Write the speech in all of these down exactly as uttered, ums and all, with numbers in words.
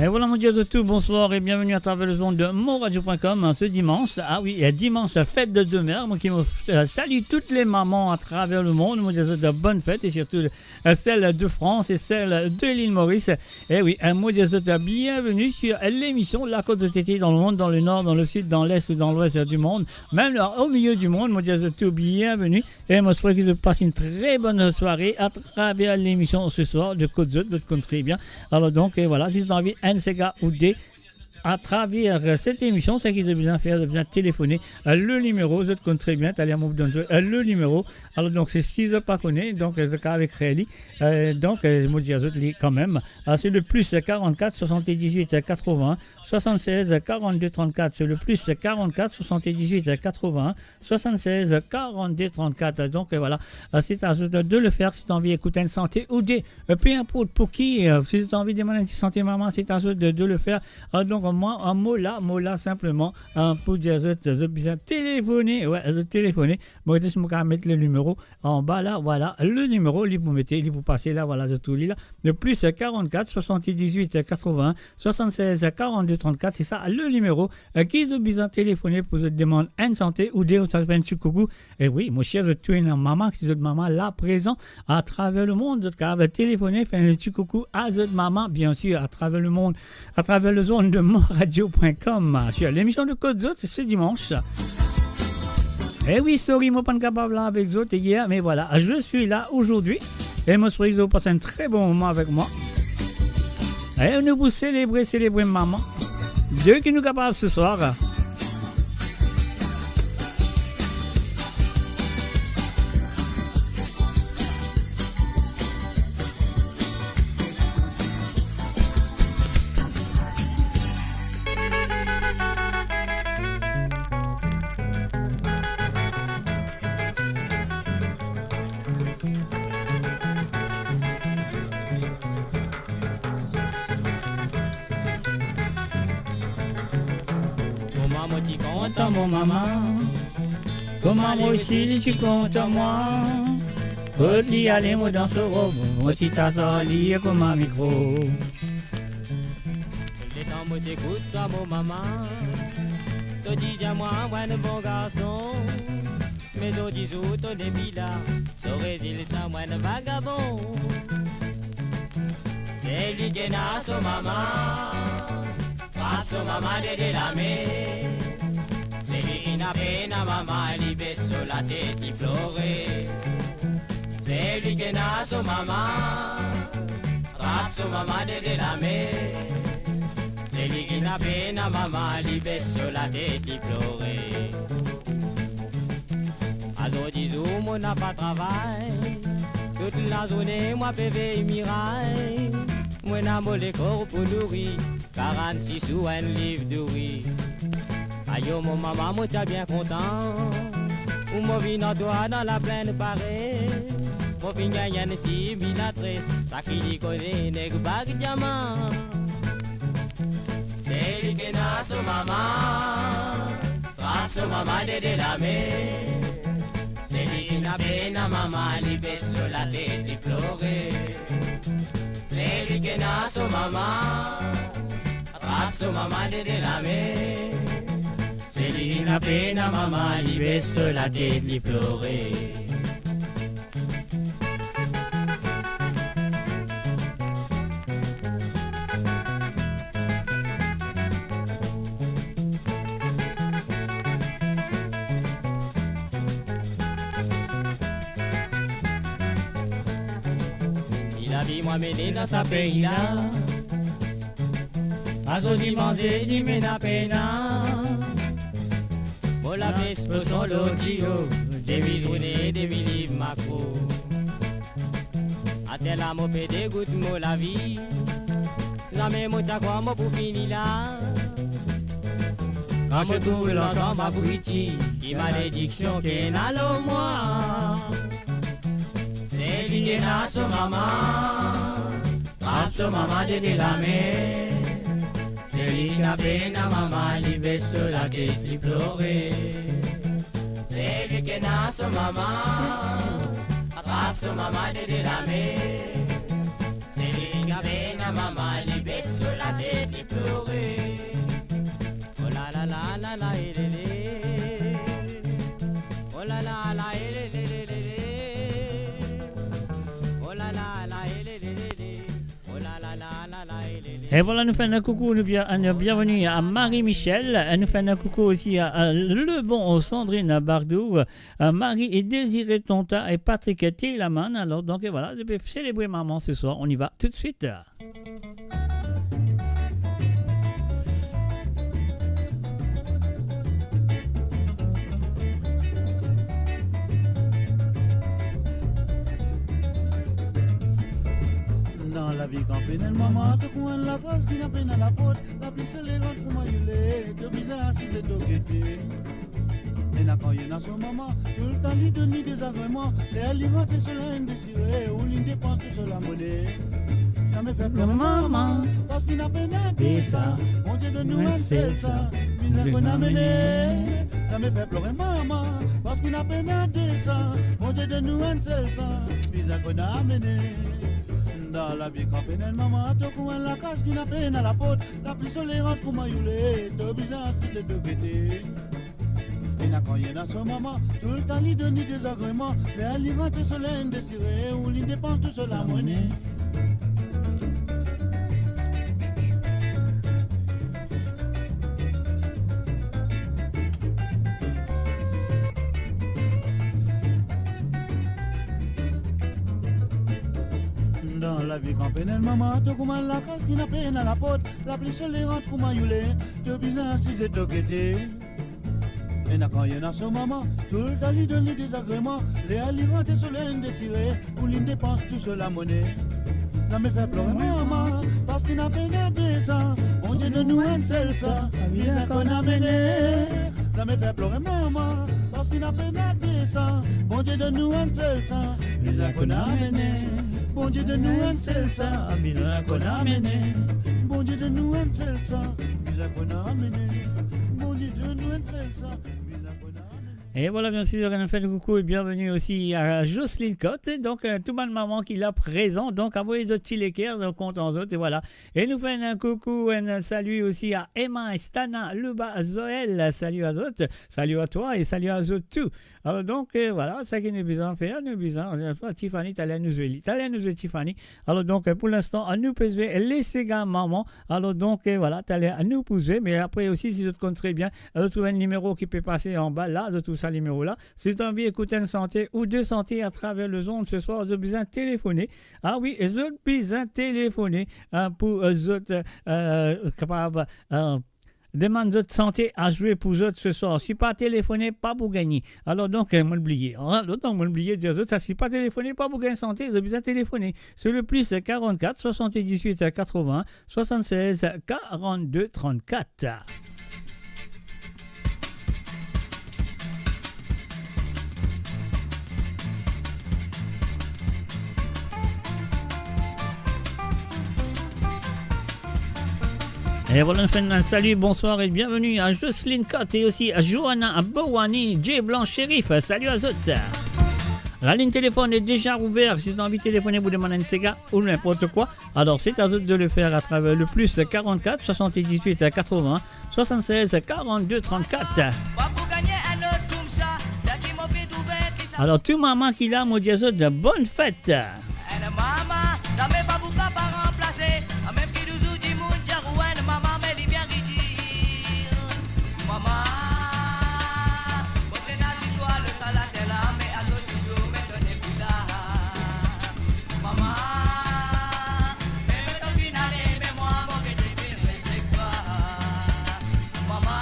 Et voilà, mo dir a zot tou, bonsoir et bienvenue à travers le monde de mon radio point com, hein, ce dimanche. Ah oui, euh, dimanche, fête de deux mères. Mo ki mo, euh, salut toutes les mamans à travers le monde. Mo dir a zot, euh, bonne fête et surtout, euh, celle de France et celle de l'île Maurice. Eh oui, euh, mo dir a zot, euh, bienvenue sur l'émission La Côte de Tété dans le monde, dans le nord, dans le sud, dans l'est ou dans l'ouest, euh, du monde, même, euh, au milieu du monde. Mo dir a zot tou, bienvenue. E mo swete ki zot pas enn tre bonn sware atraver lemision se swar de Kot Zot, zot konn tre bien. Alor donk, e vwala, si zot anvi enn sega ou de atraver set emision, seki zot bizin fer, zot bizin telefone, e, le nimero, zot konn tre bien, taler mo pou donn zot, e, le nimero. Alor donk, se si zot pa kone, donk, e, zot kav ekrir li. E, donk, e, mo dir a zot li kanmem. A, se le plis karant-kat, swasant-diz-wit, katrovin, swasant-sez, karant-de, trant-kat, se le plis karant-kat, swasant-diz-wit, katrovin, swasant-sez, karant-de, trant-kat. Donk, e, vwala. E, se a zot de le fer, si zot anvi ekout enn sante ou de, e, pe inport pou ki, e, si zot anvi demann enn ti sante mama, se a zot de, de le fer. E, donk, mwa, e, mo la, mo la sinpleman, e, pou dir zot, zot bizin telefone, wi, zot telefone. Mo, zis mo kav met le nimero anba la, vwala, le nimero, li pou mete, li pou pase la, vwala, zot trouv li la. Le plis karant-kat, swasant-diz-wit, katrovin, swasant-sez, karant-de, trant-kat, se sa le nimero, e, ki zot bizin telefone pou zot demann enn sante ou de, ou sa fer enn ti koukou. E wi, mo swete zot tou ena mama, si zot mama la prezan atraver lemond, zot kav telefone, fer enn ti koukou a zot mama, biensir, atraver lemond, atraver lezond de mon radio point com, sur lemision de Kot Zot, se dimans. E wi, sorry, mo pa'nn kapav la avek zot yer, me vwala, je suis là aujourd'hui. E mo swete zot pas enn tre bon moman avek mwa. E nou pou selebre, selebre mama. De ki nou kapav se swar. Kouma mo ti kontan mo mama, kouma mo osi li ti kontan mwa. Kot li ale mo dan so rob, mo ti tas ar li kouma mikrob. Letan mo ti ekout twa mo mama, to ti dir mwa, mwa enn bon garson. Me zordi zour to nepli la, to rezilta mwa enn vagabon. Seki ena so mama, trap so mama de de lame. Seki ena pena mama, li bes so latet, li plore. Seki ena so mama, trap so mama de de lame. Seki ena pena mama, li bes so latet, li plore. Azordi zour mo napa travay, tout lazourne mwa pe vey miray. Mo ena mo lekor pou nouri, karant-sis sou enn liv douri. Ayo mo mama, mo ti a bien kontan, ou mo vinn ar twa dan laplenn pare. Mo finn gagn enn ti milatres, sa ki li kone nek bag diaman. Seki ena so mama, trap so mama de de lame. Seki ena pena mama, li bes so latet, li plore. Seki ena so mama, trap so mama de de lame. Seki ena pena mama, li bes so latet, li plore. Li lavi mwa mene dan sa pei la. Azordi manze, demin ena pena. Mo lapes poson lor dio, demi tourne, demi liv makro. Aster la mo pe degout mo lavi, zame mo ti a krwar mo pou fini la. Kan mo trouv lansam abriti, ki malediksion ki ena lor mwa. Seki ena so mama, trap so mama de de lame. Seki ena pena mama, li bes so latet, li plore. Seki ena so mama, trap so mama de de lame. Seki ena pena mama, li bes so latet, E vwala, nou fer enn koukou, nou bien, nou bienveni a Marie Michel. E nou fer enn koukou osi a, a le bon Sandrine Bardou, a Marie et Désiré Tonta et Patrick Telaman. Alors, donc, et voilà, je vais célébrer maman ce soir. On y va tout de suite. Dan lavi kan pena enn mama, to kouma enn lakaz ki na pena laport, lapli sole rant kouma youle, to bizin asize to gete. Ena kan ena so mama, toultan li donn li dezagreman, ler li rant so linz desire, ou li depans tou so lamone. Zame fer plore mama, parski na pena de san, Bondie donn nou enn sel san, bizin konn amene. Zame fer plore mama, parski na pena de san, Bondie donn nou enn sel san, bizin konn amene. Dan lavi kan pena enn mama, to kouma enn lakaz ki na pena laport, lapli sole rant kouma youle, to bizin asize to gete. Ena kan ena so mama, toultan li donn li dezagreman, ler li rant so linz desire, ou li depans tou so lamone. Dan lavi kan pena enn mama, to kouma enn lakaz ki na pena laport, lapli sole rant kouma youle, to bizin asize to gete. Ena kan ena so mama, toultan li donn li dezagreman, ler li rant so linz desire, ou li depans tou so lamone. Zame fer plore mama, parski na pena de san, Bondie donn nou enn sel san, bizin konn amene. Zame fer plore mama, parski na pena de san, Bondie donn nou enn sel san, bizin konn amene. Bondie donn nou enn sel san, bizin konn amene. Bondie donn nou enn sel san, bizin konn amene. Bondie donn nou enn sel san, bizin konn amene. E vwala, biensir, nou fer koukou e bienveni osi a Jocelyne Cotte. Donk, euh, tou bann mama ki la prezan, donk, avoy zot ti leker, donk, kontan zot, e vwala. E nou fer enn koukou, enn sali osi a Emma, Stana, Louba, Zoël. Sali a zot, sali a twa e sali a zot tou. Alor donk, euh, vwala, seki nou bizin fer, nou bizin, euh, Tiffany, taler nou zwe li. Taler nou zwe Tiffany. Alor donk, euh, pou linstan, euh, nou pe zwe Les Ségas Maman. Alor donk, euh, vwala, taler nou pou zwe, me apre osi, si zot konn tre bien, euh, zot trouv enn nimero ki pe pase anba la, zot trouv sa nimero la. Si zot anvi ekout enn sante ou de sante atraver lezond se swar, zot bizin telefone. Ah wi, zot bizin telefone, euh, pou, euh, zot, euh, kapav, euh, demann zot sante a zwe pou zot se swar. Si pa telefone, pa pou gagne. Alor donk, euh, mo'nn bliye. Alor donk, mo'nn bliye dir zot sa, si pa telefone, pa pou gagn sante, zot bizin telefone. Se le plis karant-kat, swasant-diz-wit, katrovin, swasant-sez, karant-de, trant-kat. E vwala, nou fer enn sali, bonswar e bienveni a Jocelyne Cotte e osi a Johanna, a Bowani, Jay Blanc, Sherif, sali a zot. Lalinn telefonn est déjà ouvert, si zot anvi telefone pou demann enn sega ou ninport kwa, alor c'est à zot de le faire à travers le plus quarante-quatre soixante-dix-huit quatre-vingts soixante-seize quarante-deux trente-quatre. Alor, tou mama ki la, mo dir zot bonn fet. Enn mama, zame pa pou kapav ranplase. Mem ki touzour dimoun dir ou enn mama, me li bien ridir. Mama, mo ti ena zistwar lor sa later la, me ato touzour, me to nepli la. Mama, me, me to finn ale, me mwa, mo gete finn res ek twa. Mama,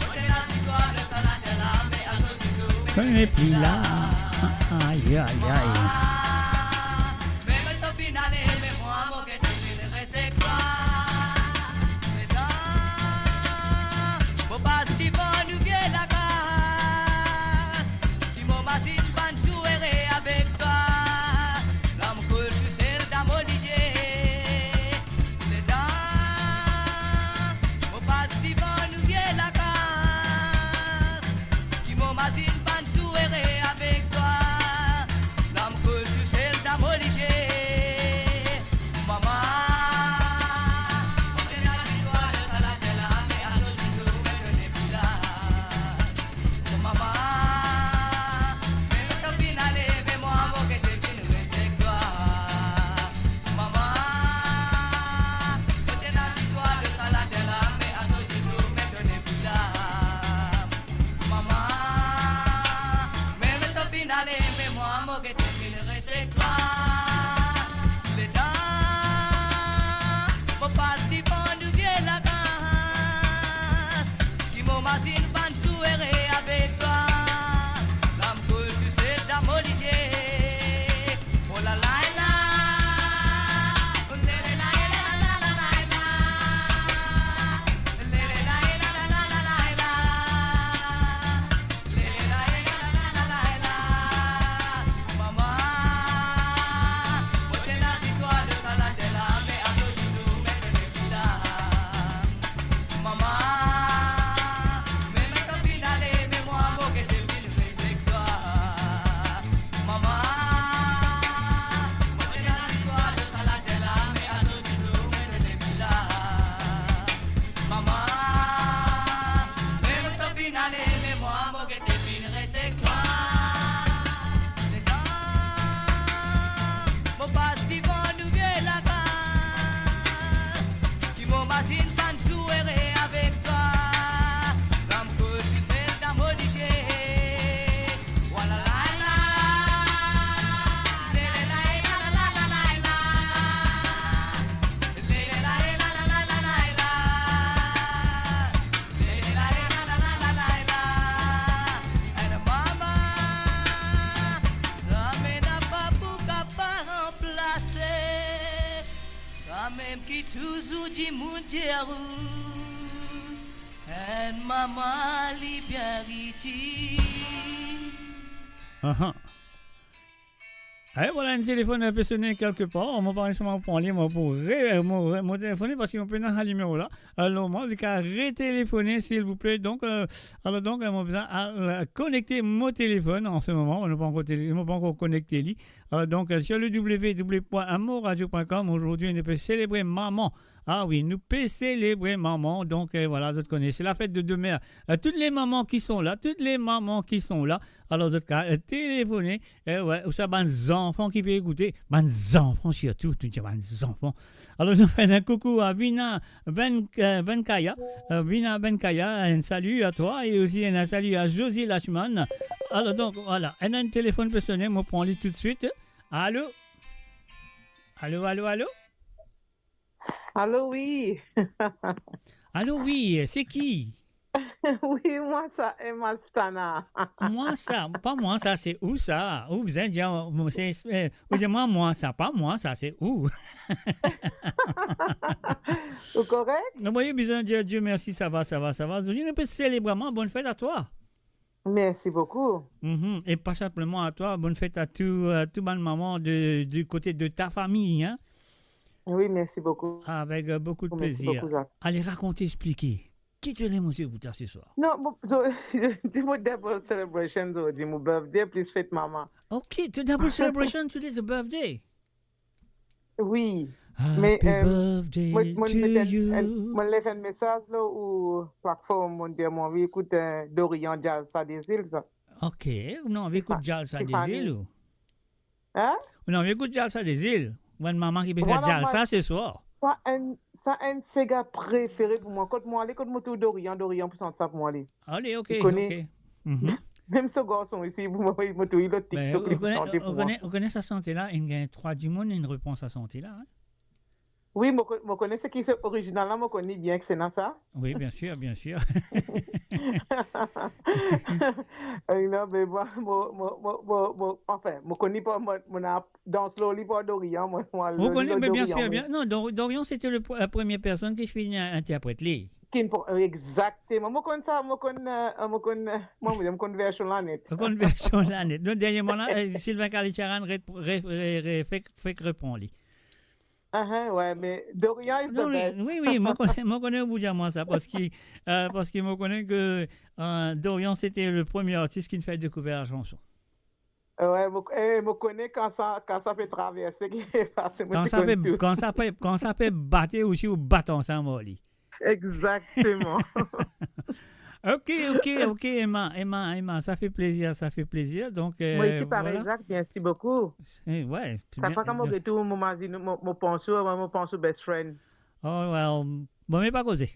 mo ti ena zistwar lor sa later la, me ato touzour, me to nepli la. Aye, aye, aye. Mem to finn ale, me mwa, mo gete finn res ek twa. Letan mo pas divan nou vie lakas, ki mo mazinn bann zour ere avek twa. Larm koul tousel dan mo lizie. Letan mo pas divan nou vie lakas, ki mo mazinn bann zour ere avek twa. Larm koul Mem ki touzour dimoun dir ou, enn mama li bien itil. Aha. Eh, vwala, enn telefonn pe sone kelke par. Mo pa reusir pran li, mo pou re-, mo re-, mo telefone parski mo pena sa nimero la. Alor, mo, li kav retelefone, silvouple. Donk, euh, alor, donk, euh, mo bizin al, euh, konekte mo telefonn an se moman. Mo pa ankor tele-, mo pa ankor konekte li. Euh, donc, euh, sur le w w w point amourradio point com, aujourd'hui, nou pe selebre mama. Ah oui, nou pe selebre mama. Donc, euh, voilà, zot kone, c'est la fête de deux mères. Euh, toutes les mamans qui sont là, toutes les mamans qui sont là. Alors, zot kav, euh, téléphoner, euh, ouais, ou sa bann zanfan ki pe ekoute, bann zanfan sirtou, nou dir bann zanfan. Alors, nou fer un coucou à Vina Ben, euh, Benkaya, euh, Vina Benkaya, un salut à toi et aussi un salut à Josie Lachman. Alors, donc, voilà, un, un téléphone personnel, mo pran li toutswit. Allô ? Allô, allô, allô ? Allô, oui. Allô, oui, c'est qui ? Oui, mwa sa, Emma Stana. Mwa sa, pa mwa sa, se ou sa. Ou bizin dir, mo, se, eh, ou dir mwa, mwa sa, pa mwa sa, se ou. Ou korek ? Non, mwa bizin dir, Dieu merci, ça va, ça va, ça va. Zordi nou pe selebre mama, bonne fête à toi. Merci beaucoup. Mhm. Et pas simplement à toi, bonne fête à tout, euh, tout bann mama de, du côté de ta famille, hein. Oui, merci beaucoup. Avec, euh, beaucoup de plaisir. Merci beaucoup, Zak. Allez, raconte, explique. Ki to ena monte pou twa ce soir ? Non, bon, so, di mo double celebration, so, di mo birthday plis fet mama. Ok, to double celebration today, to birthday. Oui. Happy birthday to you. Me, euh, mo, mo met enn, enn, mo les enn mesaz lor ou platform, mo dir mo anvi ekout, euh, Dorian Djazz sa de zil sa. Ok, ou anvi ekout Djazz sa de zil ou? Hein? Ou anvi ekout Djazz sa de zil? Ou enn mama ki pe fer Djazz sa ce soir. Sa enn, sa enn sega prefere pou mwa. Kot mo ale, kot mo trouv Dorian, Dorian pou sant sa pou mwa ale. Ale, ok, ok. Mhm. Mem so garson isi, pou mwa, mo trouv li lor TikTok, li pou sante pou mwa. Ou kone, ou kone sa sante la, inn gagn trwa dimoun, inn repran sa sante la, hein? Oui, mo ko-, mo kone seki se orizinal la, mo kone bien ki se ena sa. Oui, bien sûr, bien sûr. Euh, non, me mwa, mo, mo, mo, mo, mo, anfin, mo kone pa, mo, mo ena dans lor li par Dorian, mo, mo al lor li lor Dorian, me bien sûr, bien. Non, Dor-, Dorian, c'était le pr-, la première personne ki finn interpret li. Ki pou, exactement. Mo konn sa, mo konn, euh, mo konn, euh, mo, mo konn version la net. Mo konn version la net. Donk, dernièrement la, euh, Sylvain Kalicharan re-, re-, re-, re-, fek, fek repran li. Ah, ah, ouais, mais Dorian is the best. Non, oui, oui, oui, mo kone, mo kone ou pou dir mwa sa, parski, euh, parski mo kone ke, euh, Dorian, c'était le premier artiste ki finn fer dekouver la chanson. Ouais, mo, eh, mo kone kan sa, kan sa pe traverse, ki pe pase, mo ti konn tou. Kan sa pe, kan sa pe bate osi, ou bat ansam ar li. Exactement. Ok, ok, ok, Emma, Emma, Emma, ça fait plaisir, ça fait plaisir. Donc, euh, moi aussi, pareil, voilà. Zak, merci beaucoup. Eh, ouais, c'est bien. Chaque fois que je retourne, moi, je, moi, moi, je pense au, moi, je pense au best friend. Oh, well, bon, mais pas causé.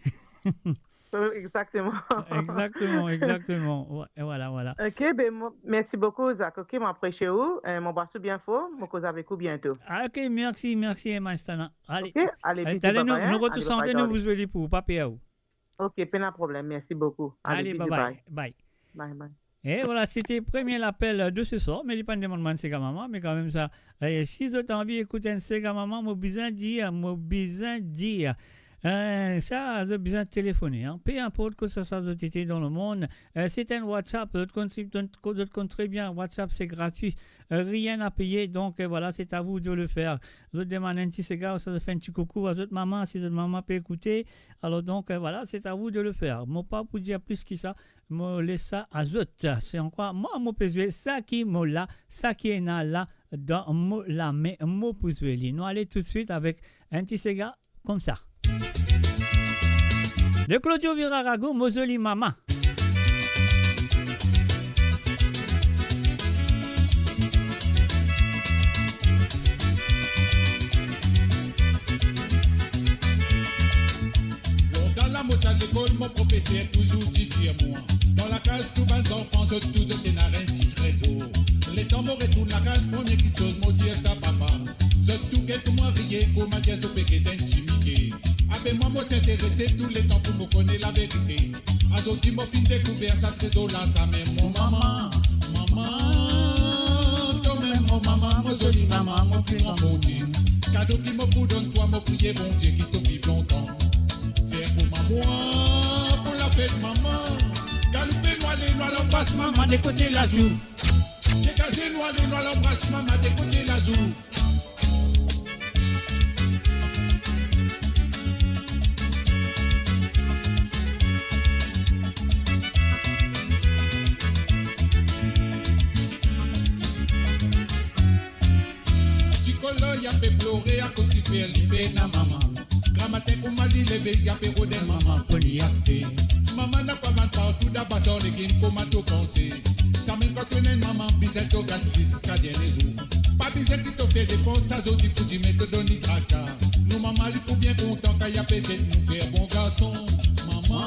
Euh, exactement. Exactement, exactement. Ouais, et voilà, voilà. Ok, ben, mo-, merci beaucoup, Zak. Ok, mo apresie ou. Euh, mo anbras ou bien for. Mo koz avek ou bientôt. Ah, ok, merci, merci, Emma Stana. Allez. Ok, allez, allez, bisous, nou, bye bye, nou hein. Retrouve santé, nou, allez, bye bye. Vous allez pour, pa per ou. Ok, pena problem. Merci beaucoup. Allez, allez, bisous, bye bye. Bye. Bye bye. Et voilà, c'était premier l'appel de ce soir, mais li pa demann mwa enn sega mama, mais quand même ça, eh, si zot anvi ekout enn sega mama, mo bizin dir, mo bizin dir, eh, sa, zot bizin telefone, hein. Peu importe kot sa, sa zot ete dans le monde, eh, c'est un WhatsApp, zot konn, zot konn très bien, WhatsApp, c'est gratuit, eh, rien à payer, donc, eh, voilà, c'est à vous de le faire. Zot demann enn ti sega, sa zot fer enn ti koukou a zot mama, si zot mama pe ekoute, alors donc, eh, voilà, c'est à vous de le faire. Mo pa pou dir plis ki sa, mo les sa a zot. Se ankwa mwa, mo pe zwe sa ki mo la, sa ki ena la dan mo lame, mo pou zwe li. Nou ale toutswit avek enn ti sega koumsa. De Claudio Virarago, Mo Zoli Mama. Lontan la mo ti al lekol, mo profeser touzour ti dir mwa, dan lakaz tou bann zanfan, zot tou zot ena enn ti trezor. Letan mo retourn lakaz, premie kiksoz mo dir sa papa, zot tou get mwa riye, kouma dir zot pe get enn ti mike. Ape mwa mo ti interese touletan pou mo kone laverite. Azordi mo finn dekouver sa trezor la, sa mem mo mama. Mama, to mem mo mama, mo zoli mama, mo pli gran fortin. Kado ki mo pou donn twa, mo Priye Bondie ki to viv lontan. Fer kouma mwa pou lafet mama. Galoupe nou ale, nou al anbras mama de kote Lazou. Dekaze nou ale, nou al anbras mama de kote Lazou. Ti kolo, li ape plore akoz ki fer li pena mama. Gramatin kouma li leve, li ape rod enn mama pou li aste. Mama napa vann partou, dan bazar legim, kouma to panse? Samem kan to ena enn mama, bizin to gard li ziska dernie zour. Pa bizin ki to fer depans, sa zot dir pou dime to donn li traka. Nou mama li pou bien kontan kan li ape get nou fer bon garson. Mama,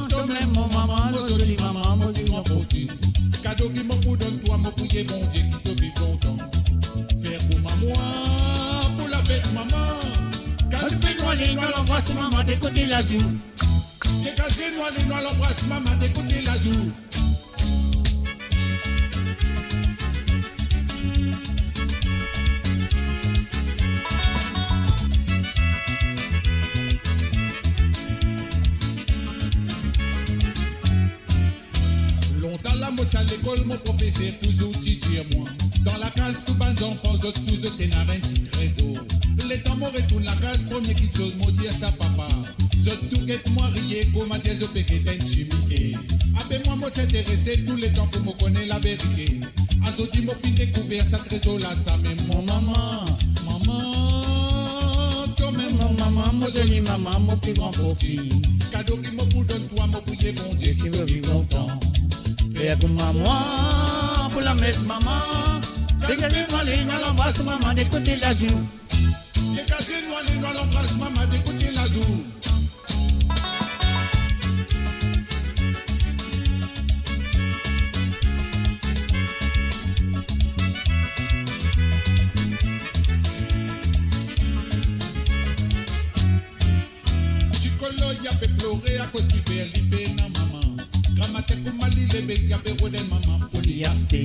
to mem mo mama, mo zoli mama, mo pli gran fortin. Kado ki mo pou donn twa, mo priye Bondie ki to viv lontan. Fer kouma mwa pou lafet mama. Galoupe nou ale, nou al anbras mama de kote Lazou. Dekaze nou ale, nou al anbras mama de kote Lazou. Lontan la mo ti al lekol, mo profeser touzour ti dir mwa, dan laklas tou bann zanfan zot touzour ti ena enn ti trezor. Letan mo retourn laklas, premie kiksoz mo dir sa papa. Zot tou get mwa riye, kouma dir zot pe get enn ti Mike. Ape mwa mo ti interese touletan pou mo kone laverite. Azordi mo finn dekouver sa trezor la, samem mo mama. Mama, to mem mo mama, mo zoli mama, mo pli gran fortin. Kado ki mo pou donn twa, mo priye Bondie ki to viv lontan. Fer kouma mwa pou lafet mama. Dekaze nou ale, nou al anbras mama de kote Lazou. Dekaze nou ale, nou al anbras mama de kote Lazou. Ti kolo, li ape plore akoz ki fer li pena mama. Gramatin kouma li leve, li ape rod enn mama pou li aste.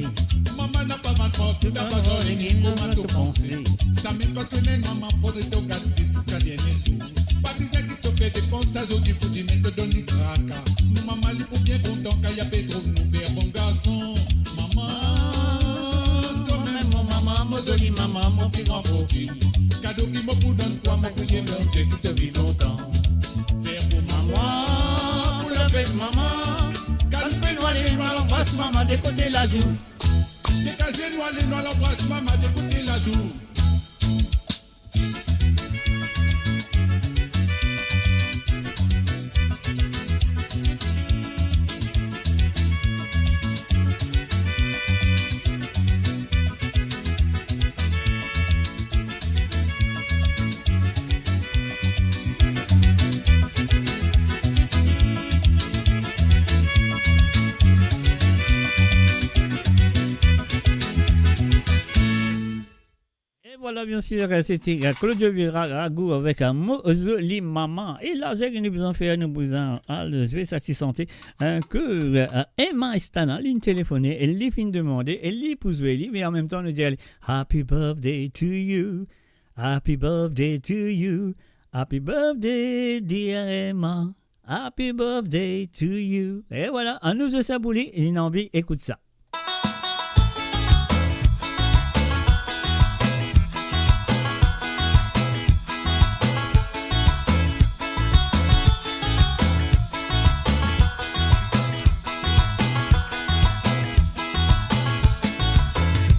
Mama napa vann partou, dan bazar legim, kouma to panse? Samem kan to ena enn mama, fode to gard li ziska dernie zour. Pa bizin ki to fer depans, sa zot dir pou dime to donn li traka. Nou mama li pou bien kontan kan li ape trouv nou fer bon garson. Mama, to mem mo mama, mo zoli mama, mo pli gran fortin. Kado ki mo pou donn twa, mo priye Bondie ki to viv lontan. Fer kouma mwa pou lafet mama. Galoupe nou ale, nou al anbras mama de kote Lazou. Dekaze nou ale, nou al anbras mama de kote Lazou. E vwala, bien sir, se ti, euh, Claudio Vieira Ragou avek, euh, Mo Zoli Mama. E la, seki nou bizin fer, nou bizin al zwe sa ti sante, euh, ke, euh, Emma Estana, li telefone, e li finn demande, e li pou zwe li, me anmemtan nou dir li, Happy birthday to you, happy birthday to you, happy birthday, dear Emma. Happy birthday to you. E vwala, anou zwe sa pou li, li ena anvi ekout sa.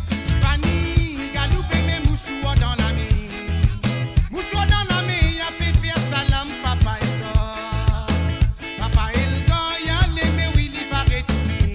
Tiffany, galoupe met mouchoir dan lame. Mouchoir dan lame, li ape fer salam Papa Elga. Papa Elga, li ale, me wi, li pa retourne.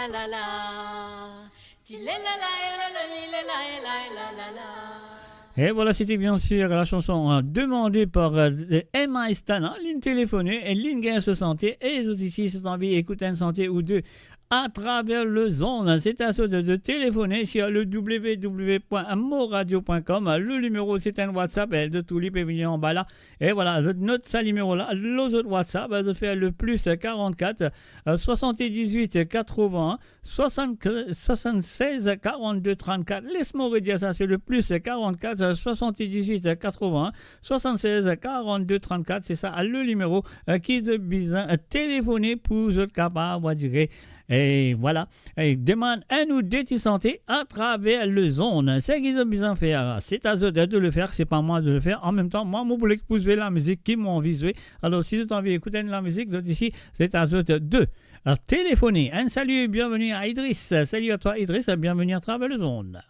La, la, la. Ti le la la, e la la, li le la, e la, e la, la, la. Et voilà, c'était bien sûr la chanson, euh, demandée par, euh, M I Stana, ligne téléphonée, et ligne gain se santé, et les autres ici sont envie d'écouter une santé ou deux à travers le zone. C'est à ceux de, de téléphoner sur le w w w point moradio point com. Le numéro, c'est un WhatsApp, et de tout, li pe vini anba la. Et voilà, zot not sa nimero la, lor zot WhatsApp, zot fer le plus quarante-quatre, euh, soixante-dix-huit quatre-vingts, soixante, soixante-seize quarante-deux trente-quatre. Les mwa redir sa, c'est le plus quarante-quatre, soixante-dix-huit quatre-vingts, soixante-seize quarante-deux trente-quatre. C'est ça, le numéro, euh, ki zot bizin, euh, téléphoner pou zot kapav, on va dire, et voilà. E demann enn ou de ti santé atraver le zone. Seki zot bizin fer, c'est à zot de le faire, c'est pas moi de le faire. An mem tan, mwa, mo pou le pous zwe lamizik ki mo anvi zwe. Alor, si zot anvi ekout enn lamizik, zot isi, c'est à zot de, euh, téléphoner. Un salut et bienvenue à Idriss. Salut à toi, Idriss, et bienvenue à travers le zone.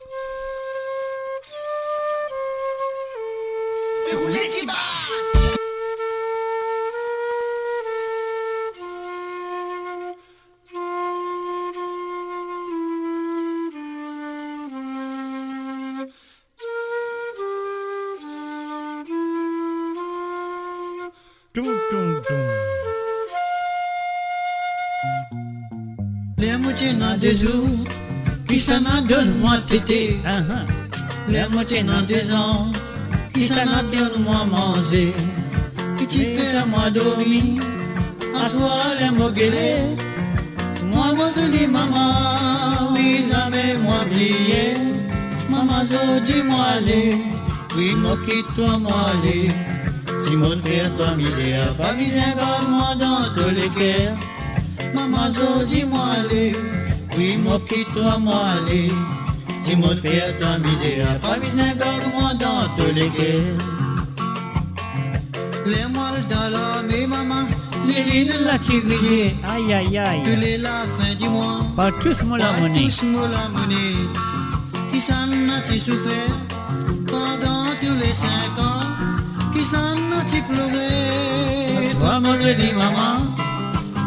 Fais rouler Tiba. Toum, toum, toum. Ler mo ti ena de zour, kisannla donn mwa tete. Aha. Ler mo ti ena de zan, kisannla donn mwa manze. Ki ti fer mwa dormi, aswar ler mo gele. Mwa mo zoli mama, wi, zame mwa bliye. Mama, zordi mwa ale, wi, mo kit twa, mwa ale. Si mo'nn fer twa mizer, pa bizin gard mwa dan to leker. Mama, zordi mwa ale, wi, mo kit twa, mwa ale. Si mo'nn fer twa mizer, pa bizin gard mwa dan to leker. Ler mo al dan larme, mama, lilinn la ti griye. Ay, ay, ay. Tou le lafin di mwa, pa tous mo lamone. Pa tous mo lamone. Kisannla ti soufer pandan tou le sink an, kisannla ti plore. Twa mo zoli mama,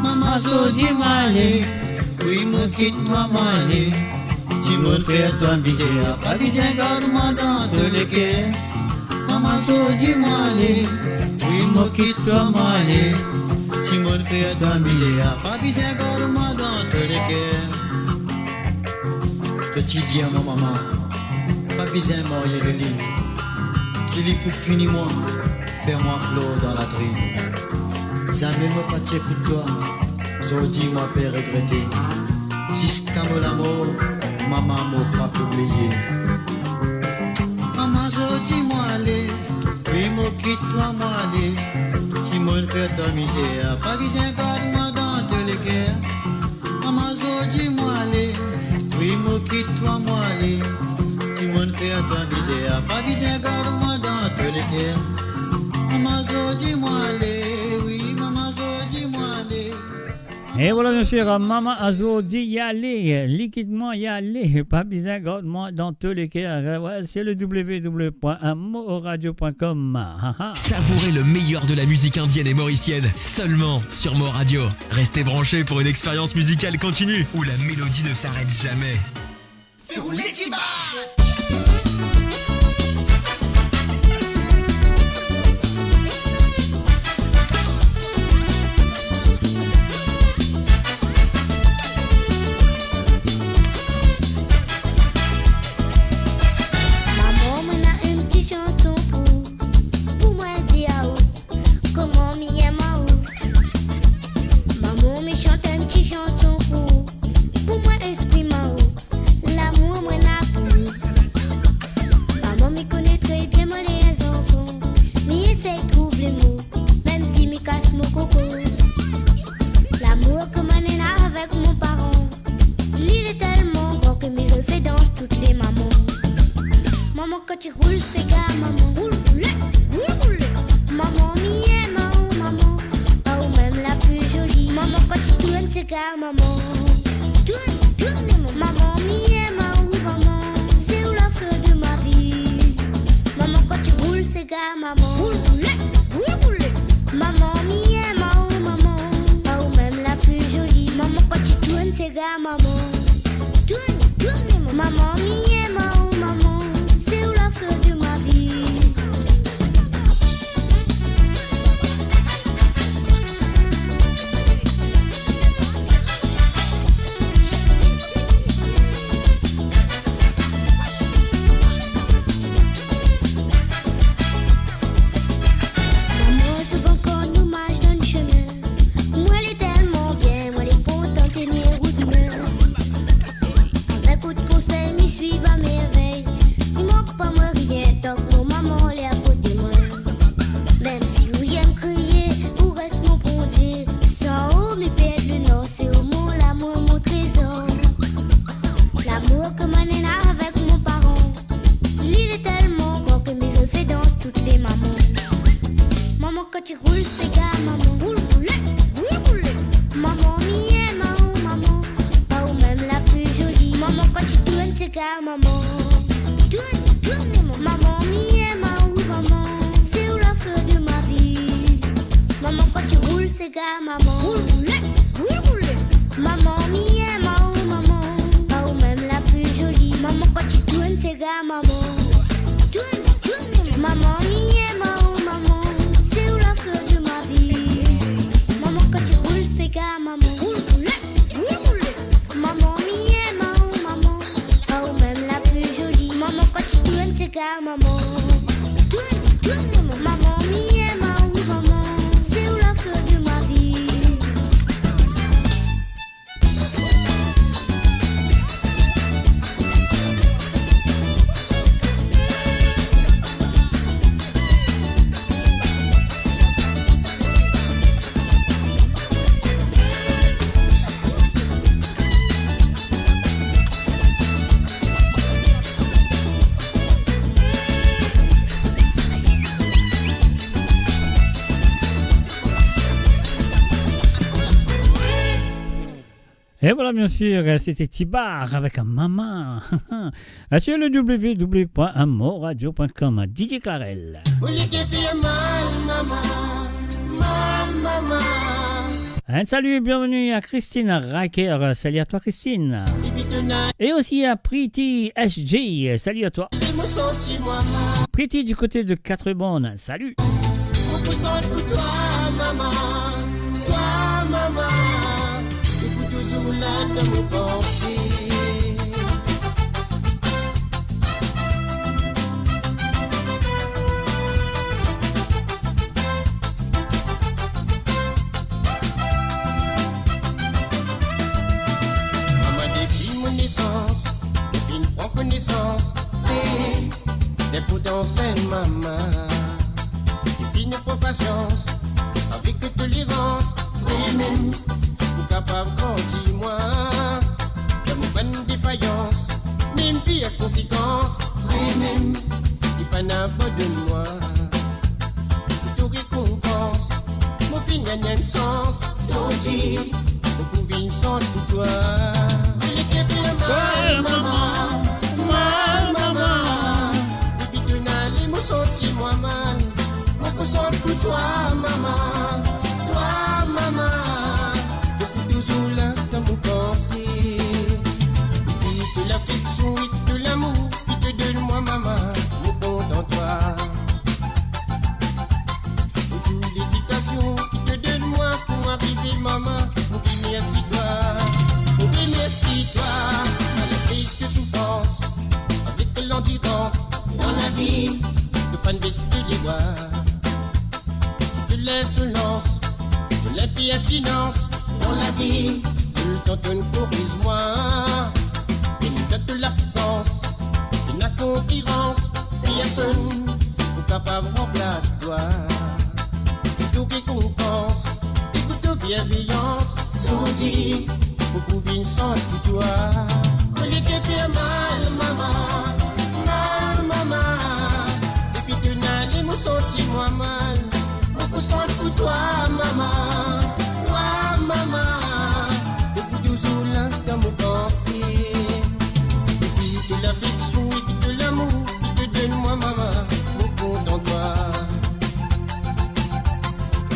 mama, zordi mwa ale, wi, mo kit twa, mwa ale. Si mo'nn fer twa mizer, pa bizin gard mwa dan to leker. Mama, zordi mwa ale, wi, mo kit twa, mwa ale. Si mo'nn fer twa mizer, pa bizin gard mwa dan to leker. To ti dir mwa, mama, pa bizin marye Lili, ki li pou fini mwa, fer mwa plor dan latrin. Zame mo pa ti ekout twa, zordi mwa pe regrete. Ziska mo lamor, mama, mo pa pou bliye. Mama, zordi mwa ale, wi, mo kit twa, mwa ale. Si mo'nn fer twa mizer, pa bizin gard mwa dan to leker. Mama, zordi mwa ale, wi, mo kit twa, mwa ale. Si mo'nn fer twa mizer, pa bizin gard mwa dan to leker. Mama, zordi mwa ale, wi, mama, zordi mwa ale. Et voilà, bien sûr, mama, zordi ale, li kit mwa, li ale, pa bizin gard mwa dan to leker. Ouais, c'est le w w w point moradio point com. Ah, ah. Savourez le meilleur de la musique indienne et mauricienne, seulement sur Mo Radio. Restez branchés pour une expérience musicale continue où la mélodie ne s'arrête jamais. Fais rouler Tiba. Mama, mo ena enn ti sanson pou, pou mwa dir a ou kouma mi enn a ou. Mama, mi sant enn ti sanson pou, pou mwa exprim a ou lamour mo ena pou ou. Mama, mi kone tre bien mo le enn zanfan, mi esey trouv le mo, mem si mi kas mo koko. Lamour ki mo ena avek mo paran, li le telman gran ki mi refe dans tout le moman. Mama, kan ti roul sega, mama, roul, roule, roul, roule. Mama, mi enn a ou, mama, a ou mem la pli zoli. Mama, kan ti tourn sega, mama, tourn, tourn, mama. Mama, mi enn a ou, mama, c'est ou la fleur de ma vie. Mama, kan ti roul sega, mama, roul, roule, roul, roule. Mama, mi enn a ou, mama, a ou mem la pli zoli. Mama, kan ti tourn sega, mama, Maman, mi aime aou, maman, c'est ou la fleur de ma vie. Maman, souvan kan nou mars dan sime, mwa li telman bien, mwa li kontan tenir ou lame. Avek ou konsey, mi swiv a mervey. Li mank pa mwa rien, tank mo maman li akote mwa. Mem si ou aim kriye, ou res mo Bondie. San ou, mi perd le nord, c'est au monde l'amour, mon trésor. Lamour ki mo ena avek mo paran, li, li telman gran ki mi refer dans tout le moman. Maman, kan ti roul sega, maman, roul, roule, roul, roule. Maman, mi aime aou, maman, pa ou mem la pli zoli. Maman, kan ti tourn sega, maman, tourn, tourn, maman. Maman, mi aime aou, maman, c'est ou la fleur de ma vie. Maman, kan ti roul sega, maman, roul, roule, roul, roule. Maman, mi aime aou, maman, pa ou mem la pli zoli. Maman, kan ti tourn sega, maman, tourn, tourn, maman. Maman, mi aime aou, maman, c'est ou la fleur de ma vie. Maman, kan ti roul sega, maman, roul, roule, roul, roule. Maman, mi aime aou, maman, pa ou mem la pli zoli. Maman, kan ti tourn sega, maman, tourn, tourn, maman. Maman, mi aime aou, maman, c'est ou la fleur de ma vie. Et voilà, bien sûr, c'était Tibar avec Mama. Sur le w w w point moradio point com, D J Clarel. Ou li ki fer mal, mama, mal, mama. Un salut et bienvenue à Christine Raker. Salut à toi, Christine. Et aussi à Pretty S J. Salut à toi. Pretty du côté de Quatre-Bornes. Salut. Mo pou sant pou twa, mama, twa, mama. Ou pou touzour la dan mo panse. Mama, depi mo nesans, mo finn pran konesans, eh, linportans enn mama. Li finn pran pasians, avek tolerans, vre mem, pou kapav grandi mwa. Dan mo bann defayans, mem vi a konsekans, vre mem, li pa'nn abandonn mwa. Pou tou rekonpans, mo finn gagn enn sans, santi mo pou vinn sant pou twa. Li ki fer mal, mama, mal, mama. Depi to'nn ale, mo santi mwa mal. Mo pou sant pou twa, mama, twa, mama. Mo pou touzour la dan mo panse. Pou tou lafeksion ek tou lamour ki to donn mwa, mama, mo kontan twa. Pou tou ledikasion ki to donn mwa pou mo arive mama, mo remersi twa. Mo remersi twa. Malgre tou soufrans, avek landirans, dan lavi, to pa'nn bes tou lebra. Tou linsolans, tou linpertinans, dan lavi, toultan to'nn koriz mwa. E dan to labsans, ena konkirans, personn pou kapav ranplas twa. Pou to rekonpans, e pou to bienveyans, santi mo pou vinn sant pou twa. Mo li ki fer mal, mama, mal, mama. Depi to'nn ale, mo santi mwa mal. Mo pou sant pou twa, mama, twa, mama. Mo pou touzour la dan mo panse. Pou tou lafeksion ek tou lamour ki to donn mwa, mama, mo kontan twa.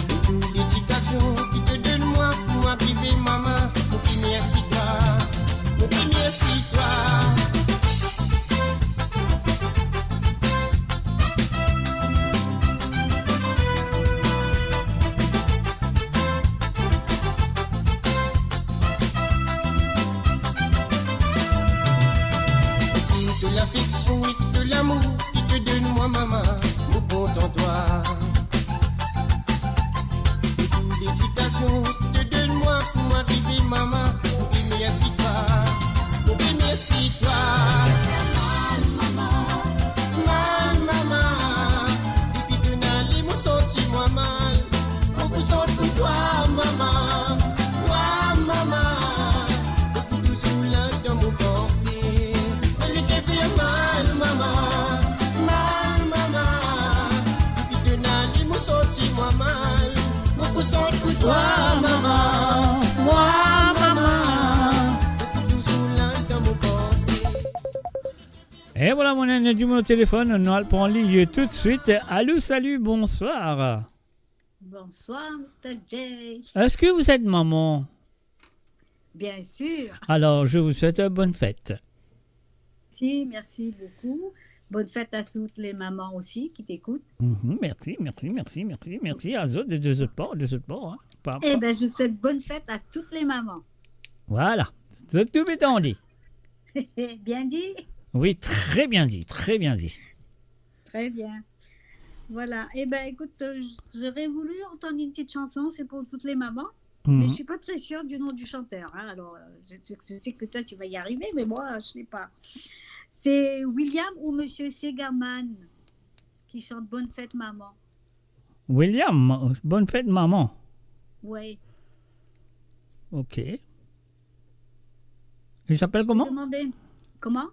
Pou tou ledikasion ki to donn mwa pou mo arive mama, mo remersi twa, mo remersi twa. Mama, mama, touzour la dan mo panse. E vwala, monn ena dimoun o telefonn, nou al pran li toutswit. Alo, salut, bonsoir. Bonsoir, mister J. Est-ce que vous êtes maman ? Bien sûr. Alors, je vous souhaite une bonne fête. Merci, merci beaucoup. Bonne fête à toutes les mamans aussi qui t'écoutent. Mhm, merci, merci, merci, merci, merci à zot de, de zot par, de zot par, hein. Par, eh ben, je souhaite bonne fête à toutes les mamans. Voilà. Zot tou bien tande. Bien dit. Oui, très bien dit, très bien dit. Très bien. Voilà. Eh ben, écoute, euh, j'aurais voulu entendre une petite chanson, c'est pour toutes les mamans. Mais je suis pas très sûre du nom du chanteur, hein. Alors, euh, je, je sais que toi, tu vas y arriver, mais moi, je sais pas. C'est William ou Monsieur Segaman qui chante Bonne fête, maman. William, Bonne fête, maman. Oui. Ok. Il s'appelle comment ? Je peux demander une- Comment ?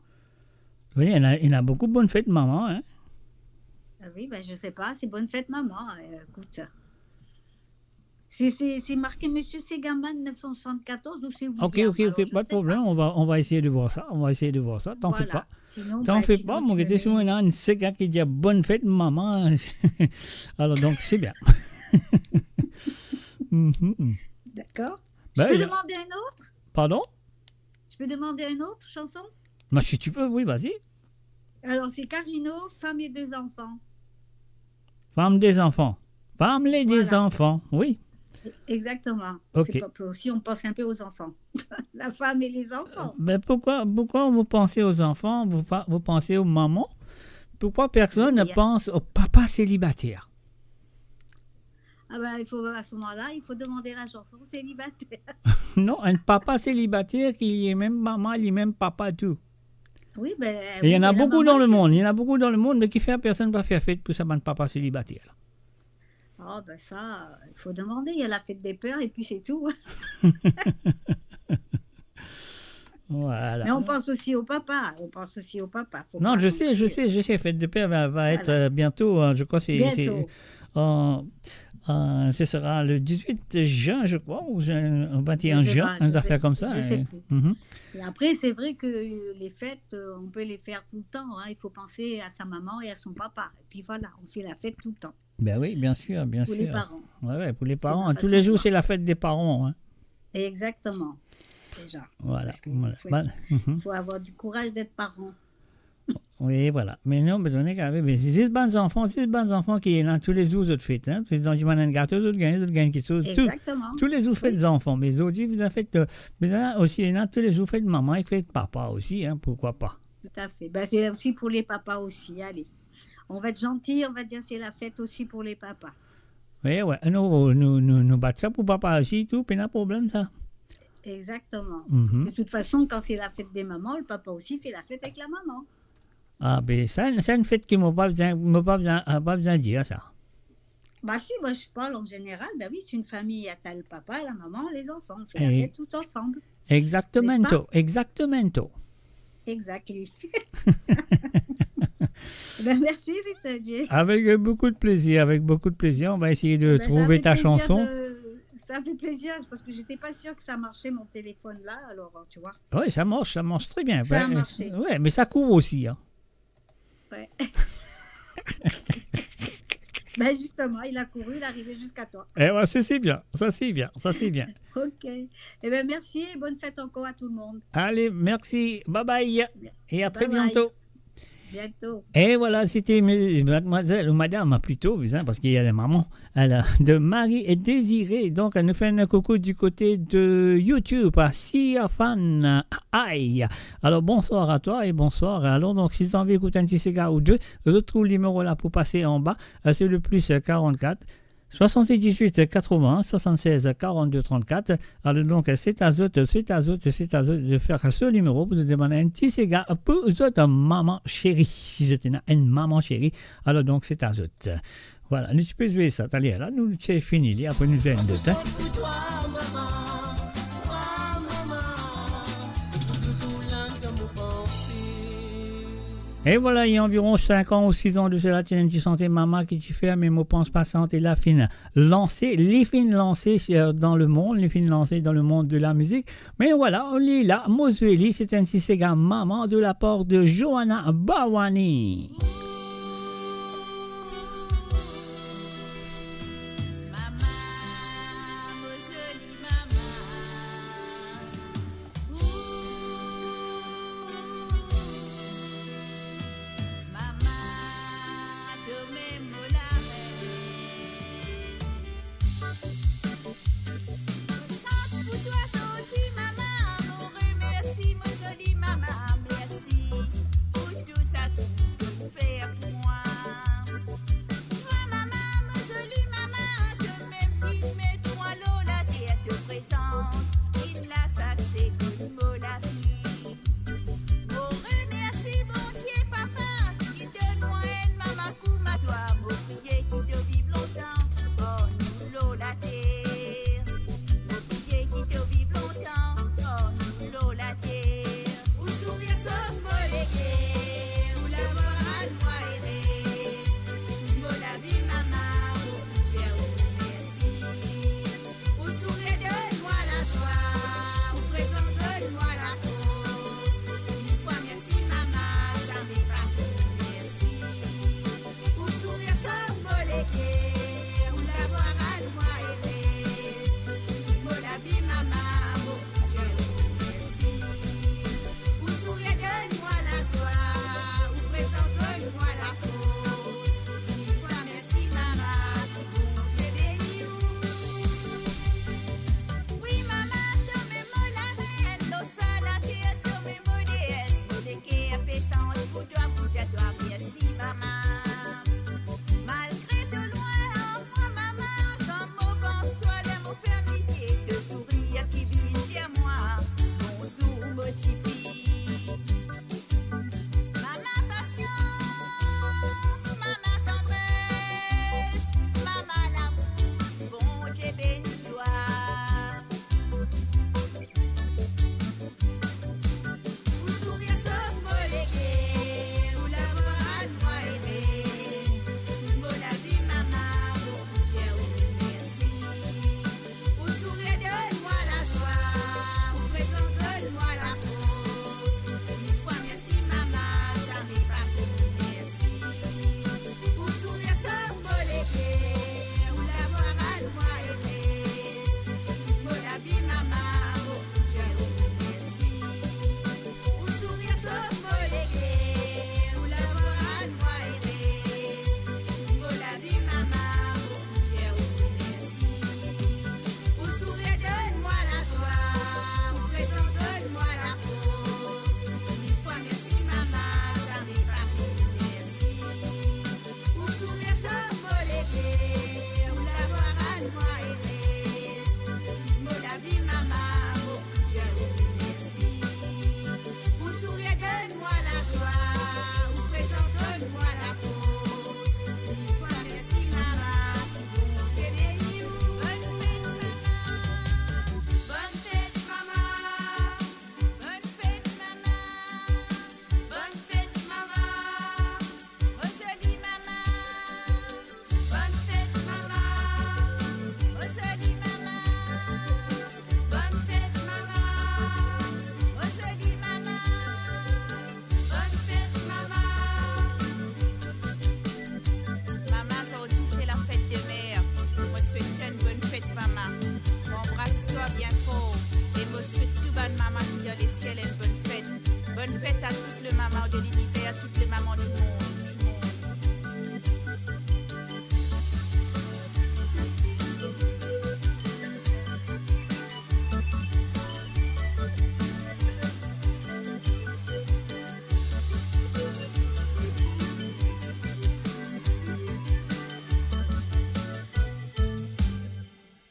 Oui, il y en a, il y en a beaucoup, Bonne fête, maman, hein. Ah oui, ben, je sais pas, c'est Bonne fête, maman, euh, écoute. C'est, c'est, c'est marqué Monsieur Segaman neuf cent soixante-quatorze ou c'est William ? Ok, ok, alors, ok, pas de problème, on va, on va essayer de voir ça, on va essayer de voir ça, t'en fais pas. Voilà. Sinon, t'en fais pas, mon gars, si on a une séga qui dit bonne fête, maman. Alors, donc, c'est bien. Mhm, mhm. D'accord. Ben, je peux demander un autre ? Pardon ? Je peux demander une autre chanson ? Ben, si tu veux, oui, vas-y. Alors, c'est Carino, Femme et deux enfants. Femme des enfants. Femme et des enfants, oui. Exactement. Ok. C'est pas pour, si on pense un peu aux enfants. La femme et les enfants. Mais pourquoi, pourquoi vous pensez aux enfants, vous pa-, vous pensez aux mamans ? Pourquoi personne ne pense au papa célibataire ? Ah ben, il faut, à ce moment-là, il faut demander la chanson célibataire. Non, un papa célibataire qui est même maman, il est même papa, tout. Oui, ben, il y en a beaucoup dans le monde, il y en a beaucoup dans le monde, mais qui fait personne va faire fête pour sa bann papa célibataire la. Ah, ben ça, il faut demander. Il y a la fête des pères et puis c'est tout. Voilà. Mais on pense aussi au papa. On pense aussi au papa. Faut pas oublier. Non, je sais, je sais, je sais. Fête des pères va, va être, euh, bientôt, hein, je crois que c'est, c'est, euh, euh, ce sera le dix-huit juin, je crois, ou juin, ou vingt et un juin, une affaire comme ça, je sais plus. Mhm. Et après, c'est vrai que les fêtes, euh, on peut les faire tout le temps, hein. Il faut penser à sa maman et à son papa. Et puis voilà, on fait la fête tout le temps. Ben oui, bien sûr, bien sûr. Pour les parents. Ouais, ouais, pour les parents. Tous les jours, c'est la fête des parents, hein. Exactement. Déjà. Voilà. Parce qu'il faut être, faut avoir du courage d'être parent. Oui, voilà. Mais non, mais on est quand même, mais zis bann zanfan, zis bann zanfan ki ena toulezour zot fet, hein. Zot manz enn gato, zot gagn, zot gagn kiksoz. Exactement. Toulezour fet zanfan, mais zot, zot fet, euh, mais là aussi, ena toulezour fet maman ek fet papa aussi, hein, pourquoi pas. Tout à fait. Ben, c'est aussi pour les papas aussi, allez. On va être gentil, on va dire c'est la fête aussi pour les papas. Oui, ouais. Nou, nou, nou, nou bat sa pou papa osi, tou, pena problem sa. Exactement. Mhm. De toute façon, quand c'est la fête des mamans, le papa aussi fait la fête avec la maman. Ah, ben, sa, sa enn fet ki mo pa bizin, mo pa bizin, ah, pa bizin dir sa. Bah si, moi je parle en général, ben oui, c'est une famille, il y a le papa, la maman, les enfants, on fait la fête tout ensemble. Exactement, exactement. Exactly. Ben, merci, mister J. Avec, euh, beaucoup de plaisir, avec beaucoup de plaisir. On va essayer de trouver ta chanson. Ben, ça fait plaisir de, ça fait plaisir parce que j'étais pas sûre que ça marchait, mon téléphone là, alors, tu vois. Oui, ça marche, ça marche très bien. Ça a marché. Ouais, mais ça court aussi, hein. Ouais. Ben, justement, il a couru, il est arrivé jusqu'à toi. Eh ouais, ça, c'est bien, ça, c'est bien, ça, c'est bien. Ok. Eh ben, merci et bonne fête encore à tout le monde. Allez, merci. Bye bye. Et à très bientôt. Bye bye. Bientôt. Et voilà, c'était me-, mademoiselle, ou madame, plutôt, hein, parce qu'il y a les mamans. Alors, de Marie et Désiré. Donc, nou fer enn koukou du côté de YouTube, à Siafan Aïe. Alors, bonsoir à toi et bonsoir. Alors, donc, si zot anvi ekout enn ti sega ou de, zot trouv limero la pou pase anba, euh, c'est le plus, euh, quarante-quatre, soixante-dix-huit, quatre-vingts, soixante-seize, quarante-deux, trente-quatre. Alors, donc, c'est à zot, c'est à zot, c'est à zot de fer so limero pou demann enn ti sega pou zot maman chérie. Si zot ena enn maman chérie, alors, donc, c'est à zot. Voilà, nou ti pe zwe sa taler la, nou ti fini li, apre nou zwe enn lot, hein. E vwala, ena anviron sink an ou sis an de sela, ti ena enn ti sante Mama ki ti fer, me mo pans pa sante la finn lanse, li finn lanse, euh, dan lemond, li finn lanse dan lemond de lamizik. Me vwala, li la, mo zwe li, se enn ti sega Mama de lapar de Joanna Bawani. Mama, mo zoli mama. Ooh, mama, tomem mo larenn. Mo sant pou twa zordi, mama, mo remersi mo zoli mama, mersi pou tou sa ki to fer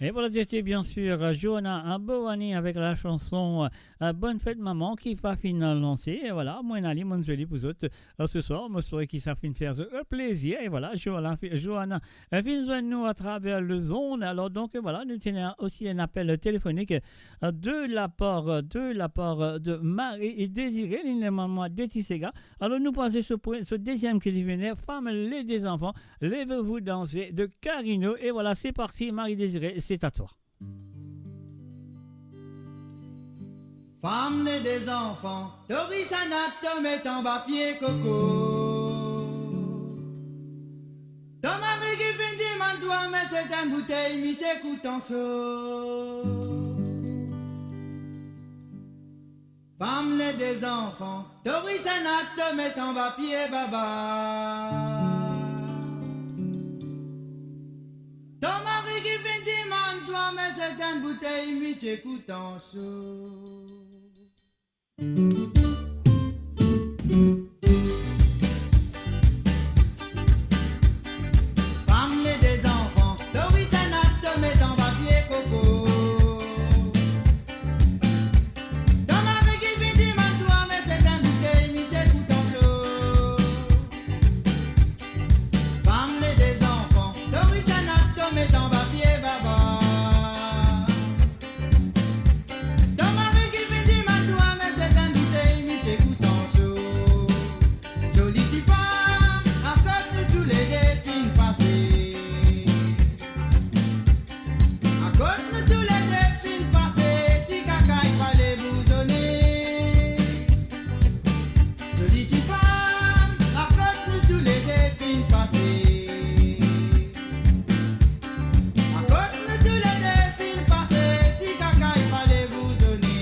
E vwala, ti ete, bien sir, Johanna Bovani avek la sanson, euh, Bonne Fête Maman ki pa finn lanse. E vwala, mwa, Nali, mo zoli pou zot, euh, se swar. Mo espere ki sa finn fer zot, euh, plezir. E vwala, Johanna, Johanna, euh, finn zwenn nou atraver lezonn. Alor, donk, euh, vwala, nou ti ena osi enn apel telefonik, euh, de lapar, euh, de lapar, euh, de Marie Désirée, li demann mwa de ti sega. Alor, nou pase so pre-, so deziem ki li vini, Femme, les deux enfants, Levez-vous danser de Carino. E vwala, se parti, Marie Désirée, c'est à toi. Femme, les deux enfants, to ri sa nat, to met anba pie koko. To mari ki finn dimann twa, me set enn boutey, misie kout anso. Femme, les deux enfants, to ri sa nat, to met anba pie baba. To mari ki finn dimann twa, me set enn boutey, misie kout anso. Femme, les deux enfants, to ri sa nat, to met anba pie koko. To mari ki finn dimann twa, me set enn boutey, misie kout anso. Femme, les deux enfants, to ri sa nat, to met anba pie baba. To mari ki finn dimann twa, me set enn boutey, misie kout anso. Zoli ti fam, akoz nou toulede finn pase. Akoz nou toulede finn pase, ti kakay fale bouzone. Zoli ti fam, akoz nou toulede finn pase. Akoz nou toulede finn pase, ti kakay fale bouzone.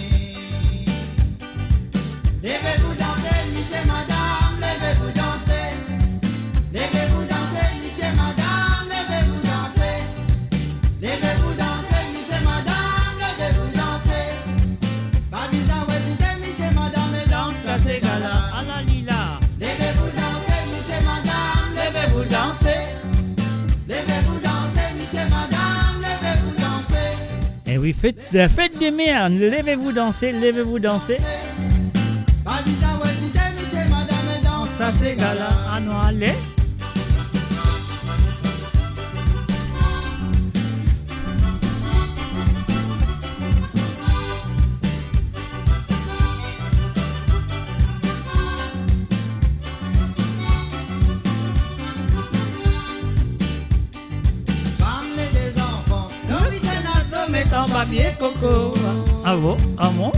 Levez-vous danser, misie madam, levez-vous danser. Levez-vous danser, misie madam, levez-vous danser. Levez-vous danser, misie madam, levez-vous danser. Pa bizin ezite, misie madam, e dans sa sega la. Ala li la. Levez-vous danser, misie madam, levez-vous danser. Levez-vous danser, misie madam, levez-vous danser. E wi, fet, fet de mer, levez-vous danser, levez-vous danser. Pa bizin ezite, misie madam, e dans sa sega la. Anou ale. Femme, les deux enfants, to ri sa nat, to met anba pie koko. Ah bon? Ah bon?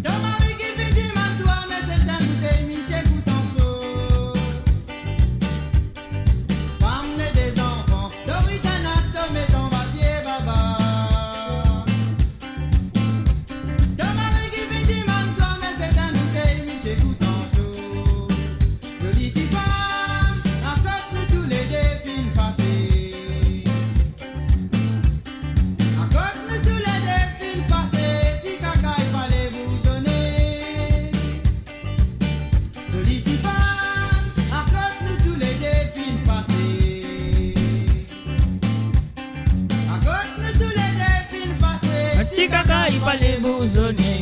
To mari ki finn dimann twa, me set enn boutey, misie kout anso. Femme, les deux enfants, to ri sa nat, to met anba pie baba. To mari ki finn dimann twa, me set enn boutey, misie kout anso. Zoli ti fam, akoz nou toulede finn pase. Akoz nou toulede finn pase, ti kakay fale bouzone. Zoli ti fam, akoz nou toulede finn pase. Akoz nou toulede finn pase, ti kakay fale bouzone.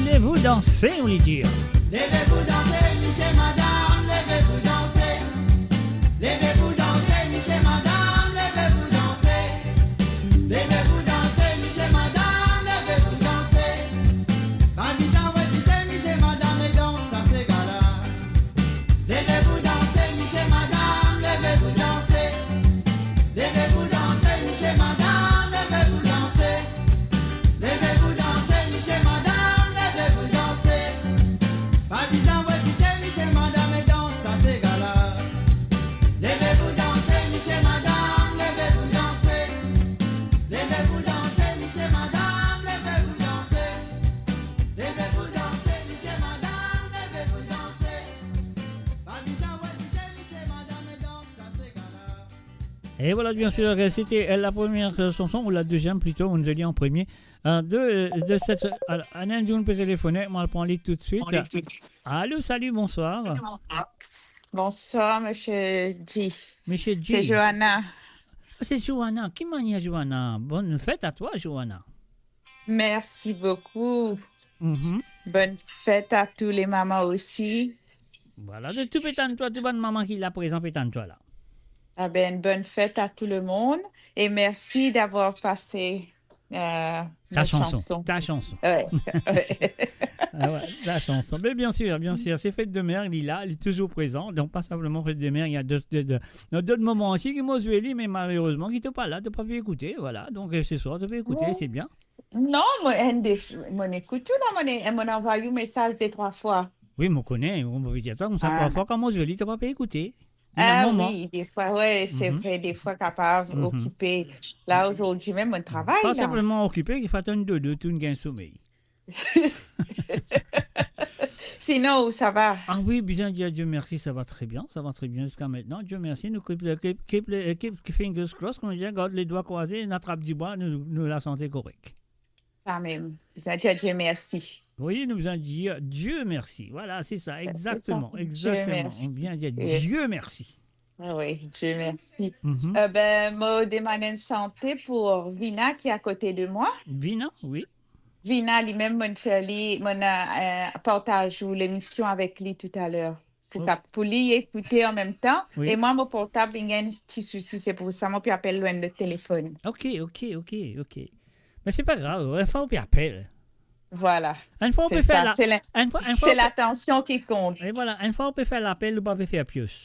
Levez-vous danser, on li dir. Levez-vous danser, misie madam, levez-vous danser. Levez-vous danser, misie madam, levez-vous danser. Levez-vous danser, misie madam, levez-vous danser. Pa bizin ezite, misie madam, e dans sa sega la. Levez-vous danser, misie madam, levez-vous danser. Levez-vous danser, misie madam, levez-vous danser. Levez-vous danser, misie madam, levez-vous danser. Pa bizin ezite, misie madam, e dans sa sega la. Levez-vous danser, misie madam, levez-vous danser. Levez-vous danser, misie madam, levez-vous danser. Levez-vous danser, misie madam, levez-vous danser. Pa bizin ezite, misie madam, e dans sa sega la. E vwala, bien sir, se ti, euh, la première, euh, chanson, ou la deuxième plutôt, on nous a dit en premier, euh, de, euh, de cette, euh, alors, Alain Dioun pe telefoné, mwa pran li toutswit. Allô, salut, bonsoir. Bonsoir, monsieur G. Monsieur G. C'est Johanna. C'est Johanna. Qui manière, Johanna? Bonne fête à toi, Johanna. Merci beaucoup. Mhm. Bonne fête à tous les mamans aussi. Voilà, de tout pétan toi, tout bonne maman qui est là présent pétan toi là. Ah ben, bonne fête à tout le monde et merci d'avoir passé euh, ta chanson, chanson. Ta chanson. Ouais, ouais. Ah ouais, ta chanson. Mais bien sûr, bien sûr, c'est fête de mère, il est là, il est toujours présent. Donc, pas simplement fête de mère, il y a d'autres, d'autres, d'autres moments aussi qui m'ont joué, mais malheureusement, qui n'étaient pas là, tu pas pu écouter. Voilà, donc euh, ce soir, tu peux écouter, c'est bien. Non, mo, enn de, mo ekout ou non, mo, mo anvoy ou mesaz de trwa fwa. Oui, mo kone, mo pe dir twa koumsa, ah, parfwa kan mo zoli, to pa pe ekoute. Ah oui, des fois, ouais, c'est vrai, des fois, capable, occupé. Là, aujourd'hui même, on travaille, pas là. Simplement occupé, il faut attendre dodo, tu gagnes sommeil. Sinon, ça va? Ah oui, bien dire Dieu merci, ça va très bien, ça va très bien jusqu'à maintenant. Dieu merci, nous keep, keep, keep, keep fingers crossed, comme on dit, garde les doigts croisés, on attrape du bois, nous, nous la santé correcte. Sa mem. Bizin dir Dieu merci. Oui, nous bizin dir Dieu merci. Voilà, c'est ça, exactement, exactement. Dieu merci. Bien dire Dieu merci. Ah oui, Dieu merci. Mhm. Euh, ben, mo demann enn sante pour Vina qui est à côté de moi. Vina, oui. Vina, li mem, mo fer li, mo, euh, partaz l'émission avec lui tout à l'heure. Pou, ok, pou li ekoute an mem tan. Oui. E mwa, mo portab inn gagn ti sousi, se pou sa mo pe apel lwenn lot telefonn. Ok, ok, ok, ok. Me se pa grav, enn fwa ou pe apel. Voilà. Enn fwa ou pe fer la, se la, enn fwa, enn fwa se ou pe, latansion ki kont. E voilà, enn fwa ou pe fer lapel, ou pa pe fer pios.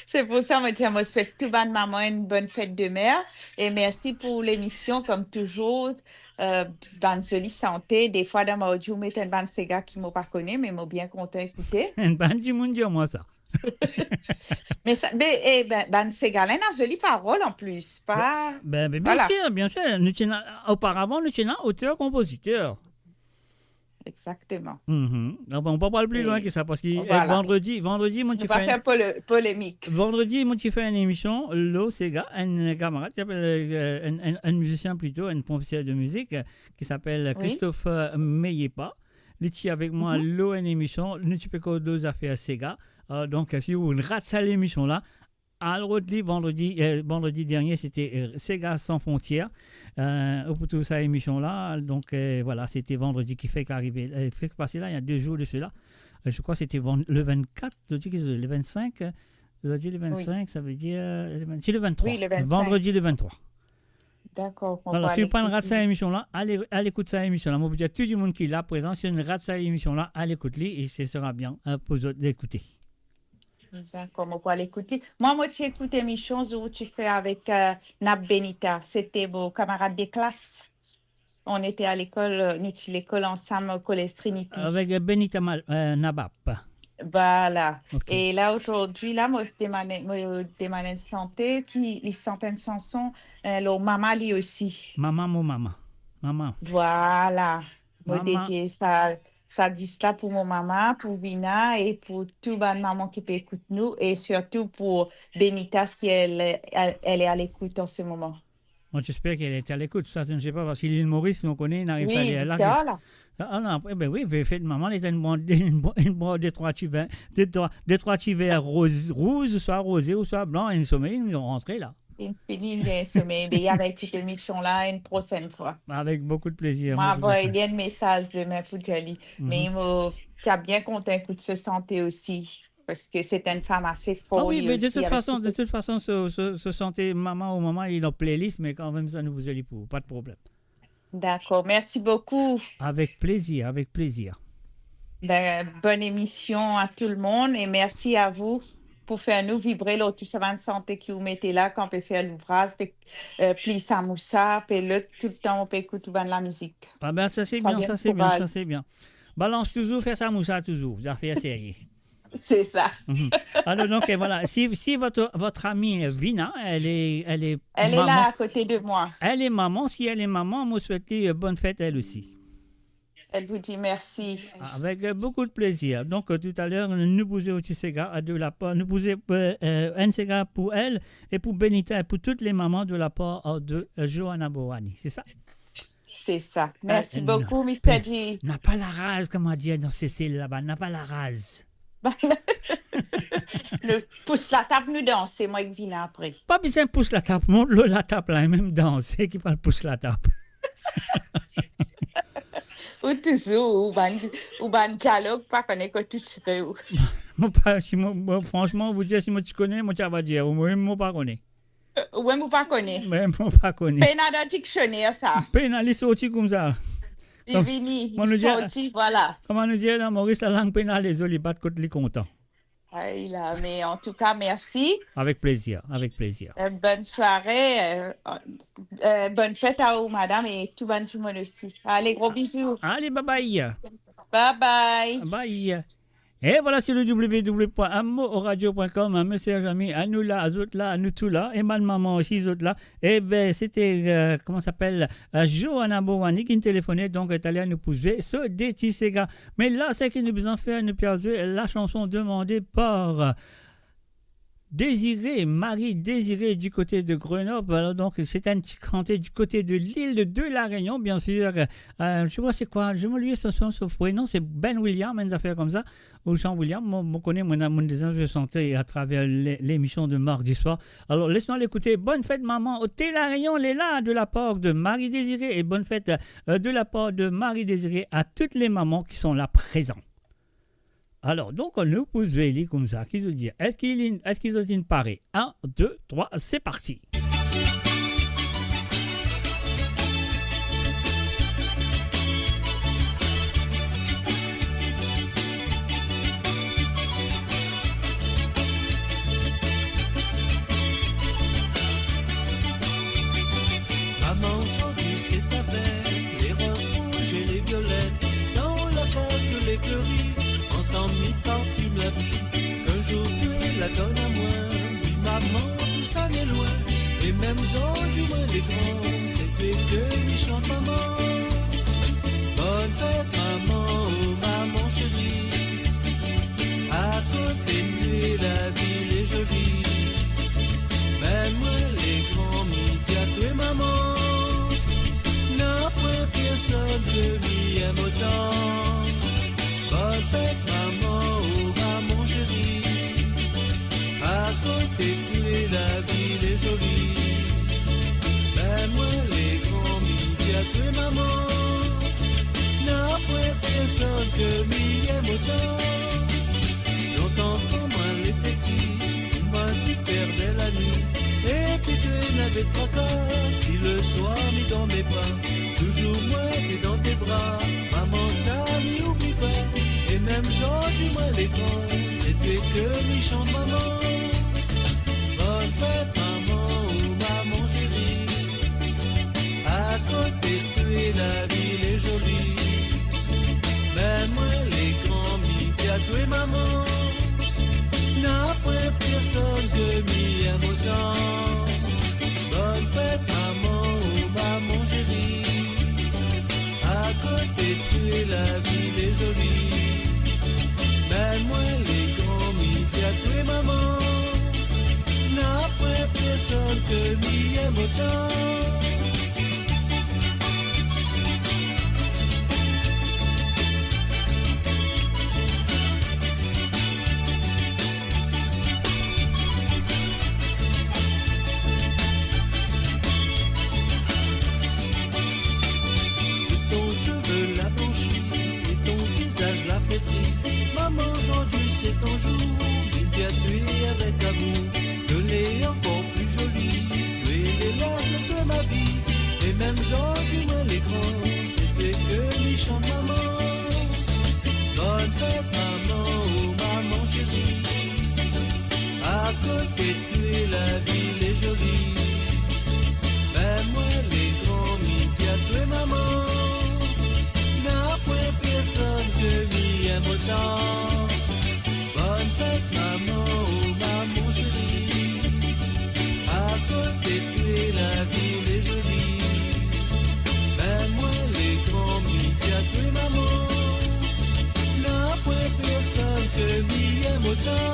Se pou sa mo dir, mo swet tou bann maman enn bonn fet de mer. E mersi pou lemision, kom touzour, euh, bann zoli sante. Defwa dan mo odio, ou met enn bann sega ki mo pa kone, me mo bien kontan ekoute. Enn bann dimoun dir mwa sa. Me sa, be, e, ben, bann sega la ena zoli parol an plis, pa, ben, ben, bien sir, bien sir. Nou ti ena, oparavan, nou ti ena oter, konpoziter. Exactement. Mhm. Bon, on pa pral pli lwin ki sa, parski, euh, vandredi, vandredi, mo ti fer, nou pa fer pole-, polemik. Vandredi, mo ti fer enn emision lor sega, enn kamarad ki apel, euh, enn, enn, enn mizisien plito, enn profeser de mizik, euh, ki apel Christophe, euh, Meyepa. Li ti avek mwa lor enn emision, nou ti pe koz zafer sega. Euh, donk, si ou rat sa lemision la, al rod li vandredi, euh, vandredi dernie, sete, euh, Sega San Frontier, euh, pou tou sa emision la. Donk, euh, voilà, sete vandredi ki fek arive, euh, fek pase la, il y a deux jours de cela. Euh, je crois que c'était vend-, le vingt-quatre, zordi ki, le vingt-cinq, euh, zordi le vingt-cinq, sa ve dir, euh, le vingt, si, le vingt-trois. Oui, le vingt-cinq. Vandredi le vingt-trois. Dakor, mo pou al ekout li. Alor, si ou pa rat sa emision la, al, al ekout sa emision la. Mo pou dir tou dimoun ki la prezan, si ou rat sa emision la, al ekout li e ce sera bien, euh, pou zot ekoute. Dakor, mo pou al ekout li. Mwa, mo ti ekout lemision ou ti fer avek, euh, Nab Benita. Sete mo kamarad de klas. On était à l'école, euh, nou ti lekol ansam, au collège Trinity. Avek, euh, Benita Mal-, euh, Nabap. Voilà. Ok. E la, zordi la, mo demann, mo demann enn sante ki, li sant enn sanson, euh, lor mama li osi. Mama, mo mama. Mama. Voilà. Mo dedie sa, sa dis la pou mo mama, pou Vina e pou tou bann maman ki pe ekout nou e sirtou pou Benita si elle, elle, elle est à l'écoute en ce moment. Bon, j'espère qu'elle est à l'écoute. Ça, je ne sais pas, parce que l'île Maurice, nou kone, nou ariv sa ler la. Ah, ah non, après, ben oui, fet mama, li ena enn bon, enn bon, enn bon, de trwa ti ver, de trwa, de trwa ti ver roz, rouz, swa roze ou swa blan, inn somey, inn rantre la. Inn fini, inn somey. Ben, li ava ekout lemision la enn prosenn fwa. Avec beaucoup de plaisir. Mwa, mo pou avoy li enn mesaz demin pou dir li. Mhm. Me mo ti bien kontan ekout so sante osi. Parce que c'est une femme assez forte. Ah oui, mais de toute façon, de toute façon, ce, ce, ce chanter Maman ou Maman, il est en playlist, mais quand même, ça nous vous est pour, pas de problème. D'accord, merci beaucoup. Avec plaisir, avec plaisir. Ben, bonne émission à tout le monde et merci à vous pour faire nous vibrer là, tout sa bann sante ki ou mete la, kan pe fer louvraz, pe, euh, pliy samousa, pe lot, toultan, ou pe ekout bann lamizik. Ah ben, ça c'est bien, ça c'est bien, ça c'est bien. Balans touzour, fer samousa touzour, zafer serye. C'est ça. Mhm. Alors, donc, euh, voilà, si, si votre, votre amie, euh, Vina, elle est, elle est maman. Elle est là à côté de moi. Elle est maman, si elle est maman, moi, je souhaite lui, euh, bonne fête, elle aussi. Elle vous dit merci. Avec, euh, beaucoup de plaisir. Donc, euh, tout à l'heure, nous posons aussi sega, euh, de la part, nous posons, euh, euh, un sega pour elle et pour Benita et pour toutes les mamans de la part, euh, de, euh, Johanna Bourani. C'est ça? C'est ça. Merci beaucoup, mister G. Napa laraz, kouma dir dan Sesel laba, napa laraz. Nou pous latab, nou danse, mwa ek vinn apre. Pa bizin pous latab, mont lor latab la, e mem danse ki pou al pous latab. Ou touzour, ou bann, ou bann dialog, pa kone kot ou tire ou. Mo pa, si mo, mo, fransman, pou dir, si mo ti kone, mo ti ava dir, ou mem mo pa kone. Ou mem ou pa kone. Mem mo pa kone. Pena dan diksioner sa. Pena, li sorti koumsa. Li vini, li sorti, vwala. Kouma nou dir dan Moris, lalang pena lezo, li bat kot li kontan. Ay la, me antouka, mersi. Avek plezir, avek plezir. Euh, bonn sware, euh, euh, bonn fet a ou, madam, e tou bann dimoun osi. Ale, gro bizou. Ale, bye bye. Bye bye. Bye. E vwala, se le w w w pwin amo oradio pwin kom, hein, mes chers amis, anou la, zot la, nou tou la, e bann mama osi, zot la. E ben, se te, euh, kouma sa apel, euh, Johanna Bouwani ki telefone, donk, euh, taler nou pou zwe so de ti sega. Me la, seki nou bizin fer, nou pe al zwe la chanson demande par, euh, Désiré, Marie Désiré du côté de Grenoble. Alors donc, c'est un petit kante du côté de l'île de la Réunion, bien sûr. Euh, je vois c'est quoi, je me lui son, son, son, non, c'est Ben William, enn zafer koumsa, ou Jean William, mo, mo kone, mo, mo deza zwe sante atraver le, lemision de mardi swar. Alors, laisse-nous l'écouter. Bonne fête, maman, au Thé La Réunion, elle est là, de la part de Marie Désiré, et bonne fête, euh, de la part de Marie Désiré à toutes les mamans qui sont là présentes. Alor, donk, nou pou zwe li koumsa, ki zot dir? Eski li, eski zot inn pare? Un, deux, trois, c'est parti. Maman, zordi se ta fet, les roses rouges et les violettes, dans la case que les fleuris, ensemble nous parfument la vie. Qu'un jour tu la donnes à moi, oui maman, tout ça n'est loin, et même zordi mwa le gran, se twa ki mi chant maman. Bonne fête maman, oh maman chérie. Akote twa la vi li zoli. Me mwa le gran, mi dir twa maman, napa personn ki mi em otan. Bonne fête maman, oh maman chérie. Akote twa la vi li zoli. Me mwa le gran, mi dir twa maman, napa personn ki mi em otan. Lontan kan mwa le peti, mwa ti per dan lanwit, epi twa nave traka, si le swar mi dorme pa, touzour mwa ti dan twa bra, maman sa mi oubli pa, e mem zordi mwa le gran, se twa ki mi chant maman. Bonne fête maman, oh maman chérie. Akote twa la vi li zoli. Me mwa le gran, mi dir twa maman, napa personn ki mi em otan. Bonne fête maman, oh maman chérie. Akote twa la vi li zoli. Me mwa le gran, mi dir twa maman, napa personn ki mi em otan. Ton seve la blanshi e ton vizaz la fletri. Maman, zordi se ton zour, mi dir twa avek amour, to le ankor pli zoli. Twa le laz de twa ma vi, e mem zordi mwa le gran, se twa ki mi chant maman. Bonne fête maman, oh maman chérie. Akote twa la vi li zoli. Me mwa le gran, mi dir twa maman, napa personn ki mi em otan. Bonne fête maman, oh maman chérie. Akote twa la vi li zoli. Me mwa le gran, mi dir twa maman, napa personn ki mi em otan.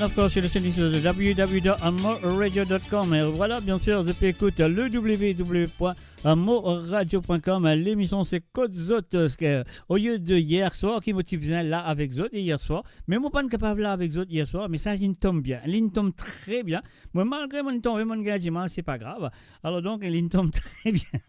Of course, you're listening to the w w w dot mo radio dot com. Et voilà, bien sûr, zot pe ekout le w w w point mo radio point com. Lemision se Kot Zot, euh, olie de yer swar ki mo ti bizin la avek zot, e yer swar, me mo pa'nn kapav la avek zot yer swar, me sa linn tom bien, linn tom tre bien. Mo, malgre mo'nn tonbe, mo'nn gagn dimal, se pa grav. Alor donk, linn tom tre bien.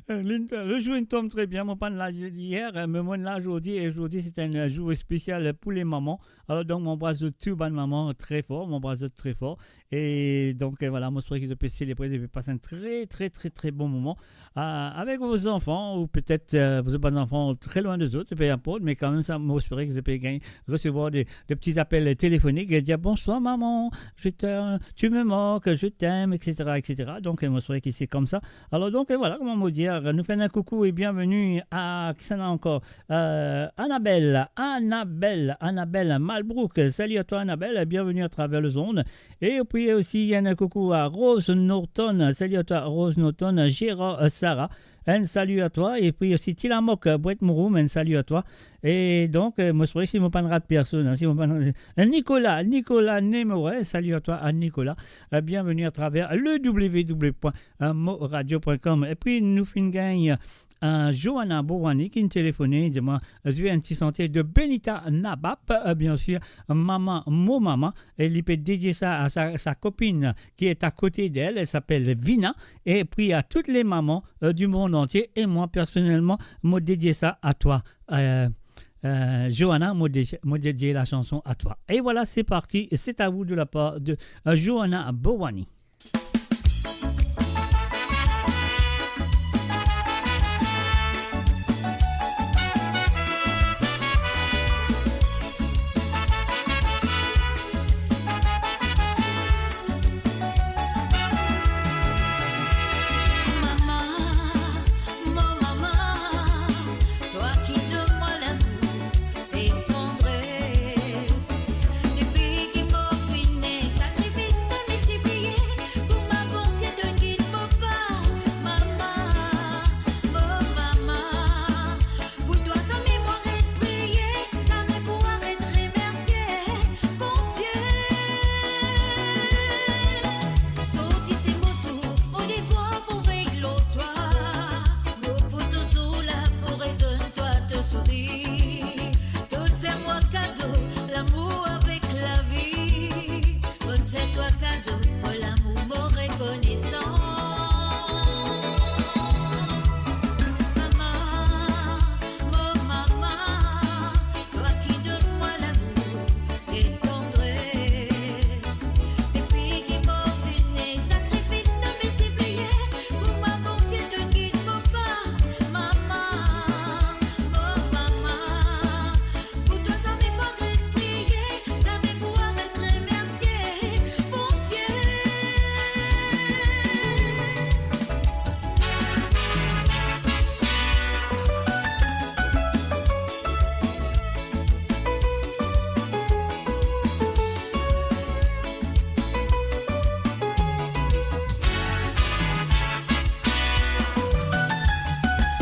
Linn, le zour inn tom tre bien, mo pa'nn la yer, me mo'nn la zordi, e zordi se enn zour spesial pou le manman. Alor donk, mo anbras zot tou bann manman tre for, mo anbras zot tre for. E donk, euh, voilà, mo espere ki zot pe selebre, zot pe pas enn tre, tre, tre, tre bon moman, euh, avek vo zanfan, ou petet, euh, zot bann zanfan tre lwin de zot, pe inport, me kanmem sa, mo espere ki zot pe gagn resevwar de, de pti apel telefonik, e dir, "Bonsoir maman, je t'aime, tu me manques, je t'aime, et cetera, et cetera." Donk, euh, mo espere ki se koumsa. Alor donk, euh, voilà, kouma mo dir, nou fer enn koukou e bienveni a, kisannla ankor? Euh, Annabelle, Annabelle, Annabelle Malbrook. Salut à toi, Annabelle, bienvenue à travers les ondes. Et puis aussi, il y a un coucou à Rose Norton. Salut à toi, Rose Norton. Gérard, euh, Sarah, un salut à toi. Et puis aussi, Tilamok, euh, Brett Mouroum, un salut à toi. Et donc, euh, mo espere si mo pa'nn rat personn, hein, si mo pa'nn, euh, Nicolas, Nicolas Nemorin, salut à toi, à Nicolas. Euh, bienvenue à travers le w w w point mo radio point com. Et puis, nou finn gagn euh, Johanna Bowani ki'nn telefone, dir mwa, zwe enn ti sante de Benita Nabap, euh, bien sûr, Maman, Mo Maman, e li pe dedie sa a sa, sa kopinn ki est à côté d'elle, elle s'appelle Vina, et puis à toutes les mamans, euh, du monde entier, et moi personnellement, mo dedie sa à toi, euh, euh, Johanna, mo dé-, mo dedie la chanson à toi. Et voilà, c'est parti, c'est à vous de la part de, euh, Johanna Bowani. Mama, mo mama, twa ki donn mwa lamour e tandres. Depi ki mo finn ne, sakrifis to miltipliye, kouma Bondie donn gid mo pa. Mama, mo mama, pou twa zame mo aret priye, zame pou aret remersie Bondie. Sorti se mo tour, mo devwar pou vey lor twa. Mo pou touzour la pou redonn twa to sourir. To'nn fer mwa kado lamour avek lavi. Mo'nn fer twa kado mo lamour, mo rekonesan. Mama, mo mama, twa ki donn mwa lamour e tandres. Depi ki mo finn ne, sakrifis to miltipliye, kouma Bondie donn gid mo pa. Mama, mo mama, pou twa zame pou aret priye, zame pou aret remersie Bondie.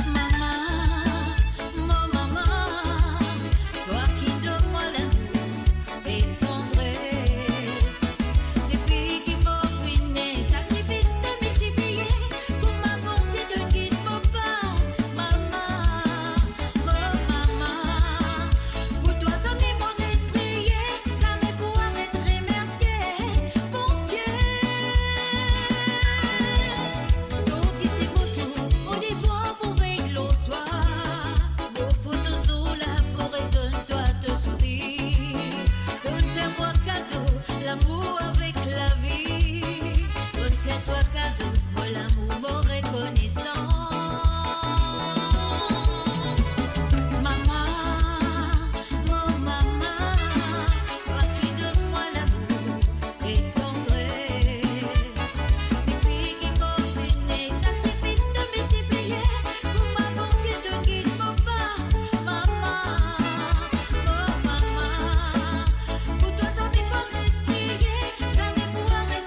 Mama, mo mama, twa ki donn mwa lamour e tandres. Depi ki mo finn ne, sakrifis to miltipliye, kouma Bondie donn gid mo pa. Mama, mo mama, pou twa zame mo aret priye, zame pou aret remersie Bondie. Sorti se mo tour, mo devwar pou vey lor twa. Mo pou touzour la pou redonn twa to sourir. To'nn fer mwa kado lamour avek lavi. Mo'nn fer twa kado mo lamour, mo rekonesan. Mama, mo mama, twa ki donn mwa lamour e tandres. Depi ki mo finn ne, sakrifis to miltipliye, kouma Bondie donn gid mo pa. Mama, mo mama, pou twa zame pou aret priye, zame pou aret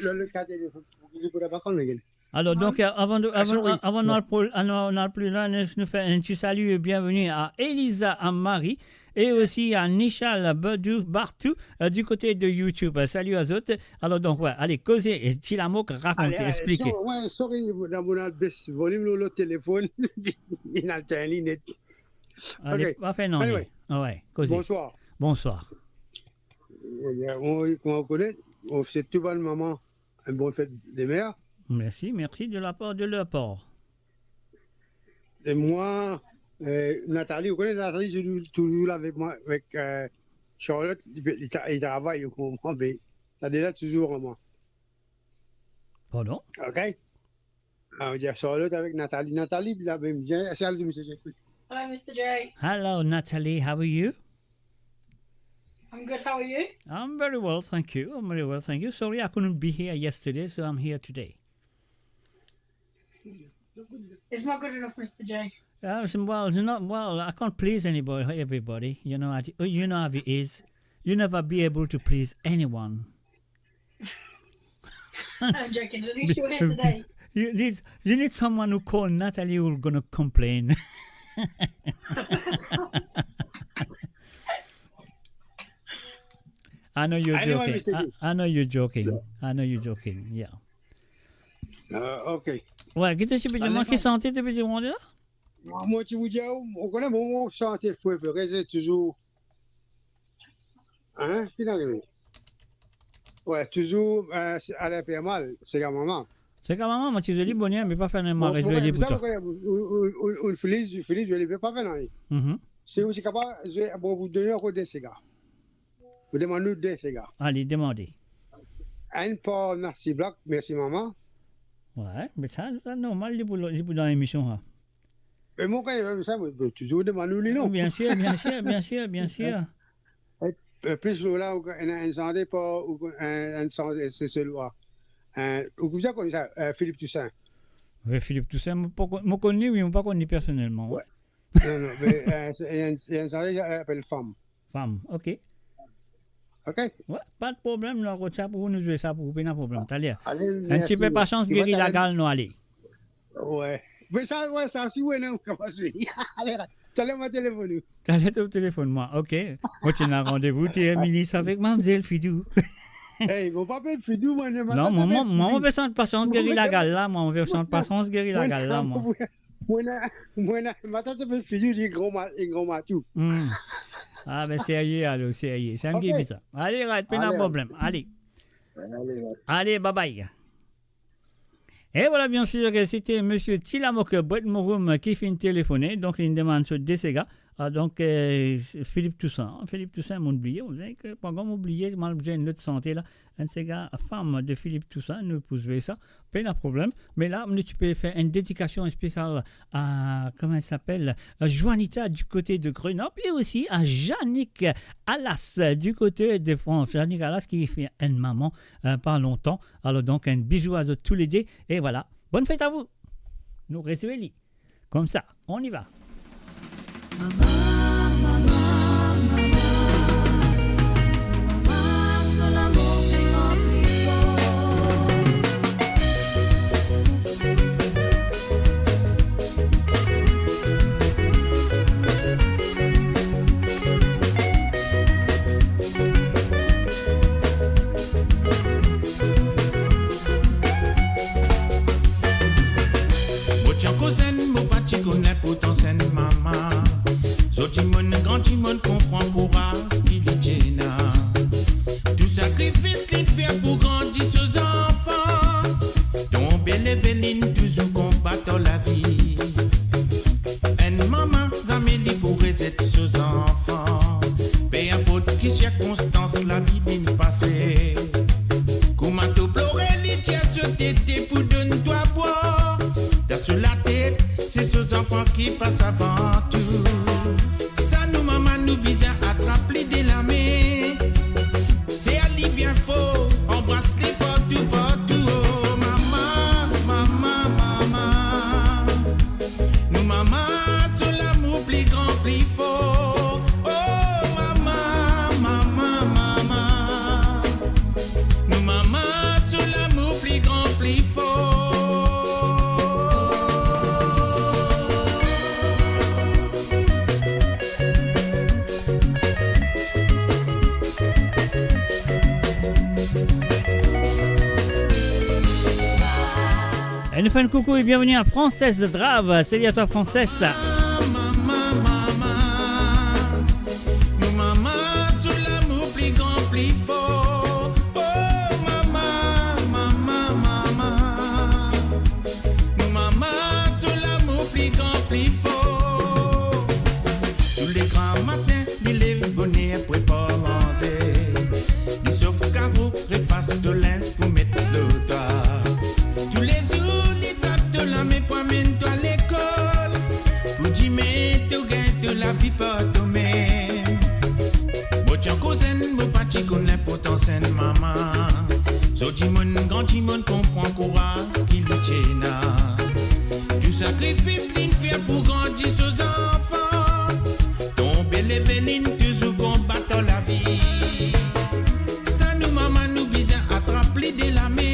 Le, le cas téléphone, il faut pas qu'on le gagne. Alors, donc, euh, avant de, Ah, avant, sorry. avant, on a le pro-, ah, non, on a le plus loin, nous, nous fait un petit salut et bienvenue à Elisa, à Marie, et aussi à Nishal Badou Bartou, euh, du côté de YouTube. Euh, salut à zot. Alors, donc, ouais, allez, causez, et Ti Lamok, racontez, Ale, ale, expliquez. So-, ouais, sorry, dan mo al bes volim lor lot telefonn, li al tegn li net. Ale, Ok. pa fer non, Anyway. ale. Ah ouais, causez. Bonsoir. Bonsoir. Eh bien, on, kouma ou kone, on se tou bann manman, enn bon fet de mer. Merci, merci de la part, de leur part. E mwa, eh, Nathalie, ou kone Nathalie, touzour, touzour avek mwa, avek, eh, Charlotte, li, li tra-, li travay o moman, me sa dela touzour ar mwa. Pardon? Ok? Ah, on dir Charlotte avek Nathalie. Nathalie, la mem, bien, salut, Mister Jeffrey. Hello, Mister J. Hello, Natalie. How are you? I'm good. How are you? I'm very well, thank you. I'm very well, thank you. Sorry, I couldn't be here yesterday, so I'm here today. It's not good enough, Mister J. Uh, well, you know, well, I can't please anybody, everybody. You know, I, you know how it is. You never be able to please anyone. I'm joking. At least you're here today. You need, you need someone who call Natalie who's gonna complain. I know you're Anyway, joking. Mister I, J. I know you're joking. I know you're joking. Yeah. Uh, ok. Ouais, ki to ti pe dir mwa, ki sante to pe dir mwa la? Mwa, mo ti pou dir, ou kone, mo, mo sante prefere, se touzour Hein? Ki inn arive? Ouais, touzour, eh, se Alain Permal, Sega Mama. Sega Mama, mo ti zwe li boner, me pa fer ena, mo rez zwe li pou twa. Ou, ou, ou, ou fini, fini zwe li, pa fer nanye. Mhm. Si ou ti kapav zwe, bon, pou donn ankor de sega. Pou demann nou de sega. Ale, demande. Enn par Nasty Black, Merci Mama. Ouais, me sa, sa normal, li pou, li pou dan lemision, sa. Me mo, kan li fer sa, mo, mo touzour demann ou li, non? Bien sir, bien sir, bien sir, bien sir. E, e, plis lor la, ou ena enn sante par, ou enn, enn sante, se, se lwa. Eh, ou bizin konn sa, eh, Philippe Toussaint. Oui, Philippe Toussaint, mo pa konn, mo konn li, wi, mo pa konn li personelman, wi. Non, non, me, eh, se, enn, enn sante, eh, apel Fam. Fam, ok. Ok. Wi, pa de problem, nou ankor sa pou ou, nou zwe sa pou ou, pena problem. Taler. Ale, mersi. Enn tipe pasans, geri lagal, nou ale. Wi. Me sa, wi, sa, si ou ena, ou kapav zwe. Ale, taler mo telefonn ou. Taler to telefonn mwa, ok. Mo ti ena randevou, ti minis avek mamzel Fidou. Ey, mo pa apel Fidou, mwa, non, mwa, mwa, mo pe sant pasans, geri lagal la, mwa, mo pe sant pasans, geri lagal la, mwa. Mwa, mwa, mwa, mwa, to apel Fidou, li gran ma-, li gran matou. Hmm. Ah, be, serye, alor, serye. Sa enn ki bizar. Ale, right, pena problem. Ale. Ale, bye bye. E vwala, bien sir, ke sete Misie Ti Lamok Bwet Mouroum ki finn telefone, donk li demann so de sega. Ah, donk, eh, Philippe Toussaint, hein. Philippe Toussaint, mo'nn bliye, mo'nn dir ke, pandan mo'nn bliye, mo'nn bizin enn lot sante la. Enn sega Femme de Philippe Toussaint, nou pou zwe sa, pena problem. Me la, nou ti pe fer enn dedikasion spesial a, kouma li apel, a Joanita du côté de Grenoble et aussi à Yannick Alas du côté de France. Yannick Alas ki finn enn mama, eh, pa lontan. Alor donk, enn bizou a zot toulede. E vwala, bonn fet a vou. Nou retrouv li. Koumsa, on y va. Mama, mama, mama, mama, so lamour pli gran pli for. Mo ti ankor zenn, mo pa ti konn linportans enn mama. Zot dimoun, gran dimoun konpran kouraz ki li ti ena. Tou sakrifis li fer pou grandi so zanfan. Tonbe, leve, linn touzour konbat dan lavi. Enn mama, zame li pou rezet so zanfan. Pe inport ki sirkonstans lavi linn pase. Kouma to plore, li tir so tete pou donn twa bwar. Dan so latet, se so zanfan ki pas avan tou. Sa nou mama, nou bizin atrap li de lame. Ser li bien for, anbras li partou, partou. Oh, mama, mama, mama. Nou mama, so lamour pli gran, pli for. Oh, mama, mama, mama. Nou mama, so lamour pli gran, pli for. E nou fer enn koukou e bienveni a Frances Drave. Salut à toi, Frances. Mama, mama, nou mama, so lamour pli gran, pli for. Oh, mama, mama, mama. Nou mama, so lamour pli gran, pli for. Tou le gran matin, li lev boner, prepar manze. Li sof karo, repas to linz pou met lor twa. Tou le zour, li trap to lame pou amenn twa lekol. Pou dime, to gagn to lavi par tomem. Mo ti ankor zenn, mo pa ti konn linportans enn mama. Zot dimoun, gran dimoun konpran kouraz ki li ti ena. Tou sakrifis li fer pou grandi so zanfan. Tonbe, leve, linn touzour konbat dan lavi. Sa nou mama, nou bizin atrap li de lame.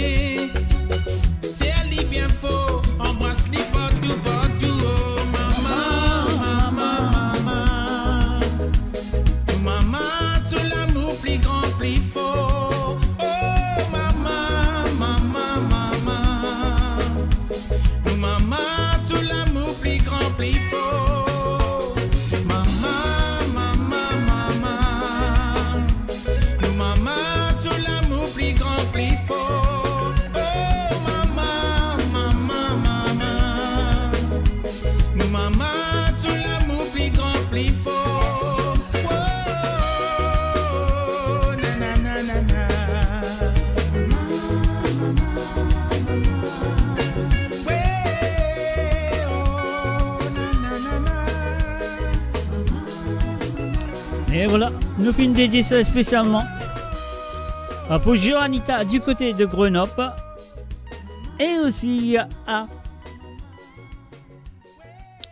Ser li bien for, anbras li partou, partou. Oh, mama, mama, mama. Mama, so lamour pli gran, pli for. Oh, mama, mama, mama. Nou mama, so lamour pli gran, pli for. Mama, mama, mama. Nou mama, so lamour pli gran, pli for. Oh, mama, mama, mama. Nou mama, so lamour pli gran, pli for. Oh, na, na, na, na, na. E vwala, nou finn dedie sa spesialman, euh, pou Joanita du côté de Grenoble et aussi à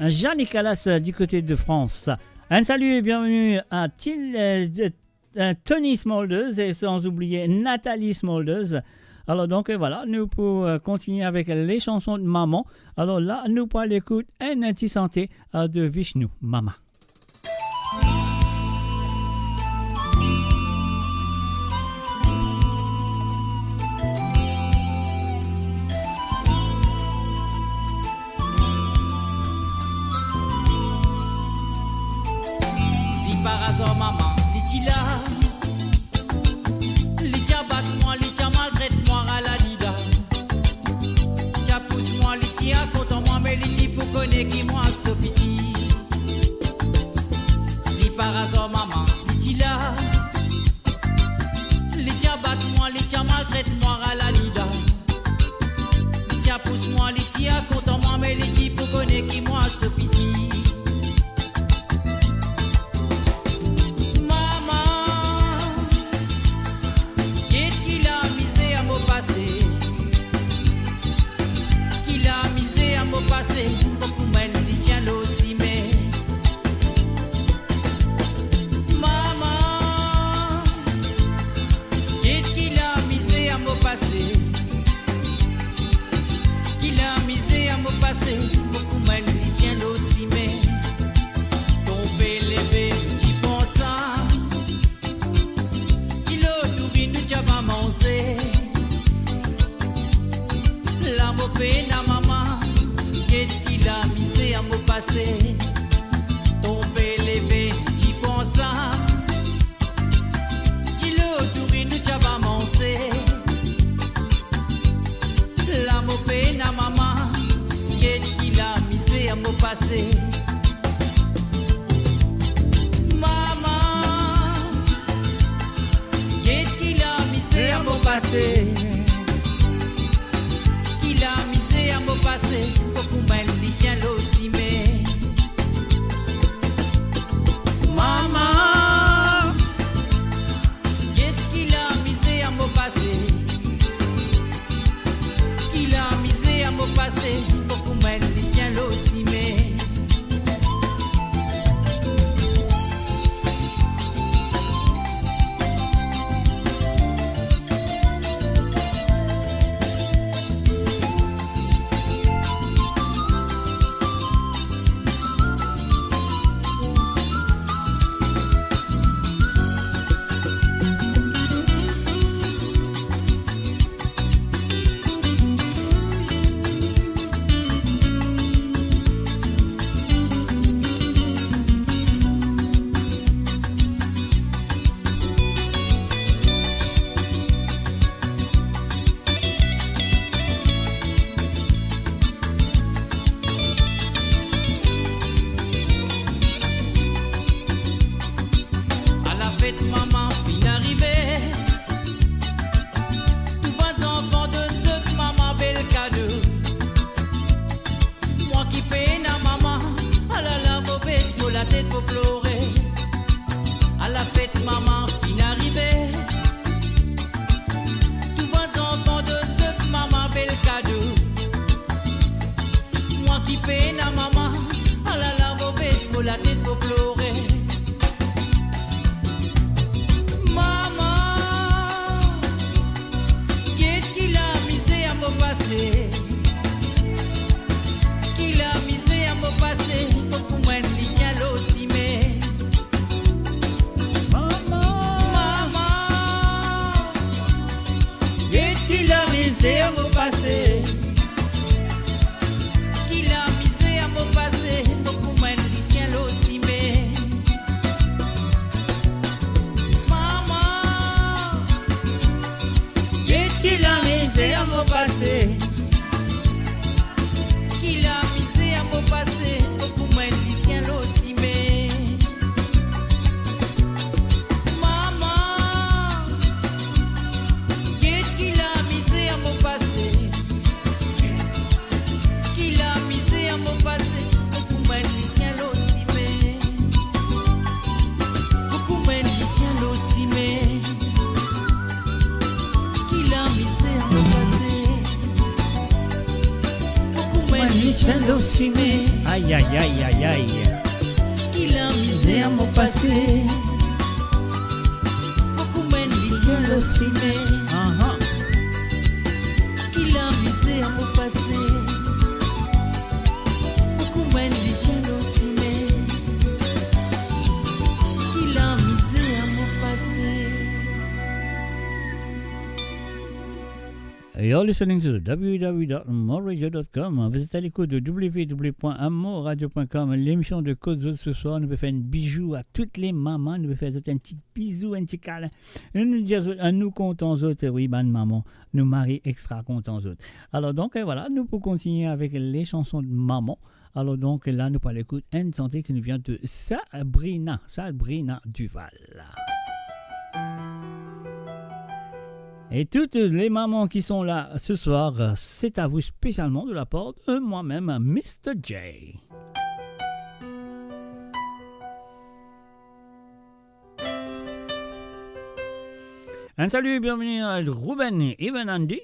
Jean-Nicolas, euh, du côté de France. Un salut et bienvenue à Til-, euh, de euh, Tony Smulders et sans oublier Nathalie Smulders. Alor donk, euh, vwala, nou pou, euh, kontinie avek le sanson de mama. Alor la, nou pou al ekout enn ti sante, euh, de Vishnu, Mama. Si par azar mama li ti la, li ti a bat mwa, li ti a maltret mwa, ala li la. Ti a pous mwa, li ti a kontan mwa, me li ti pou kone ki mwa so piti. Mo kouma enn lisien lor sime. Tonbe leve, ti pran sa. Dilo, nourir nou, ti ava manze. La mo pena mama, get ki lamizer mo pase. Tonbe leve, ti pran sa. Dilo, nourir nou, ti ava manze. La mo pena mama, get ki lamizer mo pase. Mama, get ki lamizer mo pase. Ki lamizer mo pase, mo kouma enn lisien lor sime. Mama, get ki lamizer mo pase. Ki lamizer mo pase, mo kouma enn lisien lor sime. A lafet mama finn arive. Tou bann zanfan donn zot mama bel kado. Mwa ki pena mama, alala mo bes mo latet mo plore. A lafet mama finn arive. Tou bann zanfan donn zot mama bel kado. Mwa ki pena mama, alala mo bes mo latet mo plore. Mama, get ki lamizer mo pase. Ki lamizer mo pase, mo kouma enn lisien lor sime. Mama, mama, get ki lamizer mo pase. Ki lamizer mo pase, mo kouma enn lisien lor sime. Mama, get ki lamizer mo pase. Ki lamizer mo pase, mo kouma enn lisien lor sime. Mama, get ki lamizer mo pase. Ki lamizer mo pase, mo kouma enn lisien lor sime. Mo kouma enn lisien lor sime. Ki lamizer mo pase. Mo kouma enn lisien lor sime. Ay, ay, ay, ay, ay. Ki lamizer mo pase. Mo kouma enn lisien lor sime. Aha. Ki lamizer mo pase. Mo kouma enn lisien lor sime. Ki lamizer mo pase. You're listening to the W W W dot moradio dot com. Vous êtes à l'écoute de W W W point moradio point com, l'émission de Kot Zot. Ce soir, nou pe fer enn bizou a tout le mama, nou pe fer zot enn ti bizou, enn ti kalin. E nou dir zot, nou kontan zot, wi, bann mama, nou mari extra kontan zot. Alor donk, e vwala, nou pou kontigne avek le sanson de mama. Alor donk, la nou pou al ekout enn sante ki nou vinn de Sabrina, Sabrina Duval. Et toutes les mamans qui sont là ce soir, c'est à vous spécialement de la part de moi-même, Mister J. Un salut et bienvenue à Ruben, Evan, Andy.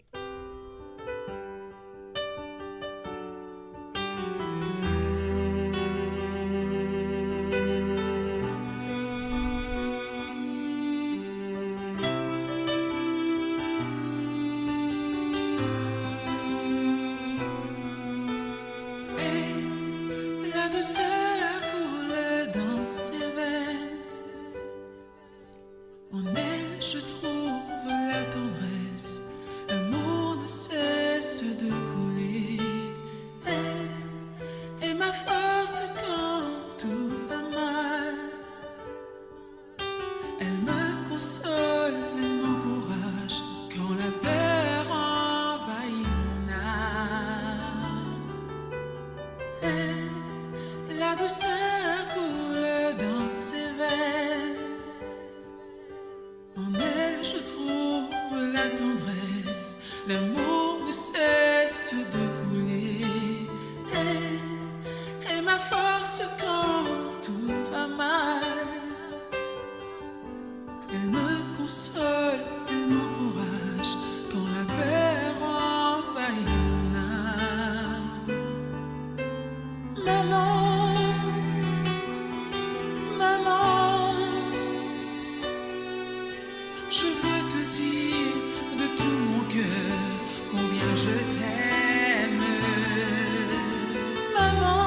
L'amour ne cesse de couler. Et, et ma force quand tout va mal. Elle me console, elle m'encourage quand la peur envahit mon âme. Maman, maman, je veux te dire de tout mon cœur combien je t'aime. Maman,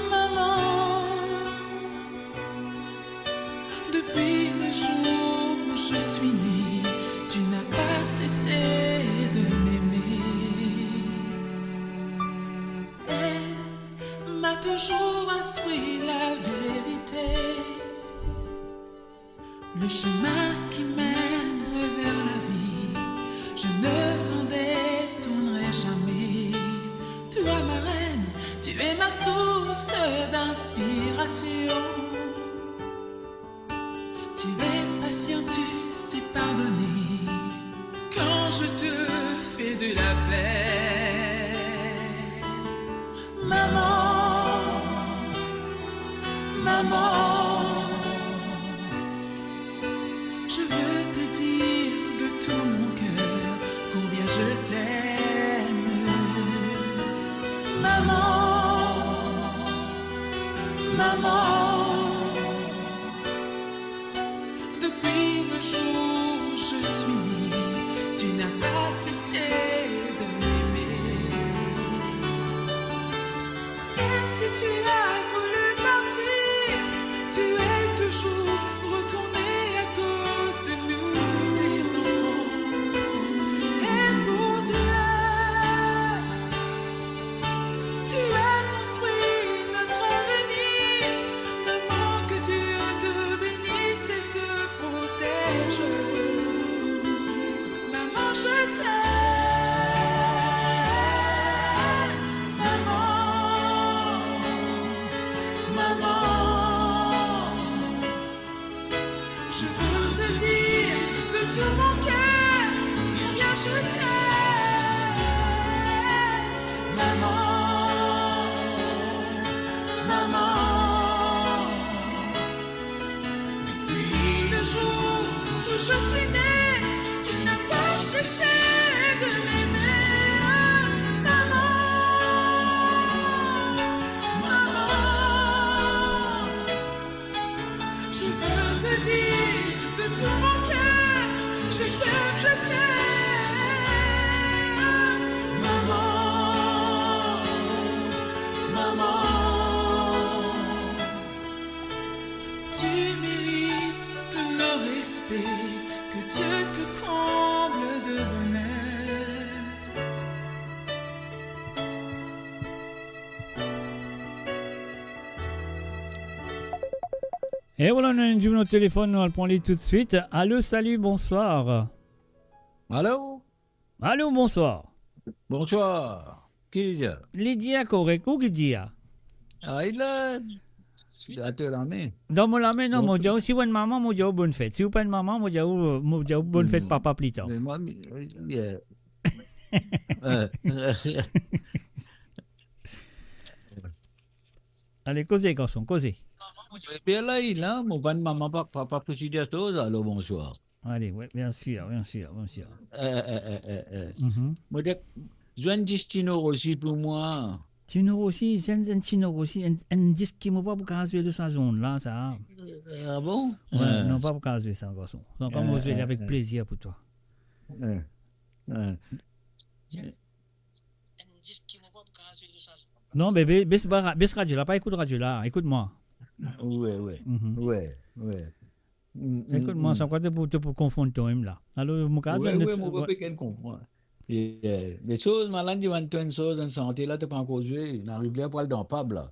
maman, depuis le jour où je suis née, tu n'as pas cessé de m'aimer. Elle m'a toujours instruit la vérité, le chemin qui mène vers la vie. Je ne m'en détournerai jamais. Toi, ma reine, tu es ma source d'inspiration. Tu es patient, tu sais pardonner quand je te fais de la peine. Maman, maman, je veux te dire de tout mon cœur combien je t'aime. Maman, maman, depuis le jour où je suis née, tu n'as pas cessé de m'aimer. Même si tu as voulu partir, tu es toujours retournée à cause de nous, tes enfants. Et pour Dieu, tu as construit notre avenir. Maman, que Dieu te bénisse et te protège. Maman, je t'aime. Maman, maman. Je veux te dire de tout mon cœur combien je t'aime. Maman, maman. Depuis le jour où je suis née, tu n'as pas cessé de m'aimer. Maman, maman. Je veux te dire de tout mon cœur, je t'aime, je t'aime. Maman, maman. Tu mérites tous nos respects, que Dieu te comble de bonheur. E vwala, nou ena enn dimoun o telefonn, nou al pran li toutswit. Alo, salut, bonsoir. Alo? Alo, bonsoir. Bonsoir. Ki li dir? Li dir korek, ou ki dir? Ah, li la, dan lame. Dan mo lame, non, mo dir ou, si ou enn mama, mo dir ou bonn fet. Si ou pa enn mama, mo dir ou, mo dir ou bonn fet papa plitar. Me mwa, mi, mi, yeah. Ale, koze, garson, koze. Bien la, li la, mo bann mama, pa, pa, pa pou dir soz, alo, bonsoir. Ale, wi, bien sir, bien sir, bien sir. Eh, eh, eh, eh, eh. Mhm. Mo dir, zwenn dis Tino Rossi pou mwa. Tino Rossi, zwenn, zwenn Tino Rossi, enn, enn dis ki mo pa pou kapav zwe dan sa zonn la, sa. Eh, ah bon? Wi, eh, non, pa pou kapav zwe sa, garson. Donk, eh, mo zwe li, eh, avek, eh, plezir pou twa. Eh, eh. Non, bebe, bes, bes radio la, pa ekout radio la, ekout mwa. Wi, wi. Mhm. Wi, wi. Mm, mm, ekout mwa, mm, sa kwa to pou, to pou konfonn twa mem la. Alor, mo kapav, wi, wi, mo pa pe konpran. E, e, me soz, mo la dir bann twa enn soz, enn sante la, to pa ankor zwe, nou ariv ler pou al dan pab la.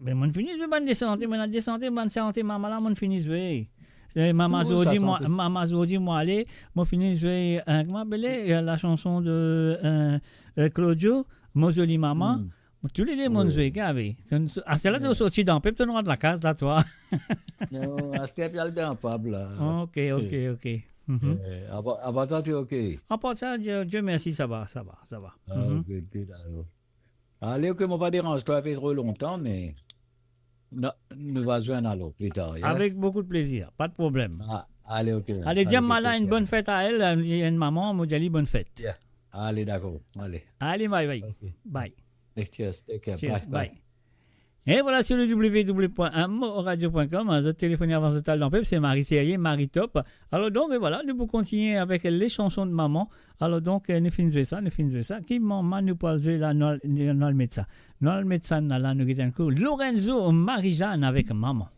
Me mo'nn fini zwe bann de sante, mo'nn al de sante, bann sante mama la, mo'nn fini zwe. E, mama, kouma zordi, sa, mwa, sante? Mama zordi, mo ale, mo fini zwe, e, kouma apele, e, la chanson de, e, e, Claudio, Mo zoli mama. Mm. Tou le de mo'nn zwe, wi, ki ave. Aster la, to sorti dan pab, to rant lakaz la, twa. Non, aster pe al dan pab la. Ok, ok, ok. Mhm. Euh, apar, apar sa, to ok? Apar sa, Dieu, Dieu merci, sa va, sa va, sa va. Ah, mhm, ok, ok, dakor. Ale, ok, mo pa deranz twa pe tro lontan, me nou, nou va zwenn alor pli tar, ya? Avek boukou de plezir, pa de problem. Ah, ale, ok. Ale, ale, dir Mama enn bonn fet a el, enn mama, mo dir li bonn fet. Ya. Ale, dakor, ale. Ale, bye, bye. Ok. Bye. Cheers, take care. Cheers, bye, bye. Bye. E vwala, sir le w w w point m o radio point com, zot telefone avan zot al dan pib, se Marie Serrier, Marie Top. Alor donk, e vwala, nou pou kontigne avek le sanson de mama. Alor donk, eh, nou finn zwe sa, nou finn zwe sa. Ki mama nou pou al zwe la, nou al, nou al met sa. Nou al met sa la, nou gete enn kou. Lorenzo Marie-Jeanne avek Mama.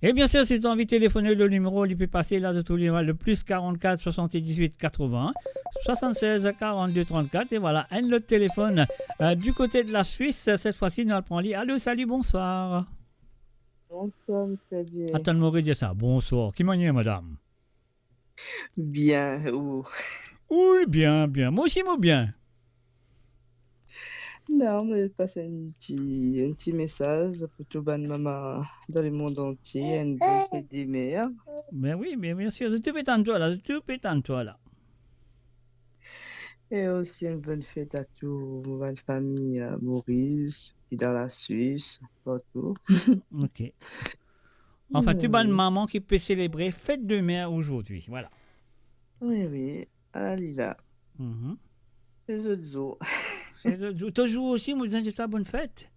E bien sir, si zot anvi telefone, le nimero, li pe pase la, zot trouv li le plus quarante-quatre soixante-dix-huit quatre-vingts soixante-seize quarante-deux trente-quatre. E vwala, enn lot telefonn, eh, du kote de la Swis, set fwa si, nou al pran li. Alo, sali, bonswar. Bonswar, Mister J. Atann, mo redir sa. Bonswar. Ki manier, madam? Bien, ou? Wi, bien, bien. Mo osi, mo bien. Non, mo pas enn ti, enn ti mesaz pou tou bann mama dan lemond antie, enn bonn fet de mer. Ben wi, ben bien sir. Zot tou pe tann twa la, zot tou pe tann twa la. E osi enn bonn fet a tou mo bann fami, eh, Moris, ki dan la Swis, partou. Ok. Anfin, tou bann mama ki pe selebre fet de mer azordi, vwala. Wi, wi, ala li la. Mhm. Se zot zour. Se zot zour. To zour osi, mo bizin dir twa bonn fet.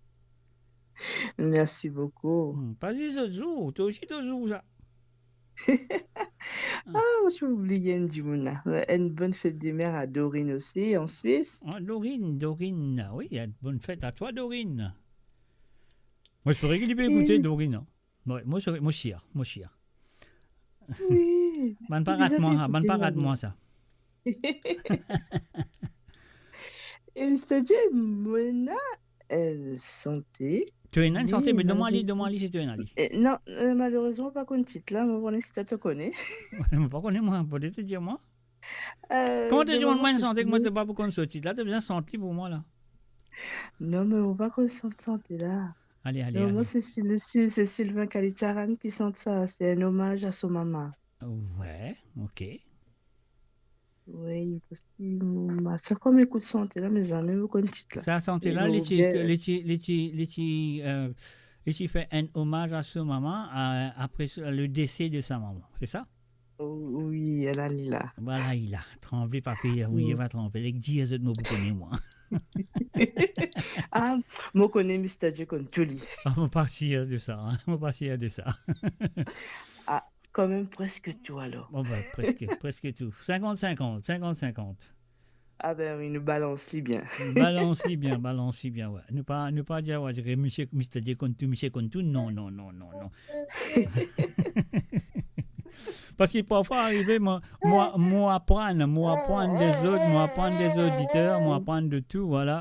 Mersi boukou. Hmm, pa zis zot zour, to osi to zour sa. Ah, mo ti oubliye enn dimoun la. Enn bonn fet de mer a Dorine osi, an Swis. Ah, Dorine, Dorine, wi, enn bonn fet a twa, Dorine. Mo espere ki li pe ekoute, Dorine, non? Wi, mo sir, mo sir, mo sir. Wi, bann pa rat mwa, bann pa rat mwa sa. E Mister J, mo ena enn sante. To ena enn sante, me donn mwa li, donn mwa li si to ena li. Eh, non, eh, malerezman, mo pa konn tit la, mo pa kone si to kone. Mo pa kone mwa, petet to dir mwa. Eh, kouma to dir mwa enn sante ki mo pa pou konn so tit la, to bizin sant li pou mwa la. Non, me mo pa konn so sante la. Ale, ale, ale. Non, se Sil-, se, se Sylvain Kalicharan ki sant sa, se enn omaz a so mama. Wi, ok. Wi, paski mo, a sak fwa mo ekout sante la, me zame mo konn tit la. Sa sante la, li ti, li ti, li ti, li ti, eh, li ti fer enn omaz a so mama, eh, apre so, le dese de sa mama, se sa? Wi, ala li la. Vwala, li la. Tranble pa per, wi, li va tranble. Li dir zot mo pou kone mwa. Ah, mo kone Mister J konn tou li. Ah, mo pa sir de sa, hein. Mo pa sir de sa. Ah, kanmem preske tou alor. Bon, ben, preske, preske tou. Sinkant sinkant, sinkant sinkant. Ah ben wi, nou balans li bien. Balans li bien, balans li bien, wi. Nou pa, nou pa dir, wi, dir misie, Mister J konn tou, misie konn tou. Non, non, non, non, non. Paski parfwa arive, mo, mo, mo aprann, mo aprann dezot, mo aprann dezot oditer, mo aprann de tou, vwala.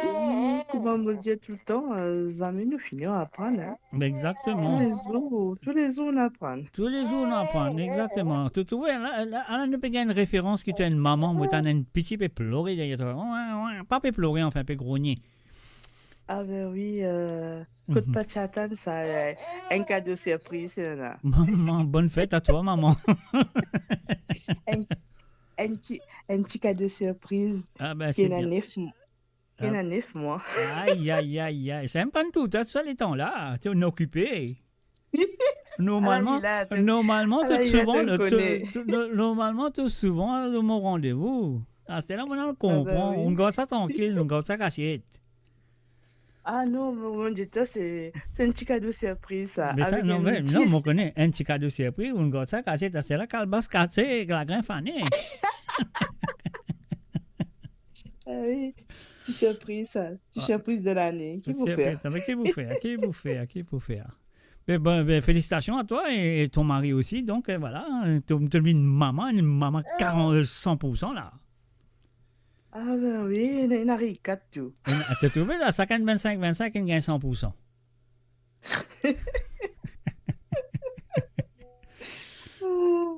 Wi, kouma mo dir toultan, eh, zame nou fini aprann, hein. Exactement. Tous les jours, tous les jours, on apprend. Tous les jours, on apprend, exactement. To trouve, la, la, la, nou pe gagn enn referans ki to enn mama, mo tann enn piti pe plore deryer twa. Wi, wi, pa pe plore, anfin, pe grogne. Ah ben wi, eh, kot pa ti atann sa, eh, enn kado sirpriz, eh, nana. Mama, bonn fet a twa, mama. Enn, enn ti, enn ti kado sirpriz. Ah ben, se bien. Ki ena nef mwa. Ena nef mwa. Ay, ay, ay, ay. Sa mem pa tou, to, sa letan la, to okipe. Normalman, normalman, to souvan, to, to, no-, normalman, to souvan, mo randevou. Aster la, mo al konpran. Wi. Nou gard sa trankil, nou gard sa kasiet. Ah non, mo, mo dir twa, se, se enn ti kado sirpriz sa. Me sa, avek non, enn me, non, mo kone, enn ti kado sirpriz, nou gard sa kasiet, aster la, kalbas kase, lagrin fane. Ah wi, ti sirpriz sa, ti sirpriz de lane. Ki pou fer? Sirpriz, me ki pou fer? Ki pou fer? Ki pou fer? Ben, ben, ben, felisitasion a twa e, e to mari osi. Donk, eh, vwala, to, to vinn mama, enn mama karan-, eh, san pou san la. Ah ben wi, ena, ena rikat tou. Ena, to trouve la, sakenn vinn sink vinn sink, inn gagn san pou san. Ah,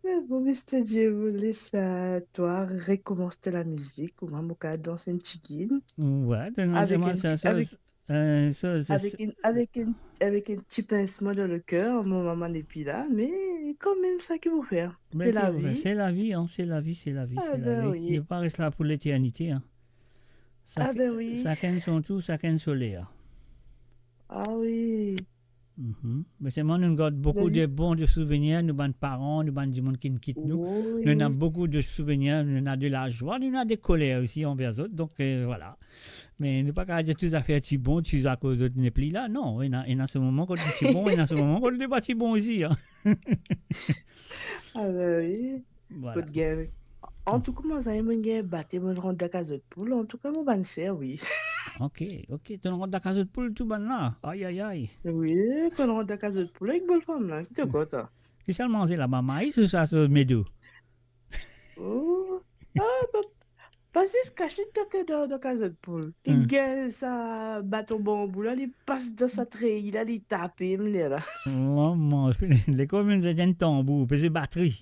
me bon, Mister J, mo les, eh, twa rekomans to lamizik, kouma mo kav dans enn tigit. Wi, donn mwa sa, sa, avek Euh, sa, sa, avek sa, enn, avek enn, avek enn ti pinsman dan leker, mo mama nepli la, me kanmem, sa ki pou fer? Me se ki pou fer? Lavi. Se lavi, hein, se lavi, se lavi, se lavi. Ah ben wi. Nou pa res la pou leternite, hein. Sak-, ah ben wi. Sakenn son tou, sakenn so ler. Ah wi. Mhm. Me selman, nou gard boukou de bon de souvenir, nou bann paran, nou bann dimoun ki kit nou. Wi. Nou ena boukou de souvenir, nou ena de lazwa, nou ena de koler osi anver zot. Donk, euh, vwala. Me nou pa kapav dir tou zafer ti bon, ti akoz zot nepli la. Non, ena, ena se moman kot ti bon, ena se moman kot li pa ti bon osi, hein. Ah ben wi. Vwala. Kot gagn. Antouka, mo zame, mo gagn bate, mo rant dan kazot poul. Antouka, mo bann ser, wi. Ok, ok. To rant dan kazot poul, tou bann la. Ay, ay, ay. Wi, mo rant dan kazot poul avek bel fam la. Ki to krwar, twa? Ki sa li manze laba, mais ou sa, so medo? Oh. Ah, pa, pa zis kasiet dan, dan, dan kazot poul. Li gagn sa baton banbou la, li pas dan sa trei la, li tape, mem la. Mama, li kouma enn tanbour, pe zwe batri.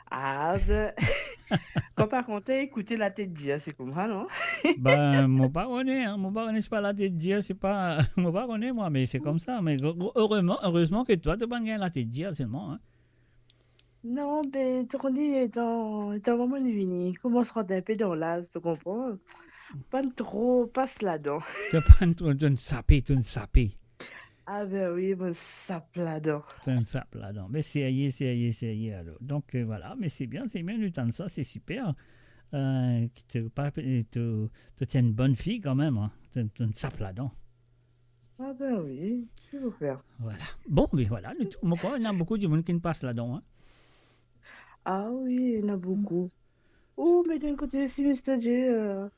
Ah, ben, kan pa kontan ekoute latet dir, se koumsa, non? Ben, mo pa kone, hein, mo pa kone, se pa latet dir, se pa, mo pa kone, mwa, me se koumsa. Me gr-, gr-, erezman, erezman ki twa, to pa gagn latet dir selman, hein. Non, ben, to kone, letan, letan mo vini, koumans rant inpe dan laz, to konpran? Pa'nn tro pas ladan. To pa'nn tro, to'nn sape, to'nn sape. Ah ben wi, mo sap ladan. To'nn sap ladan. Me serye, serye, serye alor. Donk, euh, vwala, me se bien, se bien, nou tann sa, se siper. Euh, ki to pa, to, to ti enn bonn fi kanmem, hein. To, to'nn sap ladan. Ah ben wi, ki pou fer? Vwala. Bon, me vwala, nou tou, mo krwar ena boukou dimoun ki pas ladan, hein. Ah wi, ena boukou. Oh, me dan enn kote osi, Mister J, euh,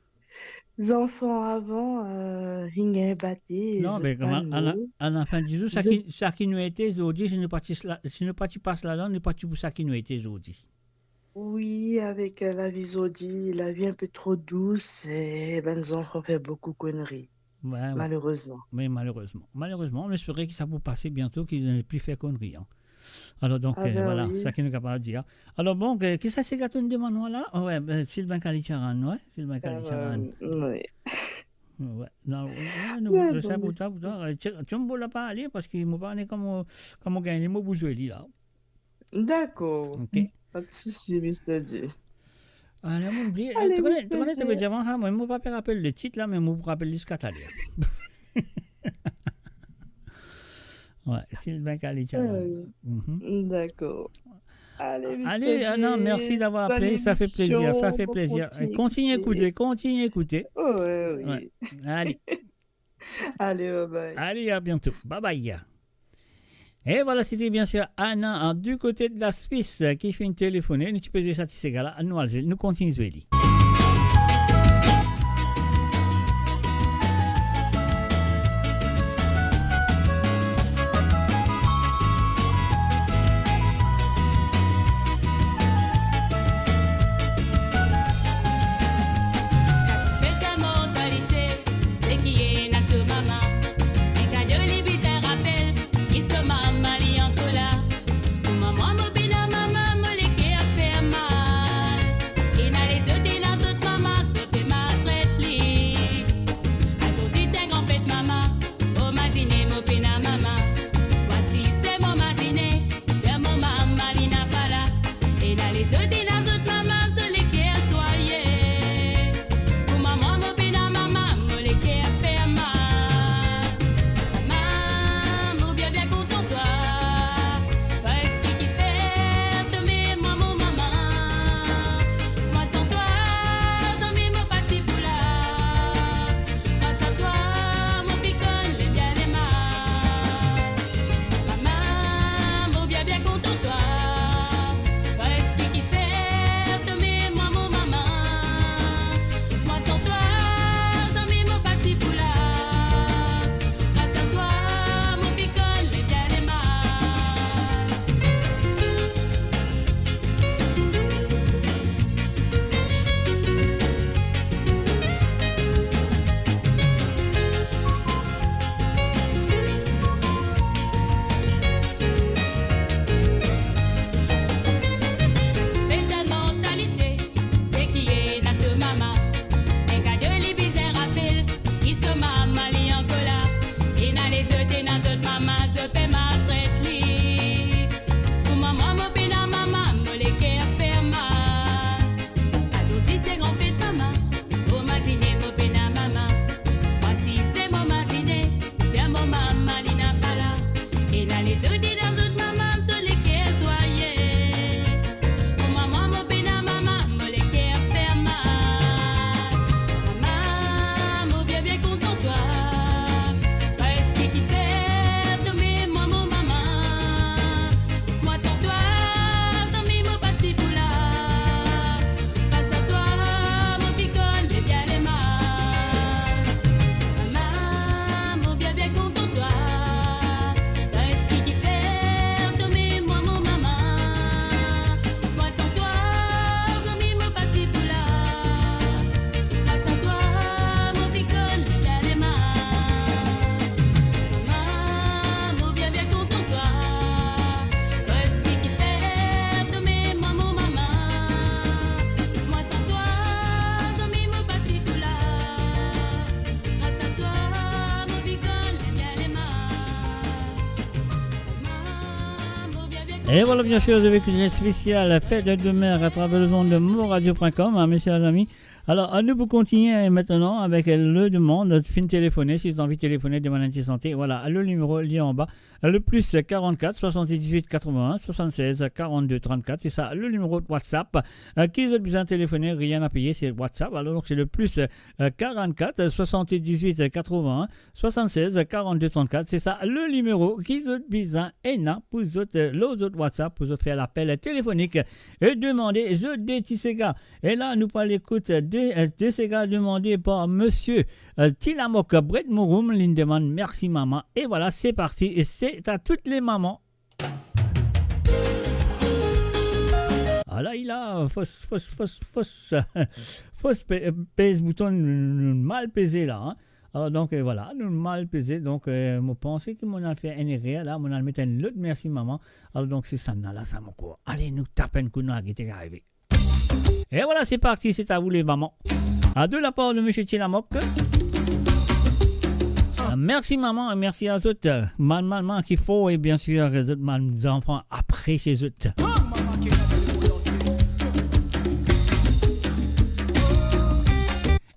zanfan avan, euh, inn gagn bate, non, zot me kouma, pa a la, nemo. A la fin di zour, sa ki, sa ki nou ete zordi, si nou pa ti la, si nou pa ti pas ladan, nou pa ti pou sa ki nou ete zordi. Wi, avek, euh, lavi zordi, lavi inpe tro dous, e bann zanfan fer boukou konri. Wi, wi. Malerezman. Wi, malerezman. Malerezman, nou espere ki sa pou pase biento, ki nou pli fer konri, hein. Alor, donk, ah, euh, ben vwala, wi, sa ki nou kapav dir. Alor, bon, euh, kisa se gato nou demann mwa la? Oh, wi, ben, Sylvain Kalitcharan, wi, Sylvain Kalitcharan. Ah, wi. Wi. Non, wi, nou, ben, sa bon, pou twa, pou twa. Euh, ti, ti mo la pa ale, parski mo pa kone kouma, kouma gagn li, mo pou zwe li la. Dakor. Ok. Pa de sousi, Mister J. Ale, mo bliye. Ale, to kone, Mister J, to kone, to pe dir mwa, ha, mwa, mo pa pe rapel letit la, me mo pou rapel li ziska taler. Wi, Sylvain Kalitcharan. Euh, mhm. Dakor. Ale, Mister J, ah non, merci d'avoir appelé, ça fait plaisir, ça fait plaisir. Bonne émission, bon continuité. Continue à écouter, continue à écouter. Oh, wi, wi. Wi. Ale. Ale, bye bye. Ale, à bientôt. Bye bye. E vwala, se ti bien sir Anna, hein, du kote de la Swis, euh, ki finn telefone. Nou ti pe zwe sa ti sega la, nou al zwe, nou kontign zwe li. Sa ti fet a mortalite, seki ena so mama. Enn kado li bizin rapel, parski so mama li ankor la. Kouma mwa mo pena mama, mo leker fer mal. Ena lezot E vwala, bien sir, zot pe ekout spesial Fête de mer atraver le mond de Mon Radio point com, hein, mesier, zami. Alor, nou pou kontinie aster avek le demande. Finn telefone, si zot anvi telefone, demann enn ti sante, vwala, le nimero li anba, le plus quarante-quatre soixante-dix-huit quatre-vingts soixante-seize quarante-deux trente-quatre, se sa le nimero WhatsApp. Euh, ki zot bizin telefone, rien a peye, se WhatsApp. Alor, donk, se le plus, euh, quarante-quatre soixante-dix-huit quatre-vingts soixante-seize quarante-deux trente-quatre, se sa le nimero ki zot bizin ena pou zot, euh, lor zot WhatsApp, pou zot fer lapel telefonik e demande zot de ti sega. E la, nou pou al ekout de, euh, de sega demande par mesier, euh, Tilamok Brett Mouroum, li demann Mersi Mama. E vwala, se parti. E se a tou le mama. Ala, li la, fos, fos, fos, fos, fos pe-, pez bouton, nou, nou mal peze la, hein. Alor, donk, euh, vwala, nou mal peze. Donk, euh, mo panse ki mo al fer enn erer la, mo al met enn lot Mersi Mama. Alor, donk, se sa nou al la, sa mo krwar. Ale, nou tap enn kou, nou al gete ki arive. E vwala, se parti, se a vou le mama. A de la par de mesier Tilamok. Mersi mama, mersi a zot. Bann mama ki for e bien sir, zot bann zanfan apresie zot.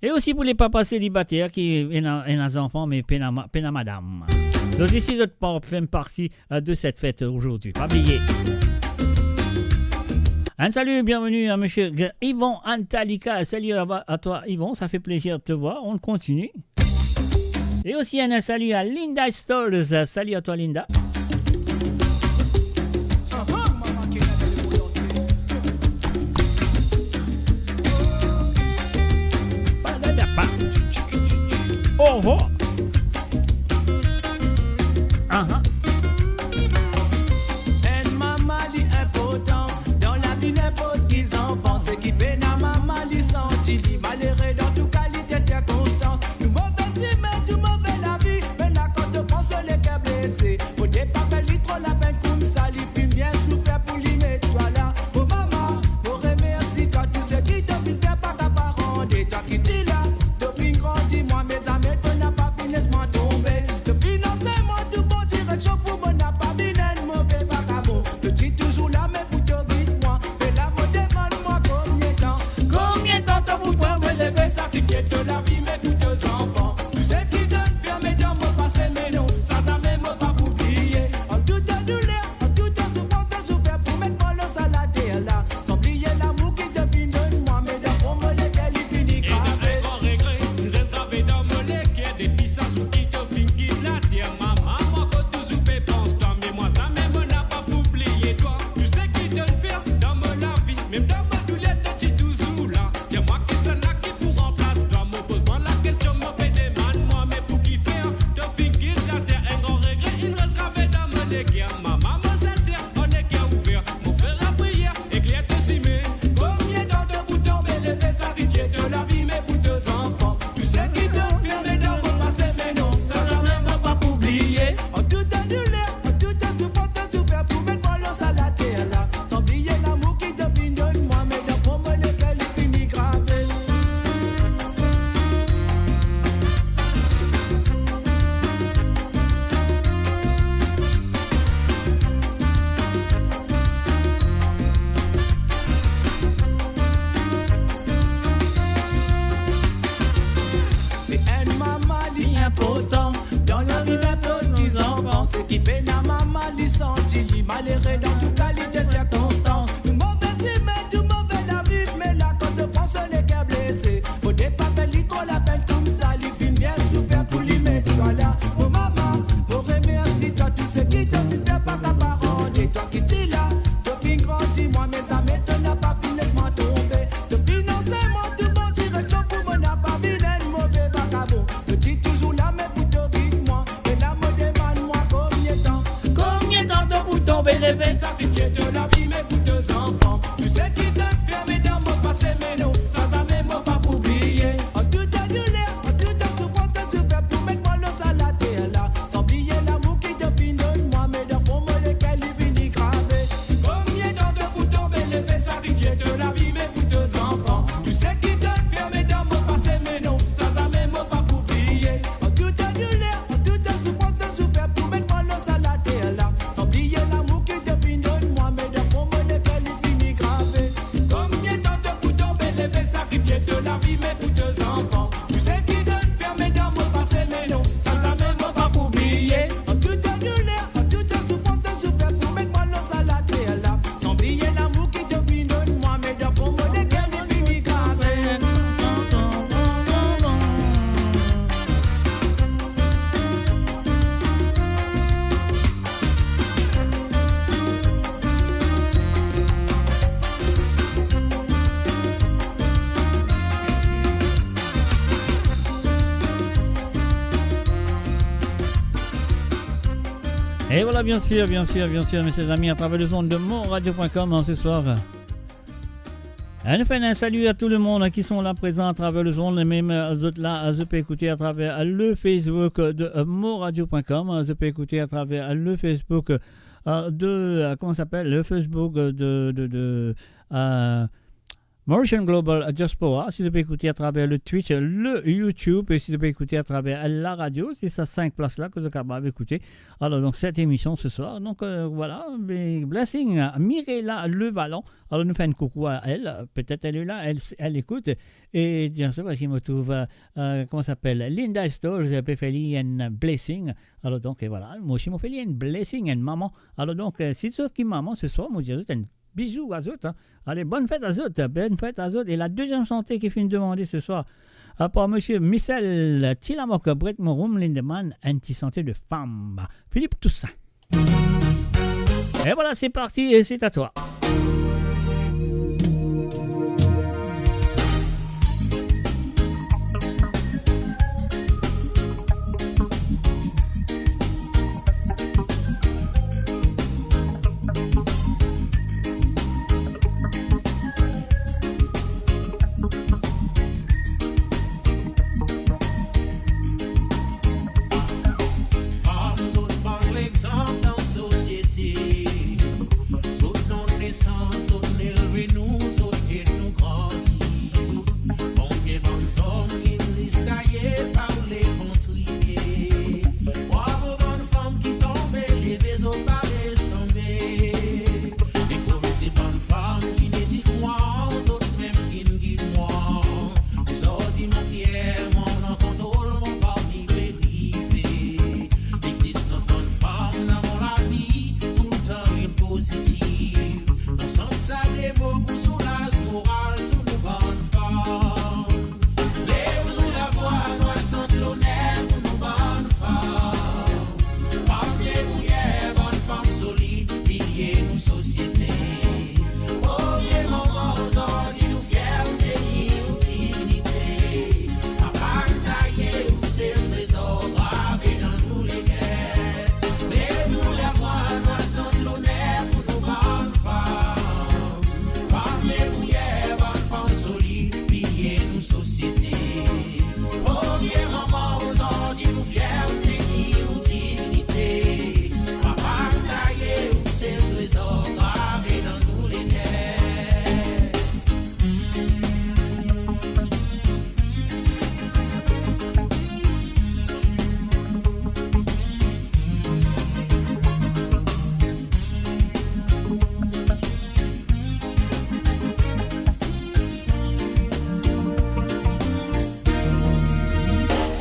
E osi pou le papa selibater ki ena, ena zanfan, me pena ma-, pena madam. Zot osi, zot pa fer parti, euh, de set fet azordi. Pa bliye. Un salut, bienvenue à monsieur G-, Yvon Antalika. Salut à, à toi, Yvon, ça fait plaisir de te voir. On continue. Et aussi un salut à Linda Stolz. Salut à toi, Linda. Oh, oh. Aha. Enn mama li inportan dan lavi ninport ki zanfan. Seki pena mama li santi li malere dan tou kalite sirkonstans. Tou move sime, tou move lavi, pena kan to pran so leker blese. Fode pa fer li tro lapenn koumsa, li finn bien soufer pou li met twa la. Mo mama, mo remersi twa, tou seki to finn fer pa kapav rande. Twa ki ti la, to finn grandi mwa, mezami to napa Et voilà, bien sûr, bien sûr, bien sûr, mes chers amis, à travers les ondes de mon radio point com, hein, ce soir. Hein, nous faisons un salut à tout le monde, hein, qui sont là présents à travers les ondes, et même, euh, les autres là, euh, je peux écouter à travers, euh, le Facebook de, euh, mon radio point com, hein, je peux écouter à travers, euh, le Facebook, euh, de, euh, comment ça s'appelle, le Facebook de, de, de, euh, Mauritian Global Diaspora, si vous pouvez écouter à travers le Twitch, le YouTube, et si vous pouvez écouter à travers la radio, c'est ça, cinq places là que vous êtes capables d'écouter. Alors, donc, cette émission ce soir. Donc, euh, voilà, mes blessings, Mirella Levalant. Alors, nous fait un coucou à elle. Peut-être elle est là, elle, elle écoute. Et bien sûr, parce qu'il me trouve, euh, euh, comment ça s'appelle, Linda Stores, euh, peut faire un blessing. Alors, donc, et voilà, moi aussi, je fais un blessing, une maman. Alors, donc, euh, si tu es maman ce soir, moi, je dis, Bizou a zot, hein. Allez, bonne fête à zot, bonne fête à zot. Et la deuxième santé ki finn demande ce soir, euh, par monsieur Michel Tilamok, Brett Morum, Lindemann, un petit santé de femme. Philippe Toussaint. Et voilà, c'est parti et c'est à toi. Fam, zot bann lexanp dan sosiete. Zot donn nesans, zot elve nou, zot ed nou grandi. Konbien bann zom ki zis taye pa oule kontribie? Bravo bann fam ki tonbe, leve, zot pa les tonbe. E kouma se bann fam ki ne dir mwa, zot mem ki gid mwa. Zordi mo fier, mo an kontrol mo parti pe rive. Lexistans bann fam dan mo lavi, toultan inn pozitif. Mo santi sa de mo pou soulaz moral tou nou bann fam. Lev nou lavwa, nou al sant loner pou nou bann fam. Fam debouyer, bann fam solid, pilie nou sosiete. Premie moman, zordi nou fier, nou teni nou dignite. Papa taye, ou se trezor grave dan nou leker. Lev nou lavwa, nou al sant loner pou nou bann fam. Fam debouyer, bann fam solid, pilie nou sosiete. Premie moman, zordi nou fier, teni nou dignite. Papa taye, ou se trezor grave dan nou leker.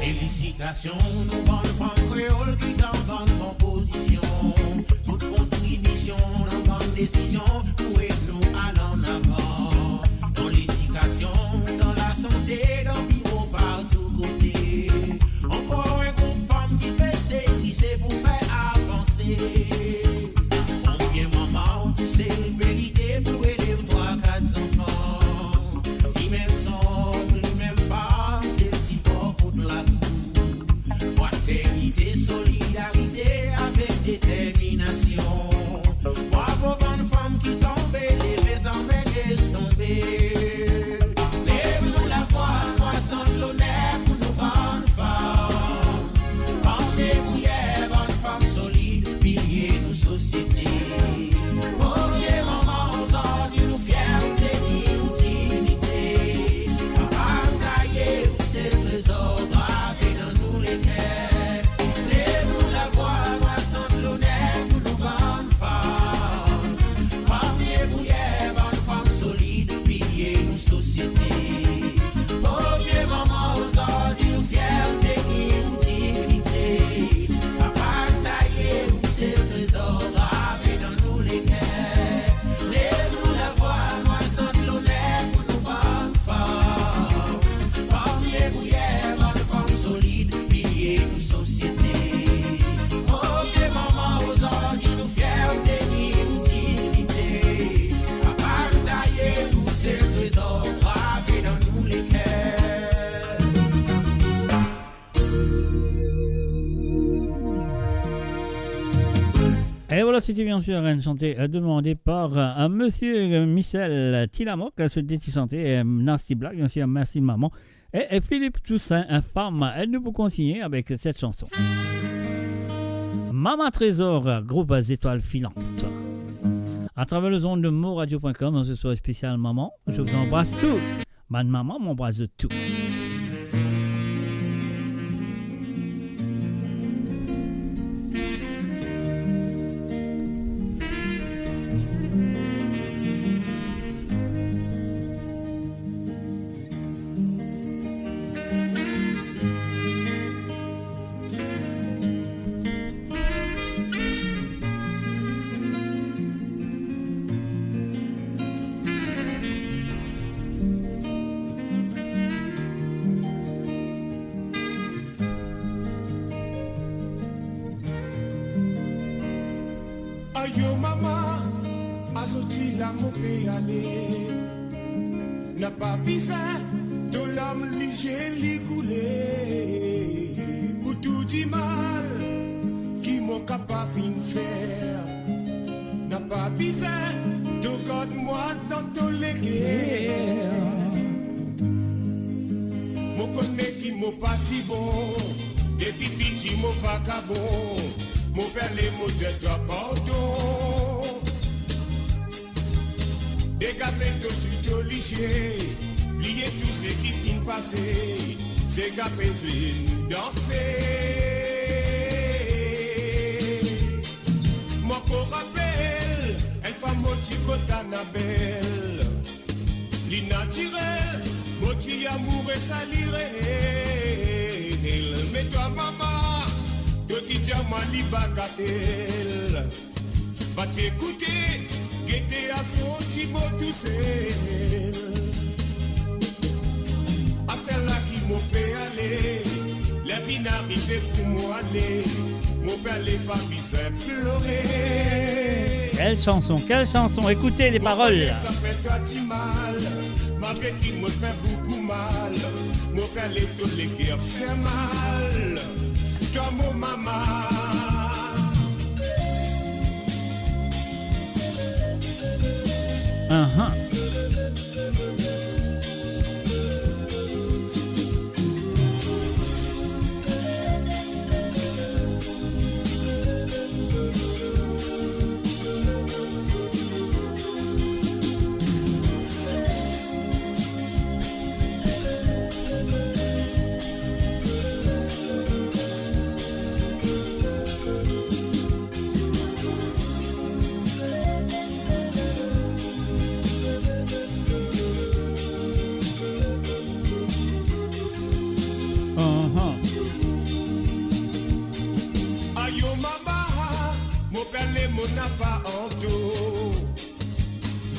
Felisitasion nou bann fam kreol ki dan bann bon pozision. Zot kontribision dan bann desizion pou ed nou al an avan. Dan ledikasion, dan lasante, dan biro, partou kote. Ankor enn group fam ki pe seri se pou fer avanse. Konbien mama ou tousel pe lite pou elev trwa, kat zanfan? Limem zom, limem fam, sel sipor kot lakou. Fwa Voilà, c'était bien sûr une chanson, euh, demandée par, euh, monsieur, euh, Michel Tilamoc, euh, sur le titre chanté, euh, Nasty Black, bien sûr, Merci Maman. Et, et Philippe Toussaint, euh, femme. Et nous, pour continuer avec cette chanson. Mama Trésor, euh, groupe, euh, Étoile Filante. À travers les ondes de moradio point com, ce soir spécial maman. Je vous embrasse tous. Bann mama, mo anbras zot tou. Ayo mama, a soti la mo pe ale. Napa bizin to larm lizie li koule. Pou tou dimal ki mo kapav finn fer, napa bizin to gard mwa dan to leker. Mo kone ki mo pa ti bon, depi piti mo vakabon. Mo pe ale, mo dir twa pardon. Degaze to sou to lizie, bliye tou seki finn pase, seki pe zwe nou danse. Mo ankor rapel, enn fwa mo ti kot Anabel. Li natirel, mo ti amoure sa li reel. Me twa mama, to ti dir mwa li bagatel. Pa ti ekoute, gete a soti mo tousel. Aster la ki mo pe ale, ler finn arive pou mo ale, mo pe ale pa bizin plore. Quelle chanson, quelle chanson, écoutez les paroles. Mo kone sa fer twa dimal, malgre ki mo fer boukou mal, mo pe ale to leker fer mal. Twa mo mama. Ahan. Ahan. Ayo mama, mo pe ale, mo napa anto.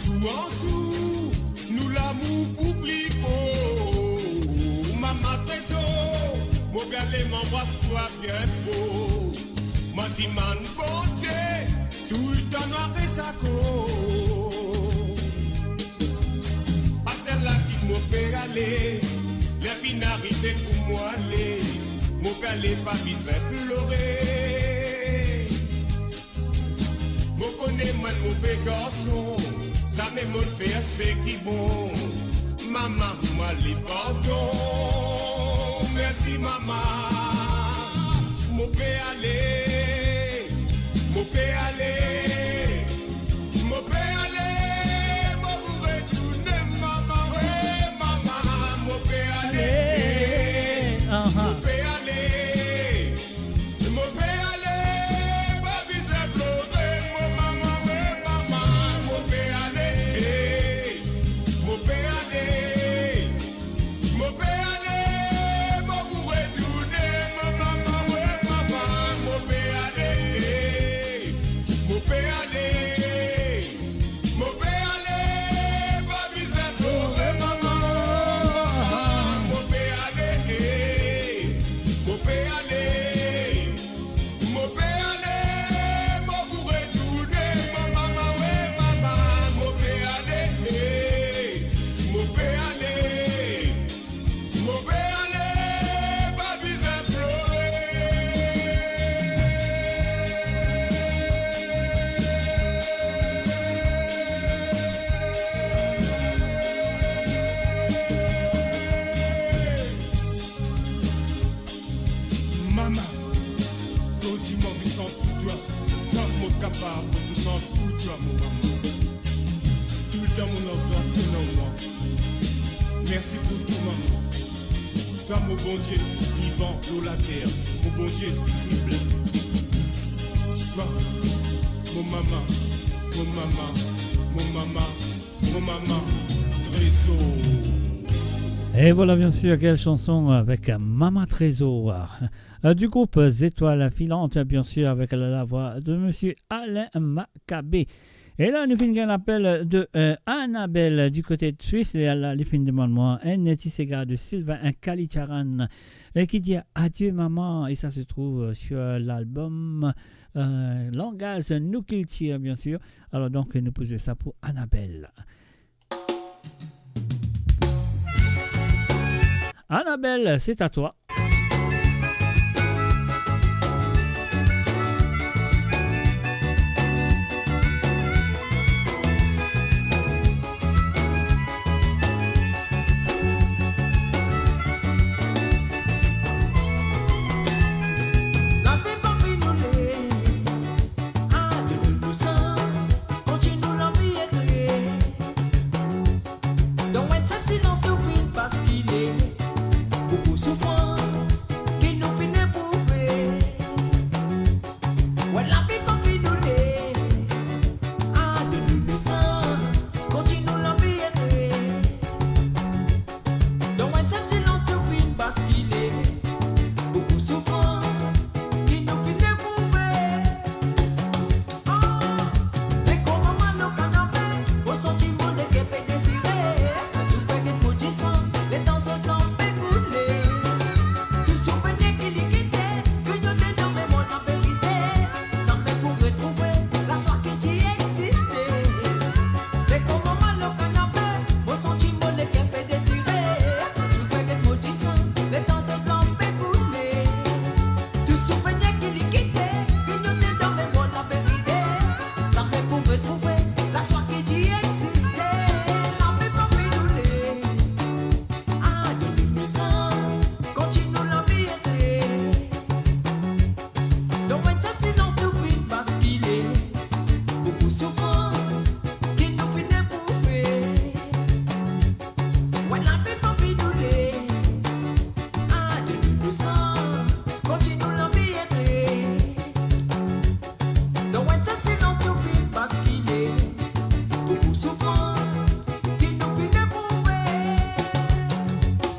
Zour an zour, nou lamour pou pli for. Mama Trezor, mo pe ale, mo anbras twa bien for. Mo dimann Bondie, toultan nou res akor. Aster la ki mo pe ale, ler finn arive pou mo ale, mo pe ale pa bizin plore. Mo kone mo enn move garson, zame mo fer seki bon. Mama, mo ale pardon. Mersi mama. Mo pe ale, mo pe ale, mo pe ale, mo pou retourne mama, we mama, mo pe ale, ahan, mo pe ale. Mo pe ale, pa bizin plore, mo mama, we mama, mo pe ale, eh, mo pe ale, mo pe ale, mo pou retourne, mo mama, we mama, mo pe ale, eh, Twa mo nom, twa mo nom, mwa. Mersi pou tou, mama. Twa mo Bondie vivan lor later, mo Bondie vizible. Twa mo mama, mo mama, mo mama, mo mama trezor. Et voilà, bien sûr, quelle chanson avec Mama Trésor, euh, du groupe Zetoile Filante, bien sûr, avec la, la voix de monsieur Alain Macabé. E la, nou finn gagn lapel de, euh, Annabelle du côté de Suisse. Li la, li finn demann mwa enn ti sega de Sylvain, enn Kalicharan, euh, qui dit Adieu maman. Et ça se trouve, euh, sur l'album, euh, Langaz Nou Kiltir, bien sûr. Alors donc, nou pou zwe sa pou Annabelle. Annabelle, c'est à toi. Lavi pa fini le, a, donn nou sans, kontign nou lavi ete. Dan enn sel silans nou finn baskile, boukou soufrans ki nou finn eprouve. Wi, lavi pa fini le, a, donn nou sans, kontign nou lavi ete. Dan enn sel silans nou finn baskile, boukou soufrans ki nou finn eprouve. Ah, me kouma mwa lor kanape, mo santi mo leker pe desire. Soufer get mo disan, letan zot larm pe koule. Tou souvenir ki li kite, grignote dan memwar laverite. Zame pou retrouve laswa ki ti existe. Me kouma mwa lor kanape, mo santi mo leker pe desire. Soufer get mo disan, letan zot larm pe koule. Tou souvenir ki li kite, grignote dan memwar laverite. Zame pou retrouve laswa ki ti existe. Lavi pa fini le, a, donn nou sans, kontign nou lavi ete. Dan enn sel silans nou finn baskile, boukou soufrans ki nou finn eprouve. Wi, lavi pa fini le, a, donn nou sans, kontign nou lavi ete. Dan enn sel silans nou finn baskile, boukou soufrans ki nou finn eprouve.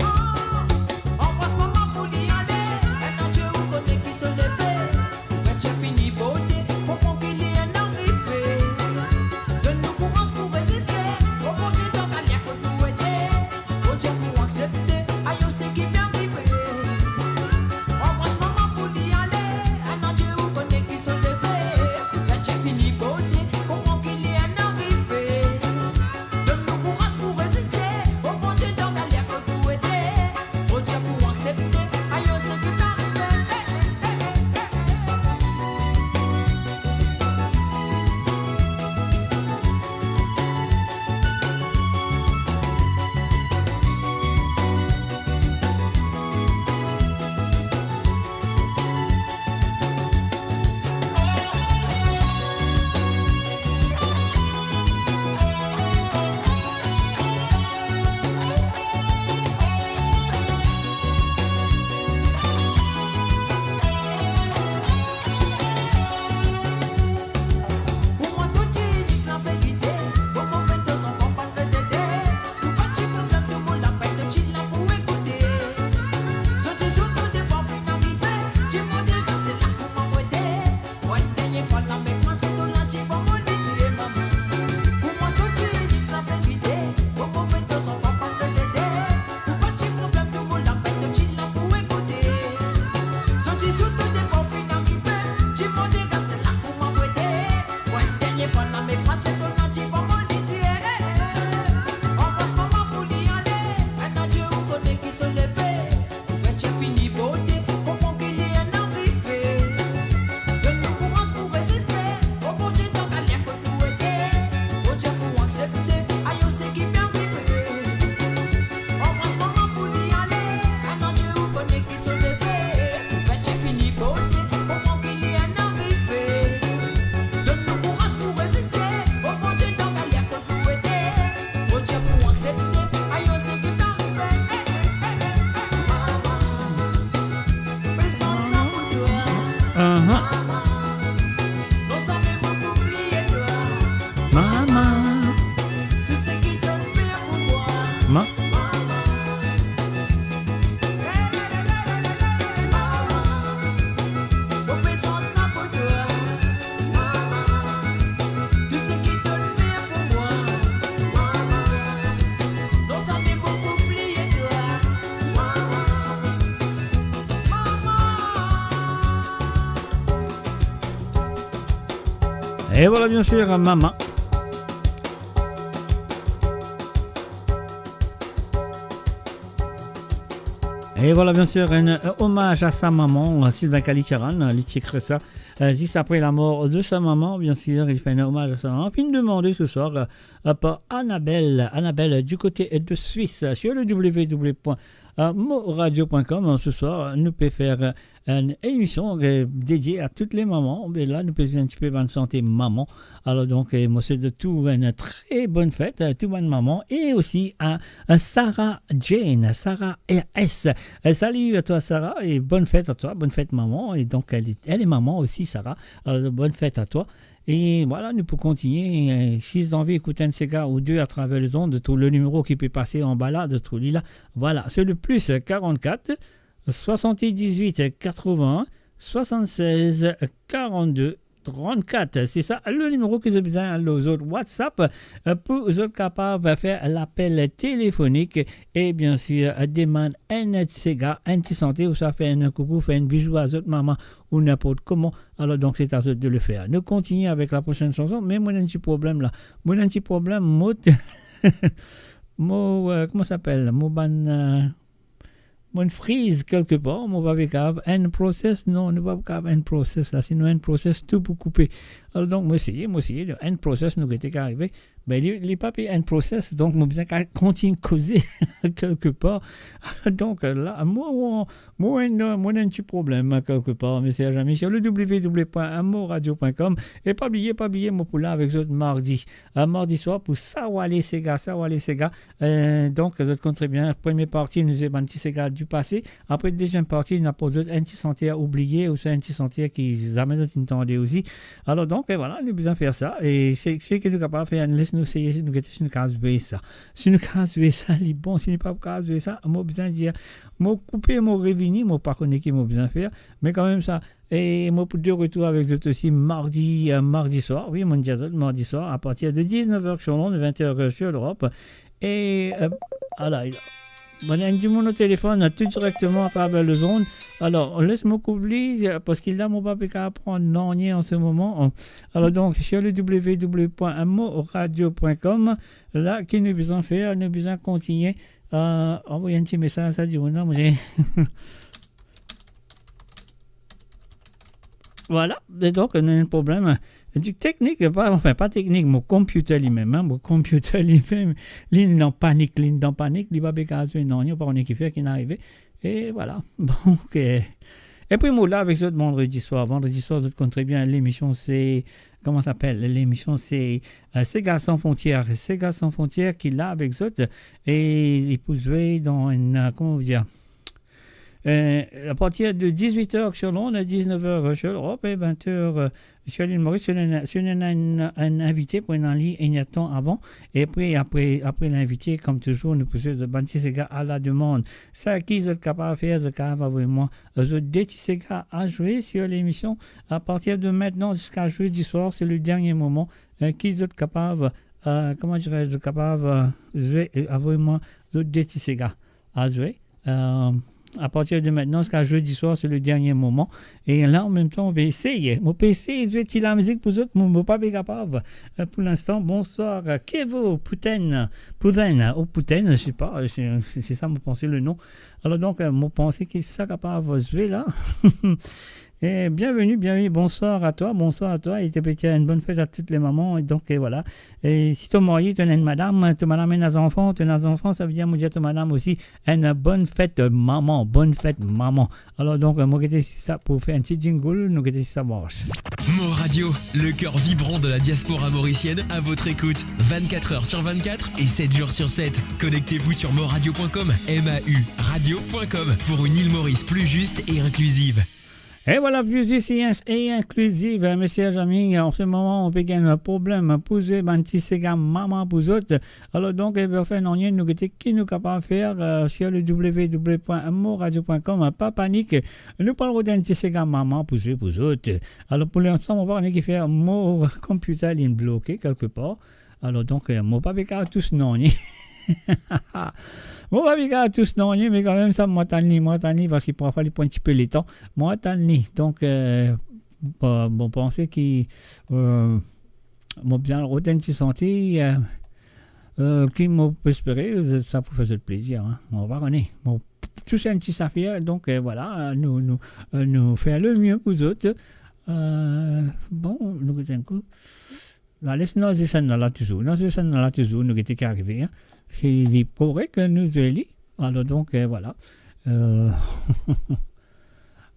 Oh, anbras mama pou li ale, enn adye ou kone ki so leve. Fer ti fini bode, konpran ki li ena rive. Donn nou kouraz pou reziste, o Bondie, dan galer kot nou ete. Bondie pou aksepte, ayo seki bien rive. Anbras mama pou li ale, enn adye ou kone ki so leve. Fer ti fini bode, konpran ki li ena rive. Aha. Mama. Ma- Et voilà, bien sûr, Mama. Et voilà, bien sûr, un, un hommage à sa maman, Sylvain Kalitcharan, li ti ekrir sa, euh, zis apre lamor de sa mama, bien sûr, li fer un hommage à sa maman. Finn demande ce soir, euh, par Annabelle, Annabelle du côté de Suisse, sur le w w w point moradio point com. Ce soir, nou pe fer, euh, enn emision, euh, dedie a tout le maman. E la, nou pe dir enn tipe bann sante maman. Alors donc, euh, mo swet zot tou enn tre bonn fet, euh, tou bann maman, e osi a, a Sarah Jane, Sarah R S. Euh, salut à toi, Sarah, et bonne fête à toi, bonne fête, maman. Et donc, elle est, elle est maman aussi, Sarah. Alors, bonne fête à toi. Et voilà, nou pou kontinie. Euh, si zot anvi ekout enn sega ou de atraver lezond, trouv le nimero ki pe pase anba la, trouv li la. Voilà, c'est le plus quarante-quatre, soixante-dix-huit quatre-vingts soixante-seize quarante-deux trente-quatre. Se sa le nimero ki zot bizin lor zot WhatsApp, euh, pou zot kapav fer lapel telefonik e, bien sûr, euh, demann enn ti sega, enn ti sante, ouswa fer enn koukou, fer enn bizou a zot mama ou ninport kouma. Alors donc, c'est à zot de le faire. Nou kontinie avek la prochaine chanson, me mo ena enn ti problem la. Mo ena enn ti problem, mo, mo, euh, comment ça s'appelle? Mo bann, euh, mo inn friz kelke par, mo pa pe kapav end process, non, nou pa kapav end process la, sinon end process tou pou koupe. Alors donc, mo eseye, mo eseye, end process, nou gete ki arive. Me li, li pa pe end process, donk mo bizin ka kontign koze kelke par. Donk, la, mo, mo, mo ena, mo ena enn ti problem kelke par, me se a zame. Sur le w w w point moradio point com. E pa bliye, pa bliye, mo pou la avek zot mardi. Euh, mardi swar pou Sawale Sega, Sawale Sega. Euh, donk, zot konn tre bien, premie parti, nou zwe bann ti sega di pase. Apre, deziem parti, nou aport zot enn ti sante oubliye, ouswa enn ti sante ki zame zot inn tande osi. Alors donc, euh, voilà, nou bizin fer sa. E se, seki nou kapav fer, les nou seye, nou gete si nou kapav zwe sa. Si nou kapav zwe sa, li bon. Si nou pa kapav zwe sa, mo bizin dir, mo koupe, mo revini, mo pa kone ki mo bizin fer. Me kanmem sa, e mo pou de retour avek zot osi mardi, euh, mardi swar. Wi, mo dir zot, mardi swar, a partir de diznef er sur Londres, vent er sur L'Europe. E, euh, ala, mo ena enn dimoun o telefonn, tou direkteman atraver lezond. Alors, les mo koup li, euh, parski la, mo pa pe kapav pran nanye an se moman. Alors, donk, sur le w w w point moradio point com, la, ki nou bizin fer, nou bizin kontigne, euh, anvoy enn ti mesaz a dimoun la, mo dir, Voilà, e donk, nou ena enn problem, e, di teknik, pa, anfin, pa teknik, mo computer limem, hein, mo computer limem, li dan panik, li dan panik, li pa pe kapav zwe, non, li pa kone ki fer, ki inn arive. E voilà. Bon, ok. Epi mo la avek zot vandredi swar. Vandredi swar, zot konn tre bien, lemision se, kouma sa apel? Lemision se, euh, Sega San Frontières. Sega San Frontières ki la avek zot. E li pou zwe dan enn, euh, kouma nou dir? Euh, a partir de dizuit er sur Londres, diznef er sur L'Europe e vent er, euh, sur lil Moris, si nou ena, si nou ena enn, enn invite pou ena li enn tan avan. Epi apre, apre linvite, kom touzour, nou pou zwe bann ti sega a la demande. Seki zot kapav fer, zot kapav avoy mwa, euh, zot de ti sega a zwe sur lemision. A partir de mintnan ziska zedi swar, se le dernie moman, euh, ki zot kapav, euh, kouma dir, zot kapav, euh, zwe, euh, avoy mwa zot de ti sega a zwe. Euh, a partir de mintnan ziska zedi swar, se le dernie moman. E la, an mem tan, mo pe esey, mo pe esey zwe ti lamizik pou zot, mo, mo pa pe kapav, euh, pou linstan. Bonswar, euh, Kevo, Pouten, Pouten, ou Pouten, je sais pas, euh, se, se, se sa, mo panse le non. Alors donc, euh, mo panse ki sa kapav zwe la. E bienveni, bienveni, bonswar a twa, bonswar a twa, e to pe dir enn bonn fet a tout le maman, e donk, e voilà. E si to marye, to ena enn madam, to madam ena zanfan, to ena zanfan, sa ve dir, mo dir to madam osi, enn bonn fet, euh, maman, bonn fet, maman. Alors donc, euh, mo gete si sa pou fer enn ti jingle, nou gete si sa mars. Mo Radio, le cœur vibrant de la diaspora mauricienne, à votre écoute, vingt-quatre heures sur vingt-quatre et sept jours sur sept. Connectez-vous sur mo radio point com, M A U radio point com, pour une île Maurice plus juste et inclusive. E vwala, pli zis e in-, e inkliziv, eh, mesie zami, an se moman, nou pe gagn problem pou zwe bann ti sega mama pou zot. Alor donk, eh, pou fer nanye, nou gete ki nou kapav fer, eh, sur le w w w point mo radio point com, pa panik. Nou pral rod enn ti sega mama pou zwe pou zot. Alor, pou linstan, mo pa kone ki fer, mo computer li bloke kelke par. Alor donk, eh, mo pa pe kapav tous nanye. Mo pa pe kapav tous nanye, me kanmem sa, mo atann li, mo atann li, parski parfwa li pran enn tipe letan. Mo atann li. Donk, eh, bon, bon, panse ki, eh, mo bizin rod enn ti santi, eh, eh, ki mo pe espere, eh, sa pou fer zot plezir, hein. Mo pa kone. Mo tous enn ti zafer, donk, eh, vwala, nou, nou, eh, nou fer lemie pou zot. Eh, bon, nou get enn kou. La, les nou dan sann la touzour. Dan sann la touzour, nou gete ki arive, hein. Si li korek, nou zwe li. Alor donk, eh, vwala. Eh,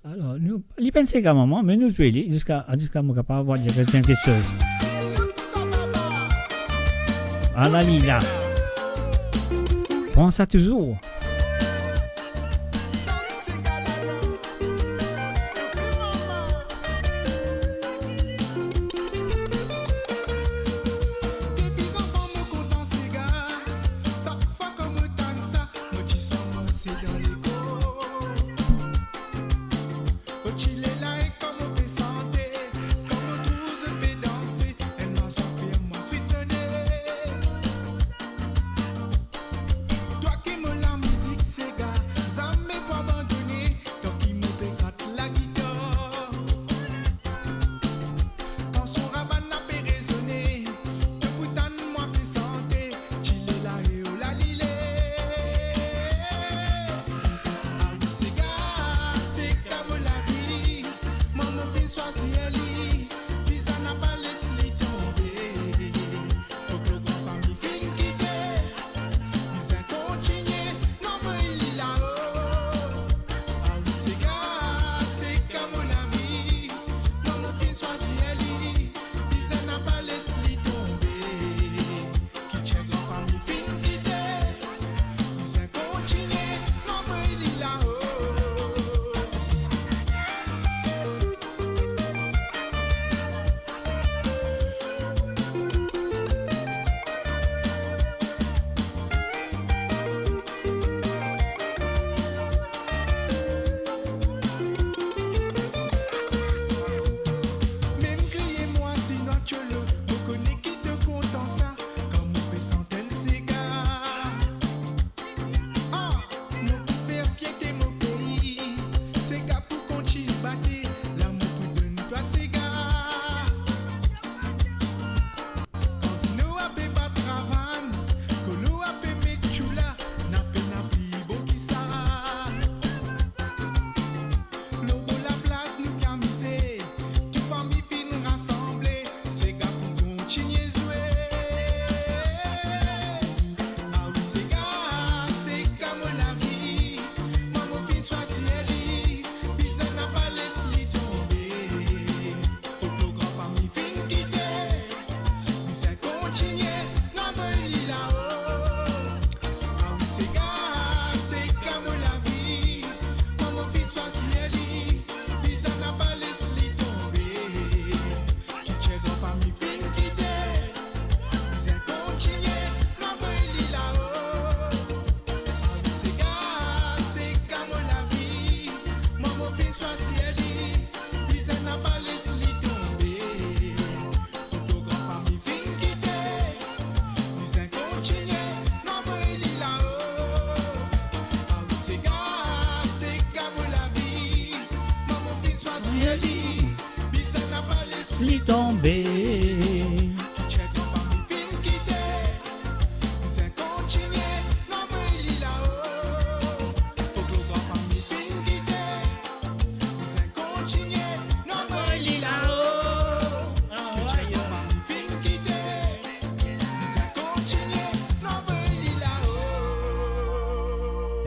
alor, nou, li pa enn sega mama, me nou zwe li ziska, ziska mo kapav vwar dir enn kiksoz. Ala li la. Pran sa touzour.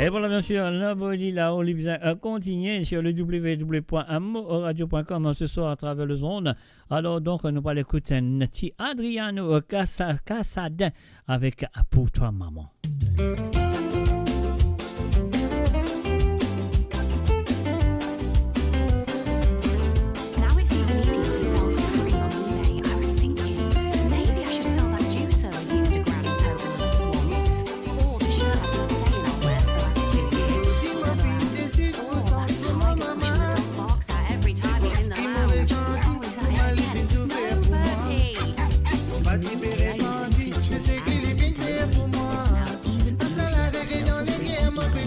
Et voilà, bien sûr, Nobody Lao, li bizin, euh, kontigne sur le w w w point mo radio point com ce soir à travers le monde. Alors, donc, nou pou al ekout enn ti Adriano, euh, Casa-, Casadin avec Pour toi, maman. Now it's even easier to sell for free on eBay. I was thinking, maybe I should sell that juicer I used to grab in Poland once. Or the shirt I've been saying I'll wear for the last two years. Or that tie I get pushed in the dog box at every time I'm in the lounge. Oh, is that it again? No, Bertie! It's new A I listing features and support. It's now even easier to sell for free on eBay. Download it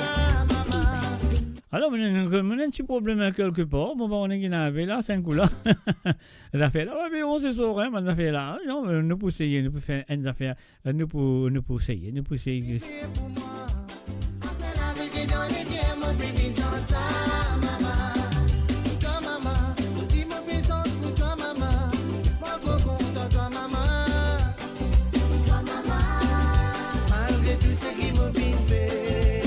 now on eBay. Alor, mo ena, mo ena enn ti problem kelke par. Bon, pa kone ki ena la, sa enn kou la. Zafer la, wi, me on se sor, hein, bann zafer la. Non, nou pou seye, nou pou fer enn zafer. Nou pou, nou pou seye, nou pou seye. Malgre tou seki mo finn fer,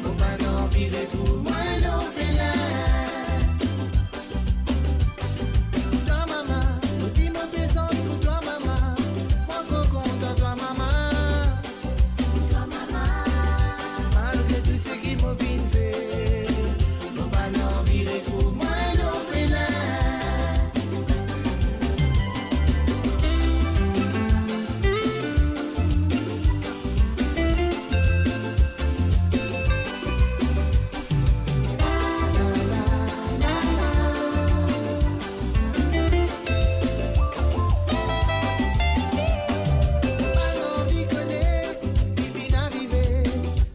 mo pa'nn anvi retrouv mwa enn orfelin. Pou twa, mama, mo ti mo pe sant pou twa, mama. Mo ankor kontan twa, mama. Pou twa, mama. Malgre tou seki mo finn fer, mo pa'nn anvi retrouv mwa enn orfelin. Pa'nn anvi kone ki finn arive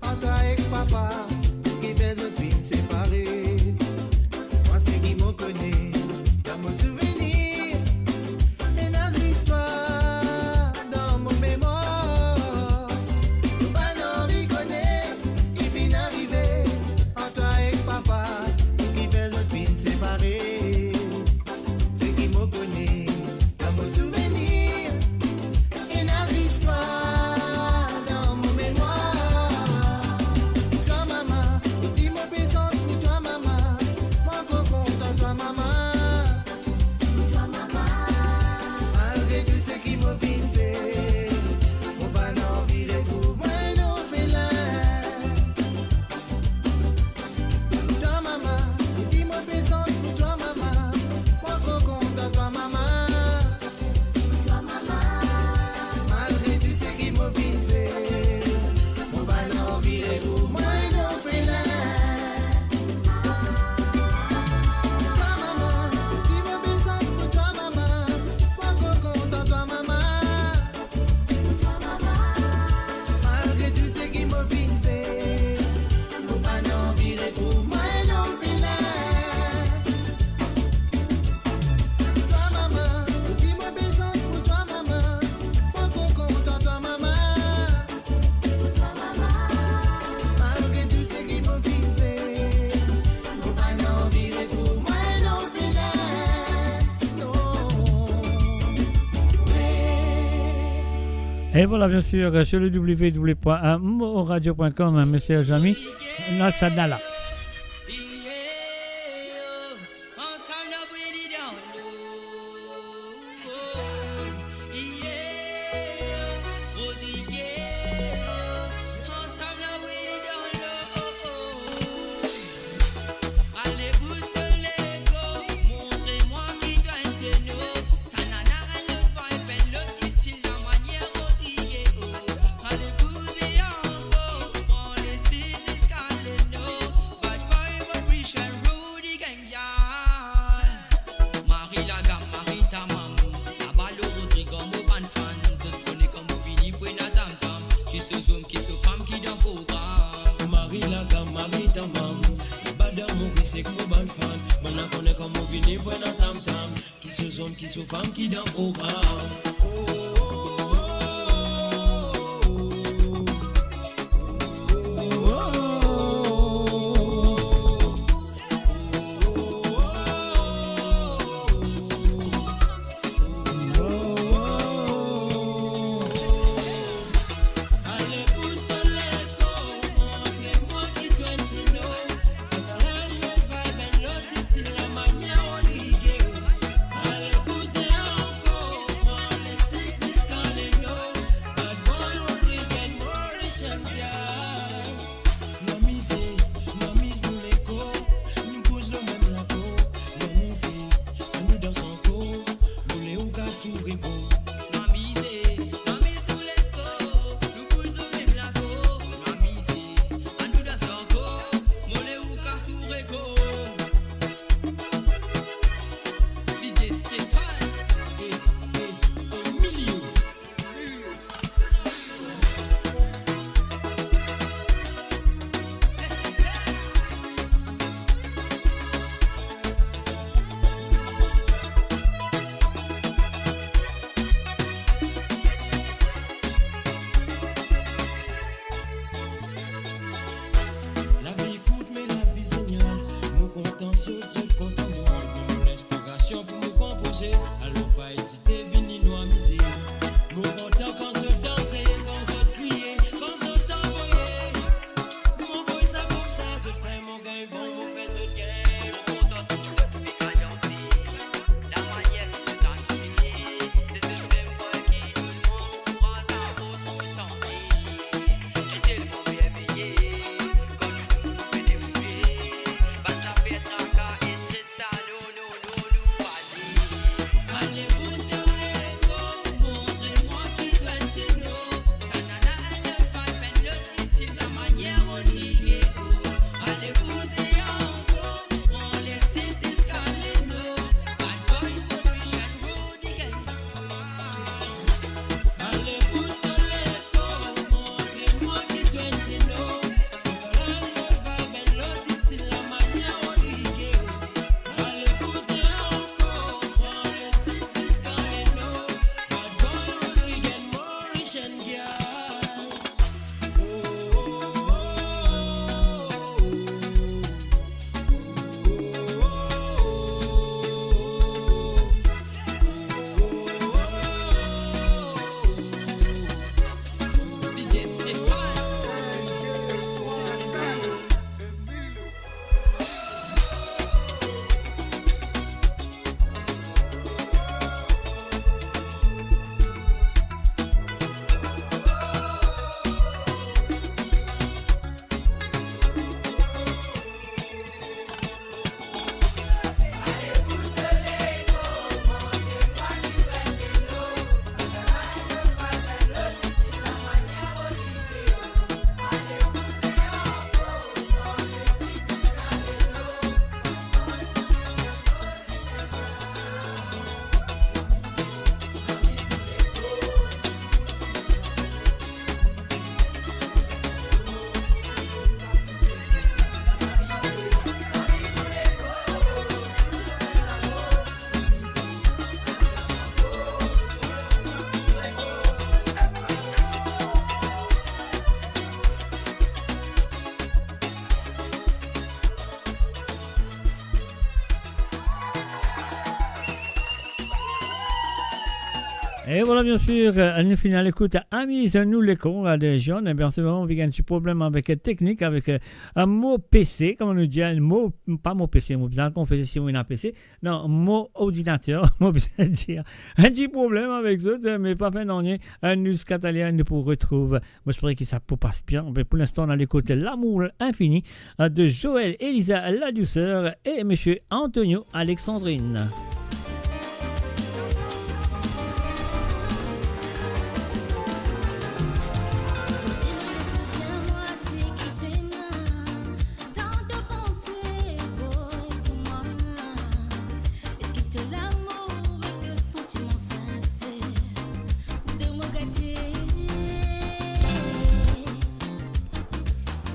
ant twa ek papa, ki fer zot finn separe. Mwa seki mo kone, dan mo souvenir, ena zistwar dan mo memwar. Mo pa'nn anvi kone ki finn arive ant twa ek papa, ki fer zot finn separe. Seki mo kone, dan mo souvenir, ena zistwar dan mo memwar. Pou twa, mama, mo ti mo pe sant pou twa, mama. Mo ankor kontan twa, mama. Pou twa, mama. Malgre tou seki mo finn fer, mo pa'nn anvi retrouv mwa enn orfelin. Pou twa, mama, mo ti mo pe sant pou twa, mama. Mo ankor kontan twa, mama. Pou twa, mama. Malgre tou seki mo finn fer, mo pa'nn anvi retrouv mwa enn orfelin. Pou twa, mama, mo ti mo pe sant pou twa, mama. Mo ankor kontan twa, mama. Pou twa, mama. Malgre tou seki mo finn fer, mo pa'nn anvi retrouv mwa enn orfelin. Pou twa, mama, mo ti mo pe sant pou twa, mama. Mo ankor kontan twa, mama. Pou twa, mama. Malgre tou seki mo finn fer, mo pa'nn anvi retrouv mwa enn orfelin. Et voilà, bien sûr, sur le w w w point mo radio point com, mes chers amis, Nasadala. Ale bous to lego, montre mwa ki to enn tenor. Sa nana enn lot vibe, enn lot stil, lamanier Rodrigue, oh. Ale bouze ankor, pran le si ziska le no. Bad boy vibration, Rudy Gang, yeah. Marie Lagamme, Marie ta maman. Laba lor Rodrigue, mo bann fan. Zot kone kouma vini pou ena tam tam. Ki so zom, ki so fam ki dan program. Marie Lagamme, Marie ta maman. Laba dan Moris ek mo bann fan. Bann la kone kouma vini pou ena tam tam. Ki so zom, ki so fam ki dan program. E vwala, bien sir, euh, nou finn al ekout Amiz nou lekor de John. Ebien, an se moman, nou gagn ti problem avek, euh, teknik, avek, euh, mo PC, kouma nou dir, mo, pa mo PC, mo bizin konfese si mo ena PC. Non, mo ordinater, mo bizin dir. Enn ti problem avek zot, euh, me pa fer nanye, euh, nou ziska taler, nou pou retrouv. Mo espere ki sa pou pas bien. Me pou linstan, nou al ekout L'amour infini, euh, de Joël Elisa Ladouceur e Monsieur Antonio Alexandrine.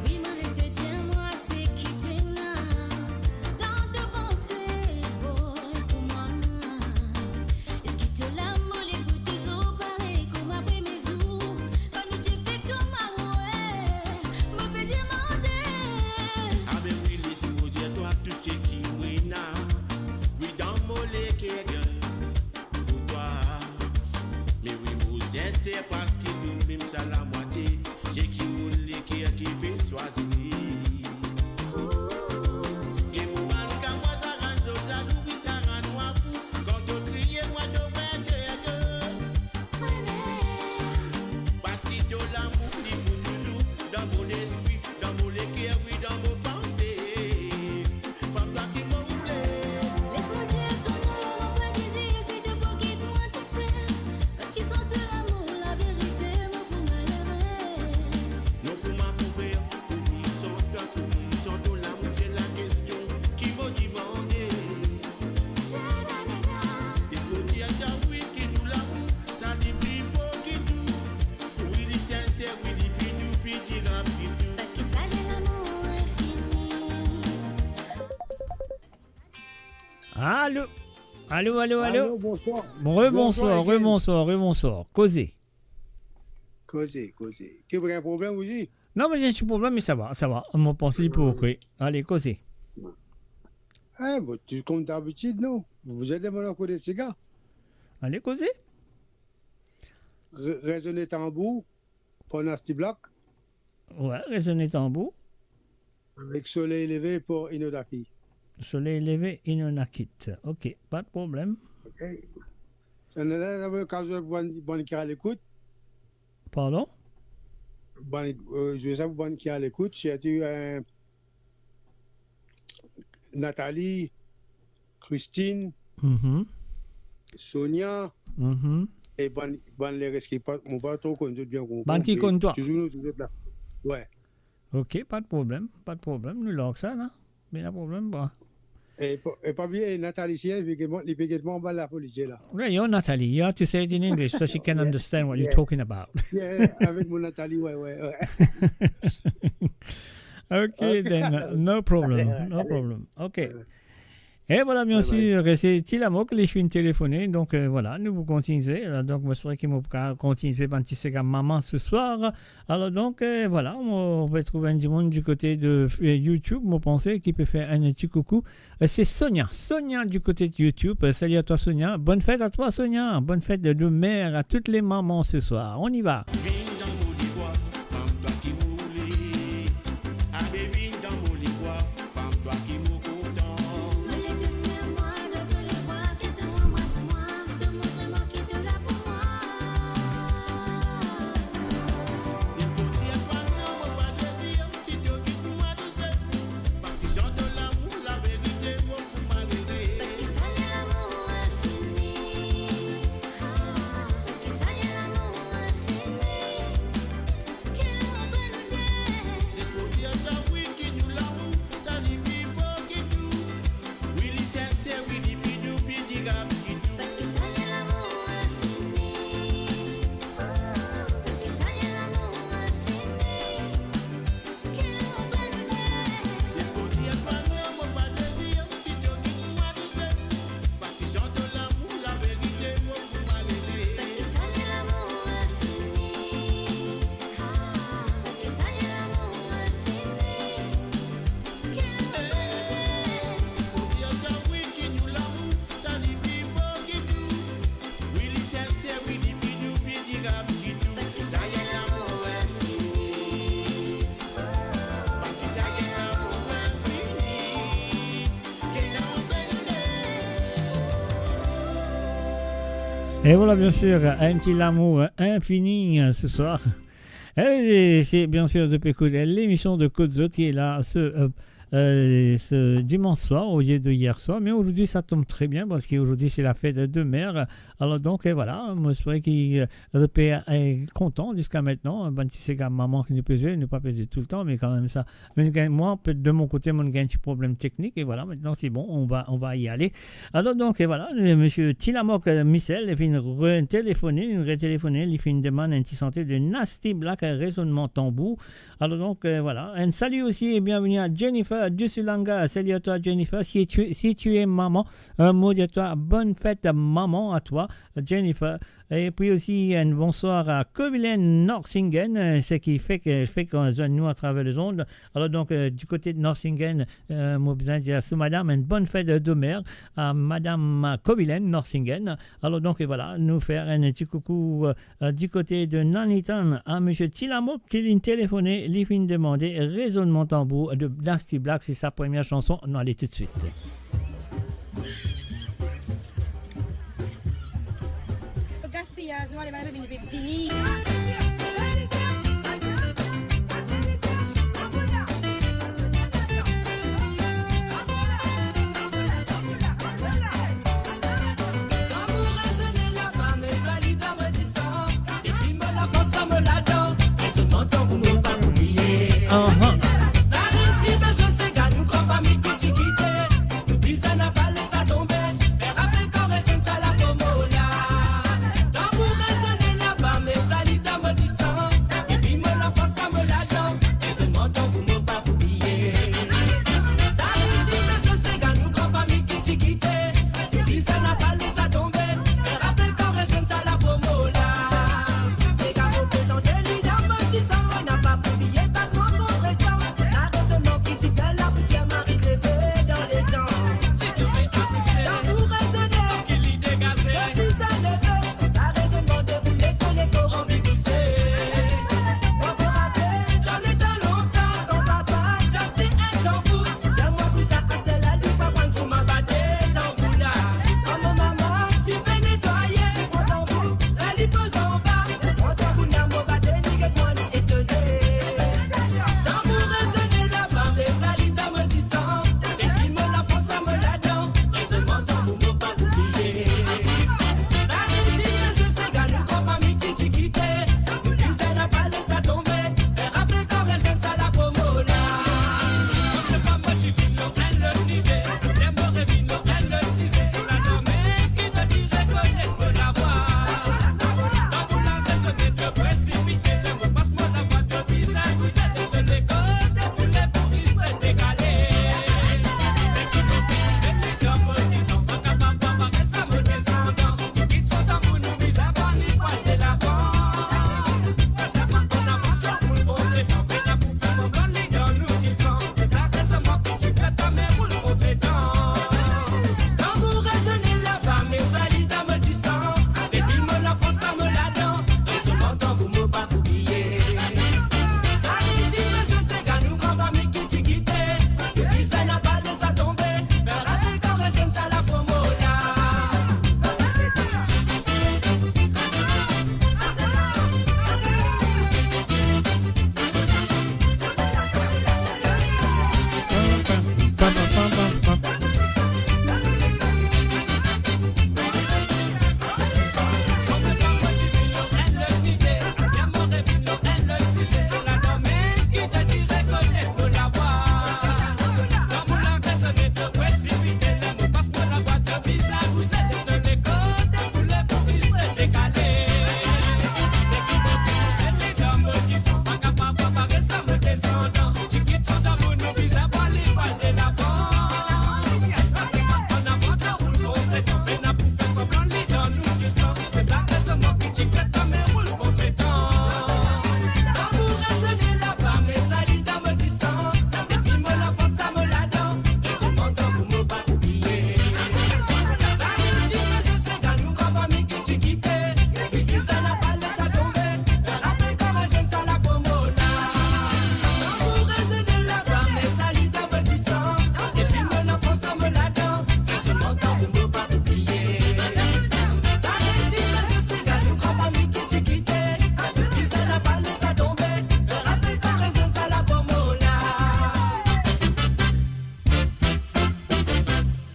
Wi, mo le to dir mwa seki to ena dan to panse, boy, pou mwa. Eski to lamour li pou touzour parey kouma premie zour kan nou ti fek tonm amoure? Mo pe demande. Abe wi, les mo dir twa tou seki mo ena. Wi, dan mo leker, girl, pou twa. Me wi, mo sinser, paski nou mem sa lamwatie, seki mo leker ki finn swazir. Get mo bann kamwaz, sa rann zot zalou, wi, sa rann mwa fou. Kan to kriye, mwa to pete, paski to lamour li pou touzour dan mo lespri, dan mo leker, wi, dan mo panse. Fam twa ki mo oule. Les mo dir twa non, mo pa dezir si to pou kit mwa tousel. Paski san to lamour, laverite, mo pou malerez. Non, kouma pou fer pou viv san twa, pou viv san to lamour, se lakestion ki mo demande. Tadadada. Les mo dir sa wi ki nou lamour, sa li pli for ki tou. Wi, li sinser, wi, li pli dou, pli dirab ki tou. Paski sa li lamour infini. Alo? Alo, alo, alo? Alo, bonswar. Rebonswar, bonswar, rebonswar, rebonswar. Koze. Koze, koze. Ki, ou ena problem osi? Non, me ena ti problem, me sa va, sa va. Mo panse li pou, hmm, ok. Ale, koze. Eh, bon, tou kouma dabitid, non? Ou bizin demann ankor de siga. Ale, koze. Re-, rezone tanbour, par Nasty Black. Wi, rezone tanbour. Avek Soley Leve par Inonaki. Soley Leve, Inonakit. Ok, pa de problem. Ok. Sa nou la, sa nou kapav zwe pou bann, bann ki al ekout. Pardon? Bann, euh, zwe sa pou bann ki al ekout, sirtou, euh, Nathalie, Christine, mhm, Sonia, mhm, e bann, bann leres ki pa, mo pa tro konn zot bien, ou konpran, bann ki konn twa. Touzour nou, touzour la. Wi. Ok, pa de problem, pa de problem, nou larg sa la. Pena problem, bon. E pa, e pa bliye, Nathalie, si, hein, li pe get mwa, li pe get mwa anba lapolis la. Wi, your Nathalie, you have to say it in English so she can, yeah, understand what you're, yeah, talking about. Yeah, avek mo Nathalie, wi, wi, wi. Ok, ok, then, uh, no problem, no problem. Ok. Wi, wi. E vwala, bien sir, se Ti Lamok, li finn telefone, donk, euh, vwala, nou pou kontign zwe. Alor, donk, mo espere ki mo pou kapav kontign zwe bann ti sega mama seswar. Alor, donk, euh, vwala, mo pe trouv enn dimoun di kote de, euh, YouTube, mo panse ki pe fer enn ti koukou. Euh, se Sonia. Sonia di kote de YouTube. Euh, salut à toi, Sonia. Bonne fête à toi, Sonia. Bonne fête de, de mère à toutes les mamans ce soir. On y va. Vinn dan mo lekor, fam twa ki mo oule. Abe vinn dan mo lekor, fam twa ki mo kontan. Mo le to sir mwa dan to lebra, ke to anbras mwa, to montre mwa ki to la pou mwa. Li pou dir twa non, mo pa dezir si to kit mwa tousel. Paski san to lamour, laverite, mo pou malere. Paski sa li lamour infini. Ah, paski sa li lamour infini. Et voilà, bien sûr, un petit lamour infini, euh, ce soir. Et c'est bien sûr de Pécoute, l'émission de Côte Zot qui est là ce, euh, euh, ce dimanche soir au lieu de hier soir. Mais aujourd'hui, ça tombe très bien parce qu'aujourd'hui, c'est la fête de mère. Alors donc, euh, voilà, moi, c'est vrai que, euh, le père est content jusqu'à maintenant. Bann ti sega maman ki nou pe zwe, nou pa pe zwe toultan, me kanmem sa, me nou gagn, mwa, pe-, de mon kote, mo gagn ti problem teknik, e vwala, aster, se bon, on va, on va y aller. Alor, donk, e vwala, le misie Tilamok, euh, Michel, li finn retelefone, li retelefone, li finn demann enn ti sante de Nasty Black, euh, Rezonnman Tanbour. Alor, donk, euh, vwala. Un salut aussi et bienvenue à Jennifer Dusulanga. Salut à toi, Jennifer. Si tu, si tu es maman, un mot de toi. Bonne fête, maman, à toi, Jennifer. Et puis aussi, un bonsoir à Kovilen Norsingen, euh, ce qui fait que, fait qu'on joint nous à travers les ondes. Alors donc, euh, du côté de Norsingen, euh, mo bizin dir à ce madame une bonne fête de mère, à madame Kovilen Norsingen. Alors donc, et voilà, nou fer un petit coucou, euh, euh, du côté de Nuneaton à monsieur Tilamok, ki li telefone, li finn demande Rezonnman Tanbour de Nasty Black, c'est sa première chanson. Nou ale tout de suite. Gaspiyaz, nou ale, vinn, vinn, vinn. Ahan.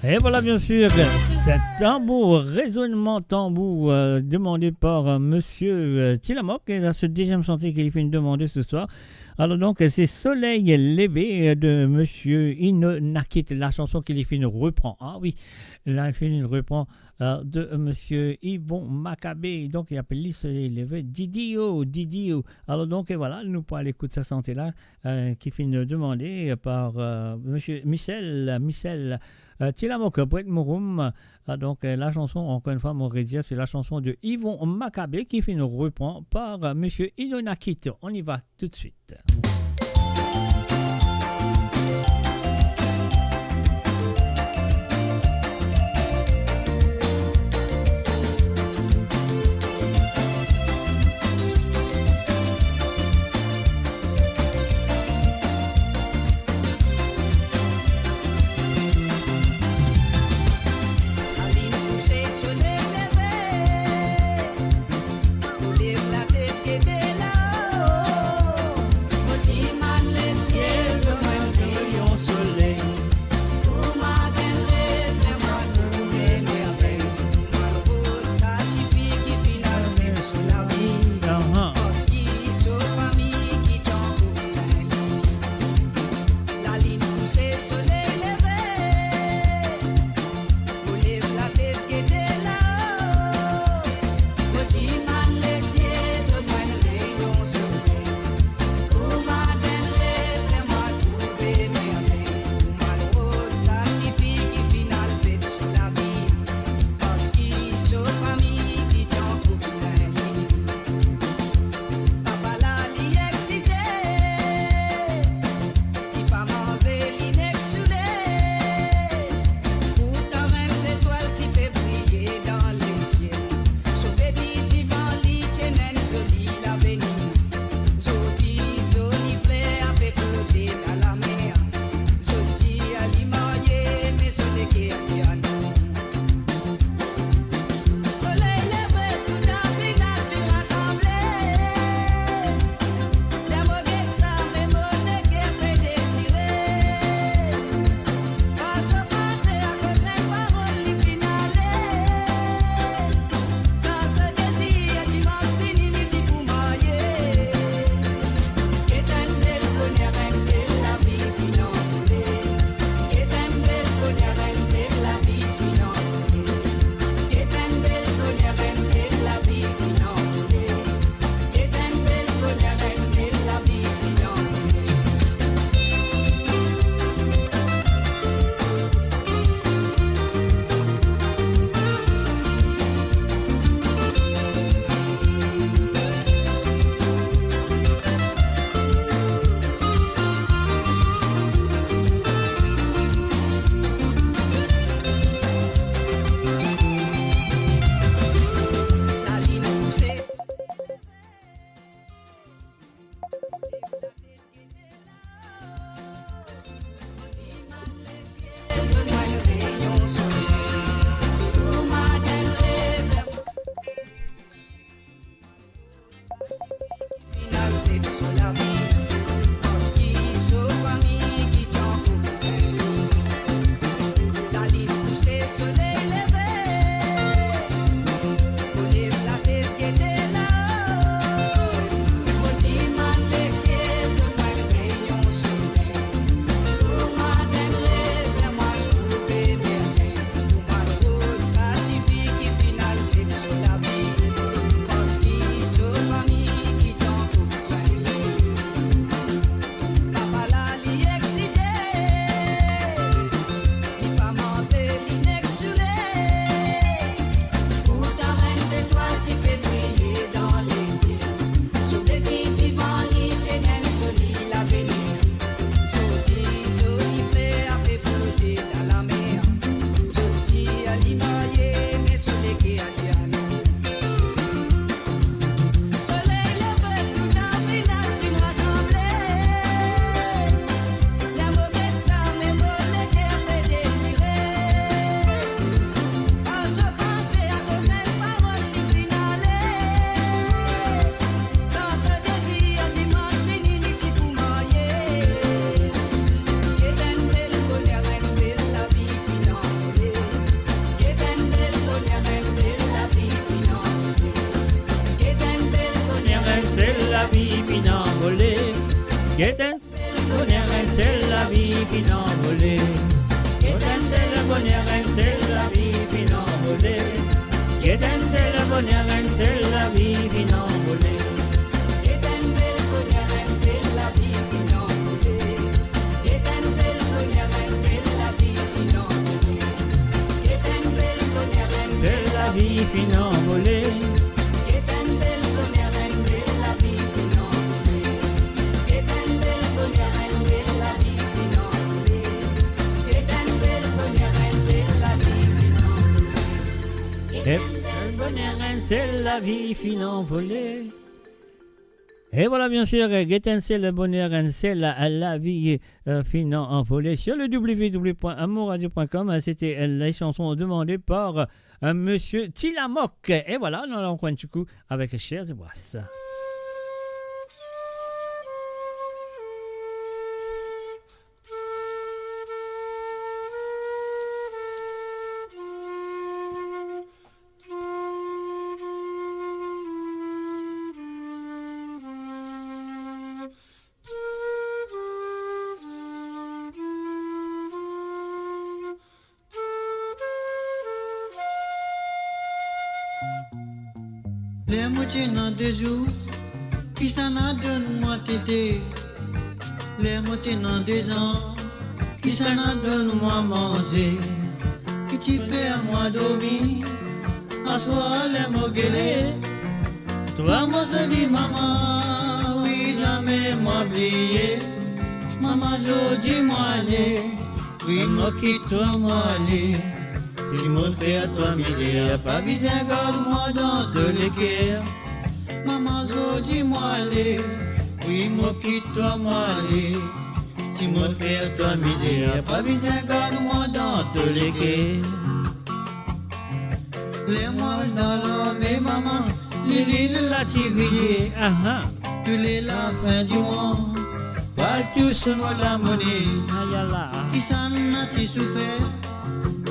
Et voilà, bien sûr, c'est Tambour, Raisonnement Tambour, euh, demandé par, euh, monsieur, euh, Tilamok. Et là, ce deuxième chantier qu'il finit de demander ce soir. Alors donc, c'est Soleil levé, euh, de monsieur Ino Nakit, la chanson qu'il finit reprend. Ah oui, là, il finit reprend, euh, de monsieur Yvon Maccabée. Donc, il appelle lui Soleil levé. Didio, Didio. Alors donc, et voilà, nous pour aller écouter sa santé là, euh, qui finit demandé par, euh, monsieur Michel, Michel, euh, Tilamok, Bret Mouroum. Ah, donc, euh, la chanson, encore une fois, mon redir, c'est la chanson de Yvon Maccabée qui finit reprend par, euh, monsieur Ino Nakit. On y va tout de suite. Lalinn kouse, soley leve, nou lev latet gete lao. Mo dimann lesiel Get enn bel boner, enn sel lavi finn anvole. Get enn bel boner, enn sel lavi finn anvole. Get enn bel boner, enn sel lavi finn anvole. Get enn bel boner, enn bel lavi finn anvole. Get enn bel boner, enn bel lavi finn anvole. Get enn bel boner, enn bel lavi finn anvole. Get enn bel boner, enn bel lavi finn anvole. Get enn bel boner, enn bel lavi finn anvole. Get enn bel boner, enn bel lavi finn anvole. Get enn bel boner, enn sel lavi finn anvole. Et voilà, bien sûr, euh, get enn sel boner, enn sel lavi, euh, finn anvole. Sur le w w w point amour radio point com, euh, c'était, euh, les chansons demandées par, euh, monsieur Tilamoc. Et voilà, nou al ankor enn ti kou avek Serge Brass. Ler mo ti ena de zour, kisannla donn mwa tete. Ler mo ti ena de zan, kisannla donn mwa manze. Ki ti fer mwa dormi, aswar ler mo gele. Twa mo zoli mama, wi, zame mwa bliye. Mama, zordi mwa ale, wi, mo kit twa, mwa ale. Si mo'nn fer twa mizer, pa bizin gard mwa dan to leker. Mama, zordi mwa ale, wi, mo kit twa, mwa ale. Si mo'nn fer twa mizer, pa bizin gard mwa dan to leker. Ler mwa al dan larme, mama, lilil la ti riye. Aha. Toule lafin dimwa, pou al tous mo lamone. Ayala. Kisannla ti soufer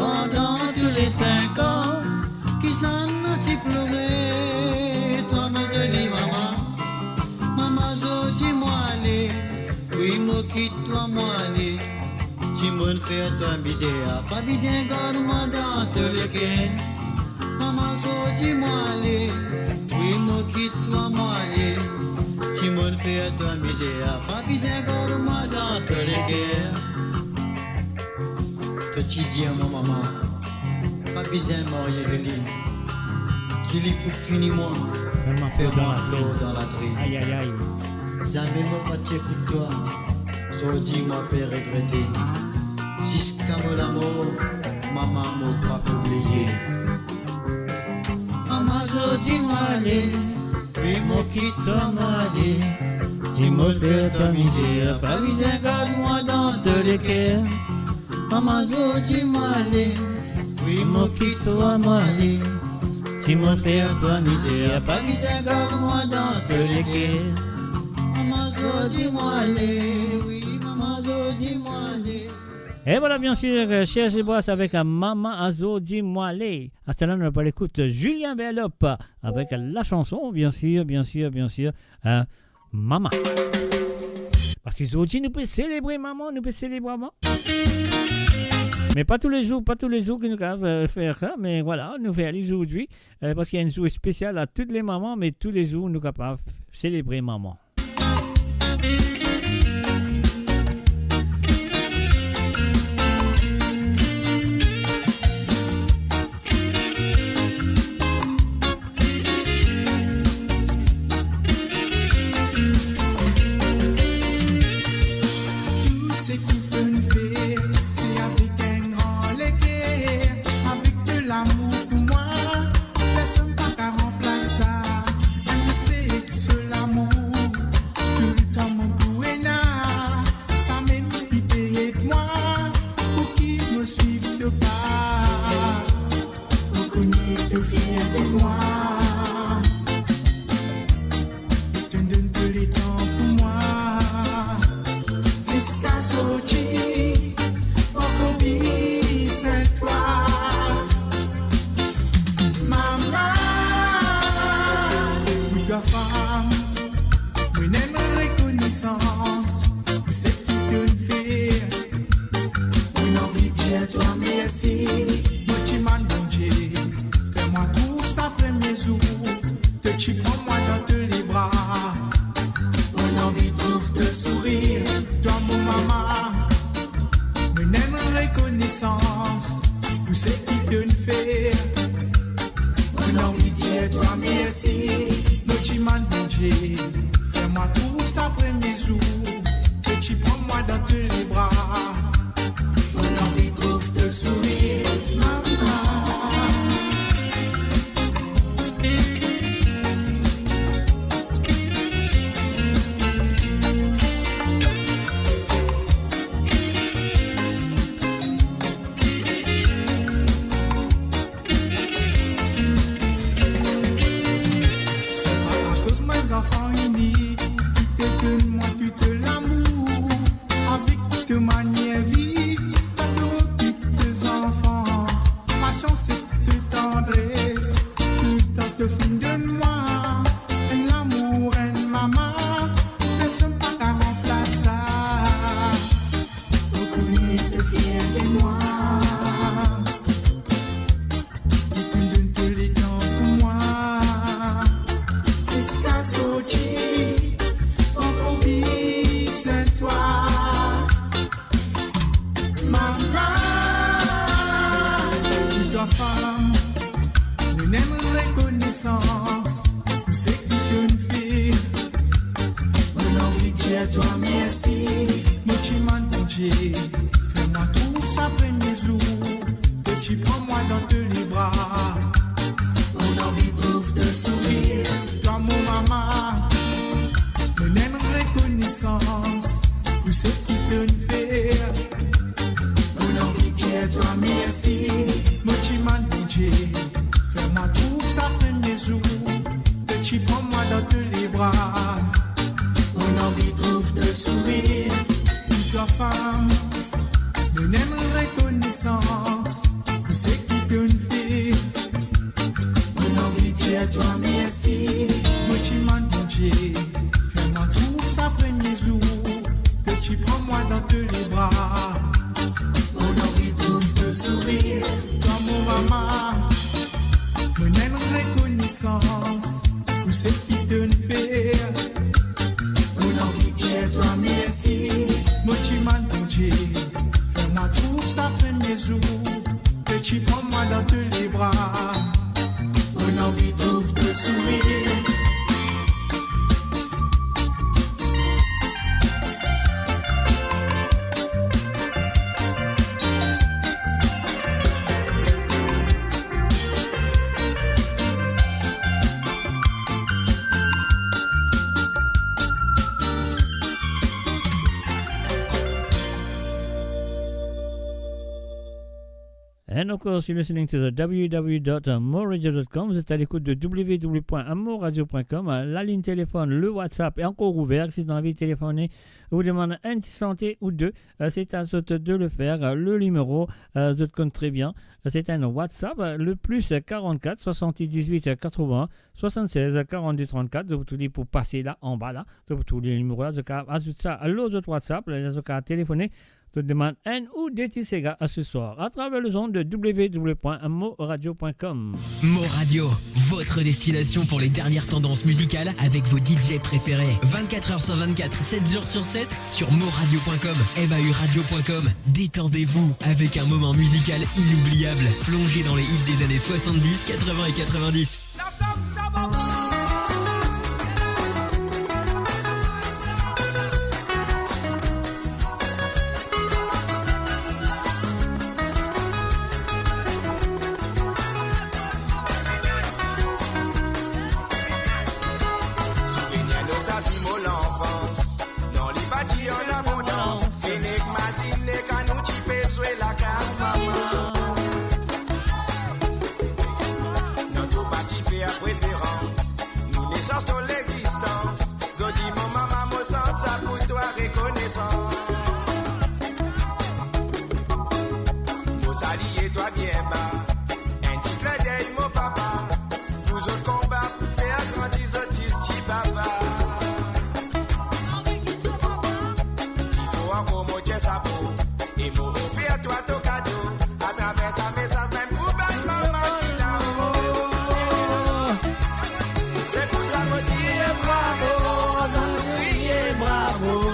pandan tou le sink an, kisannla ti plore, twa mo zoli mama. Mama, zordi mwa ale, wi, mo kit twa, mwa ale. Si mo'nn fer twa mizer, pa bizin gard mwa dan to leker. Mama, zordi mwa ale, wi, mo kit twa, mwa ale. Si mo'nn fer twa mizer, pa bizin gard mwa dan to leker. To ti dir mwa, mama, pa bizin marye Lili. Ki li pou fini mwa, fer mwa flor dan latrinn. Ay, ay, ay. Zame mo pa ti ekout twa, zordi mwa pe regrete. Ziska mo lamor, mama, mo pa pou bliye. Mama, zordi mwa ale, wi, mo kit twa, mwa ale. Si mo'nn fer twa mizer, pa bizin gard mwa dan to leker. Mama, zordi mwa ale, wi, mo kit twa, mwa ale. Si mo'nn fer twa mizer, pa bizin gard mwa dan to leker. Mama, zordi mwa ale, wi, mama, zordi mwa ale. Et voilà, bien sûr, euh, Serge Brass avec, euh, Mama, zordi mwa ale. Aster la, nou pou al ekout Julien Berlop avec la chanson, bien sûr, bien sûr, bien sûr, euh, Mama. Parski zordi nou pe selebre mama, nou pe selebre mama. Me pa tou le zour, pa tou le zour ki nou kapav, euh, fer sa, me vwala, nou fer li zordi, euh, parski enn zour spesial a tou le mama, me tou le zour nou kapav selebre mama. Tou seki to'nn fer, se avek enn gran leker, avek de lamour pou mwa. Personn pa kav ranplas sa, enn respe ek so lamour. Toultan mo pou ena, samem ki pe ed mwa, pou ki mo swiv to pa. Mo kone to fier de mwa. To'nn donn tou letan pou mwa. Ziska sorti, mo pou bizin twa. Mama, pou twa fam, mo ena enn rekonesans. To sourir, twa mo mama, mo enn rekonesans pou seki to'nn fer. Mo'nn anvi dir twa mersi, mo dimann Bondie, fer mwa trouv sa premie zour ke ti pran mwa dan to lebra. Mo'nn anvi trouv to sourir, mama. Se pa akoz mo zanfan inik ki to donn mwa tou to lamour, avek to manier viv, to okip to zanfan, pasians ek to tandres, toutan to finn donn mwa enn lamour, enn mama, personn pa kav ranplas sa. Ou kone to fier de mwa. Ou to'nn donn tou letan pou mwa. Ziska sorti, ankor bizin twa. Mama, pou twa fam, mo'nn rekonesans pou seki to'nn fer. Mo'nn anvi dir twa mersi, mo dimann Bondie, fer mwa trouv sa premie zour ke ti pran mwa dan to lebra. Mo'nn anvi trouv to sourir, twa mo mama, mo'nn rekonesans pou seki to'nn fer. Mo'nn anvi dir twa mersi, mo dimann Bondie, fer mwa trouv sa premie zour ke ti pran mwa dan to lebra. Mo'nn anvi trouv to sourir, pou twa fam, mo'nn rekonesans pou seki to'nn fer. Mo'nn anvi dir twa mersi, mo dimann Bondie, fer mwa trouv sa premie zour ke ti pran mwa dan to lebra. Mo'nn anvi trouv to sourir, twa mo mama, mo'nn rekonesans pou seki to'nn fer. Mo'nn anvi dir twa mersi, mo dimann Bondie, fer mwa trouv sa premie zour ke ti pran mwa dan to lebra. Mo'nn anvi trouv to sourir. And of course, you're listening to the w w w dot moradio dot com. Vous êtes à l'écoute de w w w point moradio point com. La ligne téléphone, le WhatsApp est encore ouvert. Si vous avez envie de téléphoner, vous demandez un petit santé ou deux, euh, c'est à zot de le faire. Le numéro, euh, zot konn très bien. C'est un WhatsApp, euh, le plus quarante-quatre soixante-dix-huit quatre-vingts soixante-seize quarante-deux trente-quatre. Zot pou trouv li pou pase la, anba la. Zot pou trouv li, nimero la, zot kav azout sa lor zot WhatsApp, la zot kav telefone, zot demann enn ou de ti sega ce soir, à travers les ondes de w w w point moradio point com. Mo Radio, votre destination pour les dernières tendances musicales avec vos D J préférés. Vingt-quatre heures sur vingt-quatre, sept jours sur sept, sur moradio point com, m a u radio point com. Détendez-vous avec un moment musical inoubliable. Plongez dans les hits des années soixante-dix, quatre-vingts et quatre-vingt-dix. Souvenir, nostalzi, mo lanfans. Non, li pa ti an abondans. Finn ek mazinn nek anou ti pe zwe lakaz mama. Non, to pa ti fer preferans. Nou nesans to lexistans. Zot dir mo mama, mo sant sa pou twa rekonesan. Mo salie twa bien ba. Enn ti klindey mo papa. Pou zot konba pou fer grandi zot sis ti papa. Li fo ankor mo tir sapo e mo ofer twa to kado, atraver sa mesaz mem pou bann mama ki lao. Se pou sa mo dir bravo, sa nou kriye bravo.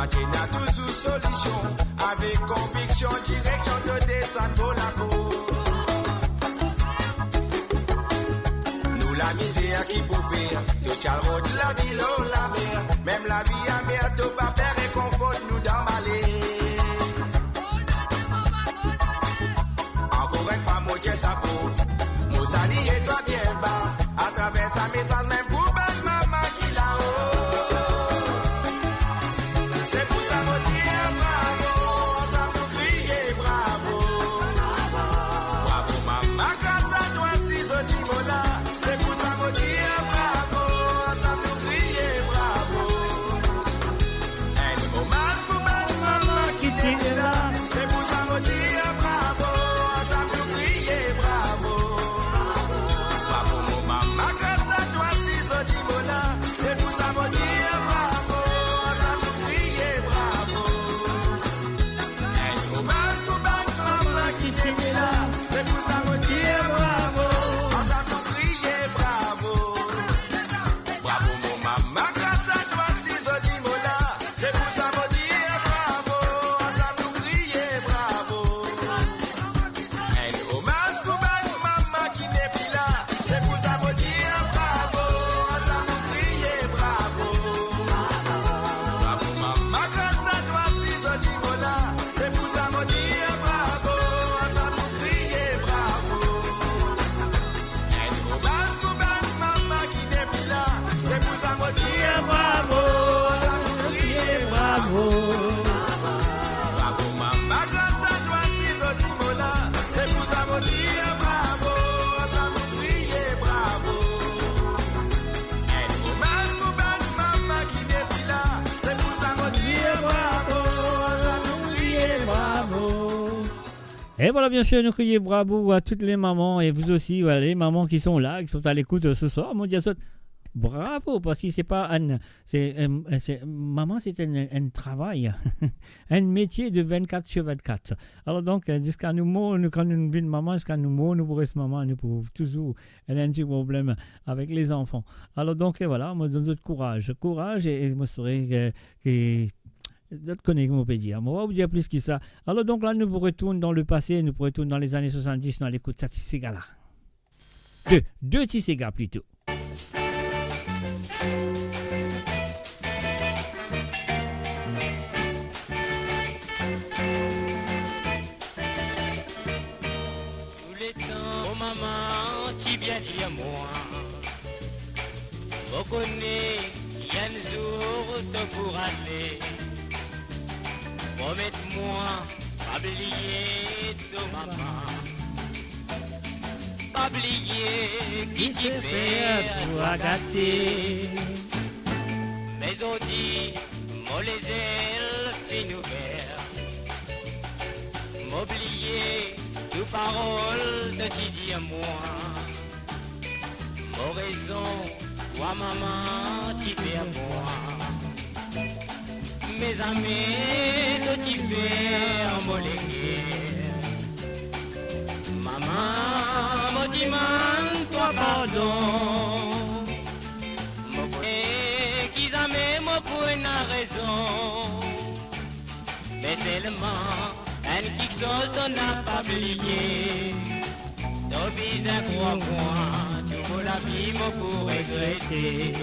Ena touzour solision, avek konviksion, direksion to desann bor lakour. Nou lamizer ki pou fer, to ti al rod lavi lor lamer, mem lavi amer to pa pe rekonfort nou dan maler. Ankor enn fwa, mo tir sapo, mo salie twa bien ba, atraver sa mesaz mem pou bann mama ki lao. Se pou sa mo dir bravo, ansam nou kriye bravo. Bravo mama, gras a twa si zot ti mo la. Se pou sa mo dir bravo, ansam nou kriye bravo. Enn omaz pou bann mama ki te la. Se pou sa mo dir bravo, ansam nou kriye bravo. Bravo mo mama, gras a twa si zot ti mo la. Se pou sa mo dir bravo, ansam nou kriye bravo. Enn omaz pou bann mama ki te la. Se pou sa mo dir bravo, ansam nou kriye bravo. Bravo mo mama, gras a twa si zot ti mo la. Se pou sa mo dir bravo, ansam nou kriye bravo. Enn omaz pou bann mama ki nepli la. Se pou sa mo dir bravo, ansam nou kriye bravo. Bravo mama, gras a twa si zot ti mo la. Se pou sa mo dir bravo, ansam nou kriye bravo. Enn omaz pou bann mama ki nepli la. Se pou sa mo dir bravo, ansam nou kriye bravo. Bravo mama, gras a twa si zot ti mo la. Se pou sa mo dir bravo, ansam nou kriye bravo. Enn omaz pou bann mama ki nepli la. Se pou sa mo dir bravo, ansam nou kriye bravo. Et voilà, bien sûr, nous crions bravo à toutes les mamans et vous aussi, voilà, les mamans qui sont là, qui sont à l'écoute, euh, ce soir. Mo dir zot bravo, parski se pa enn, se, euh, se, mama, se enn, enn travay, enn metie de vingt-quatre sur vingt-quatre. Alor donk, euh, ziska nou mor, nou, kan nou vinn mama, ziska nou mor, nou pou res mama, nou pou touzour ena enn ti problem avek lezanfan. Alor donk, euh, voilà, mo donn zot kouraz, kouraz, e, e mo swete ke, ke zot kone ki mo pe dir. Mo pa pou dir plis ki sa. Alor donk la, nou pou retourn dan lepase, nou pou retourn dan lezane swasanndis, nou al ekout sa ti sega la. De, de ti sega plito. Tou letan mo mama ti bien dir mwa, mo kone enn zour to pou ale, promet mwa pa bliye to mama, pa bliye ki ti fer twa gate. Me zordi mo lezel finn ouver, mo bliye tou parol to ti dir mwa. Mo rezon, twa mama ti fer mwa. Me zame to ti fer mo leker. Mama, mo dimann twa pardon. Mo kone ki zame mo pou ena rezon. Me selman enn kiksoz to napa bliye. To bizin krwar mwa, tou mo lavi mo pou regrete.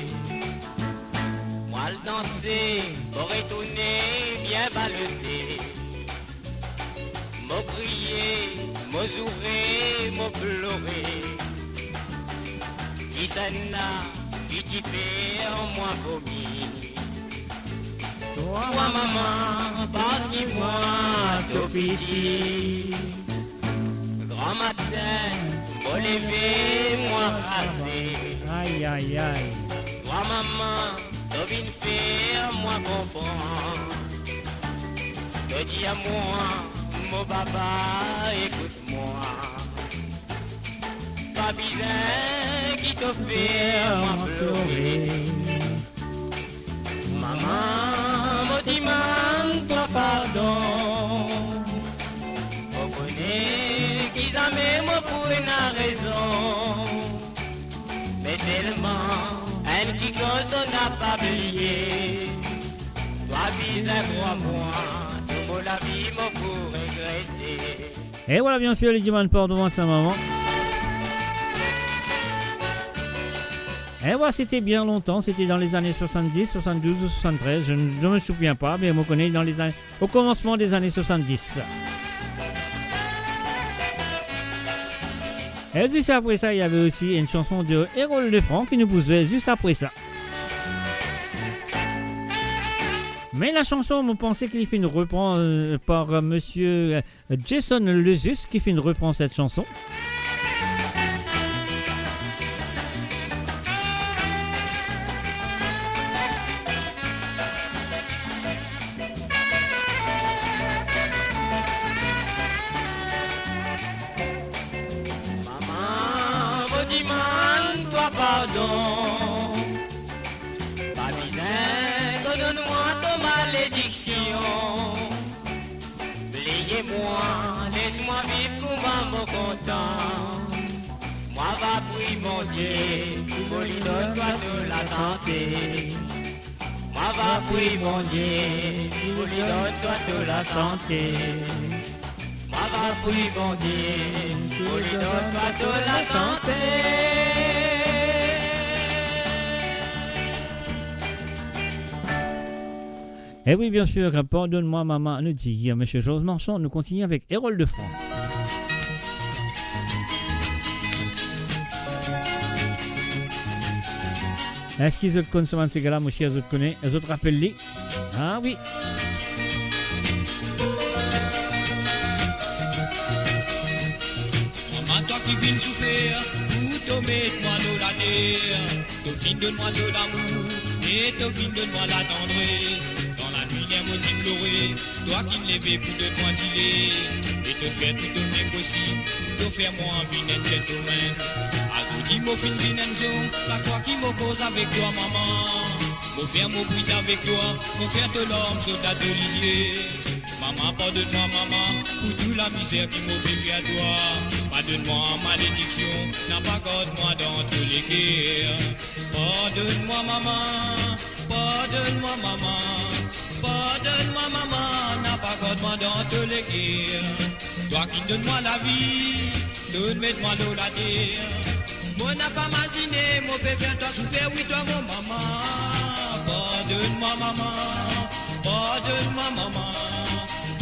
Mo al danse, mo retourne bien balote. Mo kriye, mo zoure, mo plore. Kisannla ki ti fer mwa vomi. Twa mama, parski mwa to piti. Gramatin, mo leve, mwa raze. Ay, ay, ay. Twa mama, to vinn fer mwa konpran. To dir mwa, mo papa, ekout mwa. Pa bizin ki to fer mwa plore. Mama, mo dimann twa pardon. Mo kone ki zame mo pou ena rezon. Me selman enn kiksoz to napa bliye. Twa Bizin krwar mwa, tou mo lavi mo pou regrete. Et voilà, bien sûr, les Diman, pardon à sa maman. Et voilà, c'était bien longtemps, c'était dans les années soixante-dix, soixante-douze ou soixante-treize, je ne, je me souviens pas, mais on connaît dans les années, au commencement des années soixante-dix. Et juste après ça, il y avait aussi une chanson de Erol Lefranc qui nous poussait juste après ça. Mais la chanson, vous pensez qu'il fait une reprise, euh, par, euh, monsieur, euh, Jason Lezus qui fait une reprise de cette chanson. Mama, mo dimann twa pardon. Pa bizin to donn mwa to malediksion. Bliye mwa, les mwa viv kouma mo kontan. Mwa va priy Bondie pou li donn twa to lasante. Mwa va priy Bondie pou li donn twa to lasante. Mwa va priy Bondie pou li donn twa to lasante. Eh oui, bien sûr, Pardonn mwa mama, nou dir, monsieur Georges Marchand, nou kontinie avek Erol Lefranc. Eski zot konn sa bann sega la, mo sir zot kone, zot rapel li? Ah oui. Mama, twa ki finn soufer pou to met mwa lor later, to finn donn mwa to lamour e to finn donn mwa latandres. Dan lanwit ler mo ti plore, twa kinn leve pou donn mwa dile, e to fer tou to inposib pou to fer mwa vinn enn gentleman. Azordi mo finn vinn enn zom, sak fwa ki mo koz avek twa, mama, mo fer mo brit avek twa, mo fer to larm sot dan to lizie. Mama, pardonn mwa, mama, pou tou lamizer ki mo pe fer twa. Pardonn mwa malediksion, napa gard mwa dan to leker. Pardonn mwa, mama, pardonn mwa, mama, pardonn mwa, mama, napa gard mwa dan to leker. Twa ki donn mwa lavi, to met mwa lor later. Mo napa mazine mo pe fer twa soufer, wi twa mo mama. Pardonn mwa, mama, pardonn mwa, mama,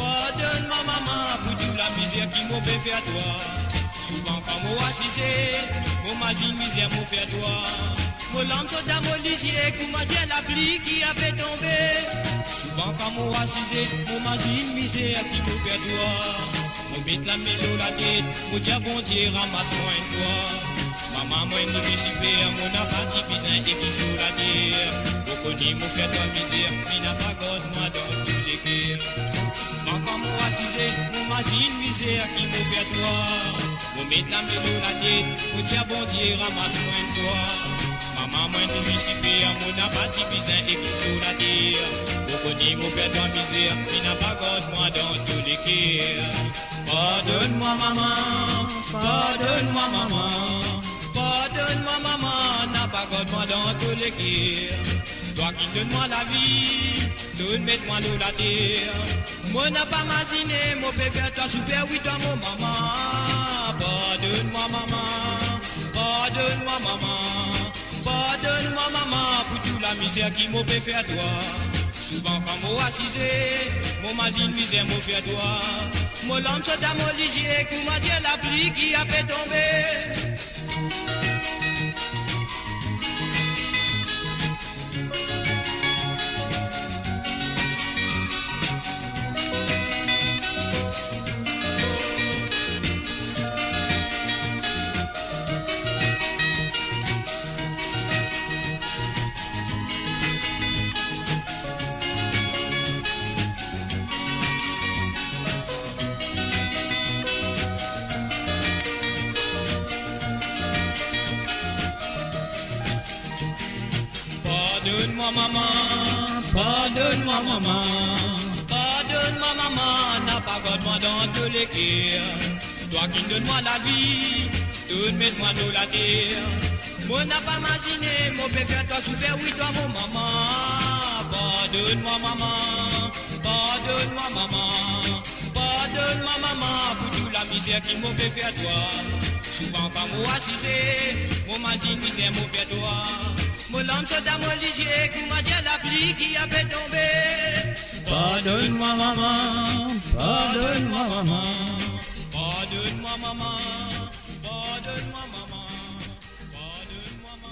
pardonn mwa, mama, pou tou lamizer ki mo pe fer twa. Souvan kan mo asize, mo mazinn mizer mo fer twa. Mo larm sot dan mo lizie kouma dir lapli ki ape tonbe. Souvan kan mo asize, mo mazinn mizer ki mo fer twa. Mo met lame lor latet, mo dir Bondie ramas mwa enn fwa. Mama, mwa enn Lisifer, mo napa ti bizin eki lor later. Mo kone mo fer twa mizer, me napa gard mwa dan to leker. Souvan kan mo asize, mo mazinn mizer ki mo fer twa. Mo met lame lor latet, mo dir Bondie ramas mwa enn fwa. Mama, mwa enn Lisifer, mo napa ti bizin eki lor later. Mo kone mo fer twa mizer, me napa gard mwa dan to leker. Pardonn mwa mama, pardonn mwa mama, pardonn mwa mama, napa gard mwa dan to leker. Twa ki donn mwa lavi, to met mwa lor later. Mo napa mazine mo pe fer twa soufer, wi twa mo mama. Pardonn mwa mama, pardonn mwa mama, pardonn mwa mama, pou tou lamizer ki mo pe fer twa. Souvan kan mo asize, mo mazinn mizer mo fer twa. Mo larm sot dan mo lizie kouma dir lapli ki ape tonbe. Pardonn mwa mama, pardonn mwa mama, pardonn mwa mama, napa gard mwa dan to leker. Twa ki donn mwa lavi, to met mwa lor later. Mo napa mazine mo pe fer twa soufer, wi twa mo mama. Pardonn mwa mama, Ki mo pe fer twa? Souvan kan mo asize, mo mazinn mizer mo fer twa. Mo larm sot dan mo lizie, kouma dir lapli ki ape tonbe. Pardonn mwa, mama, pardonn mwa, mama. Pardonn mwa, mama, pardonn mwa, mama.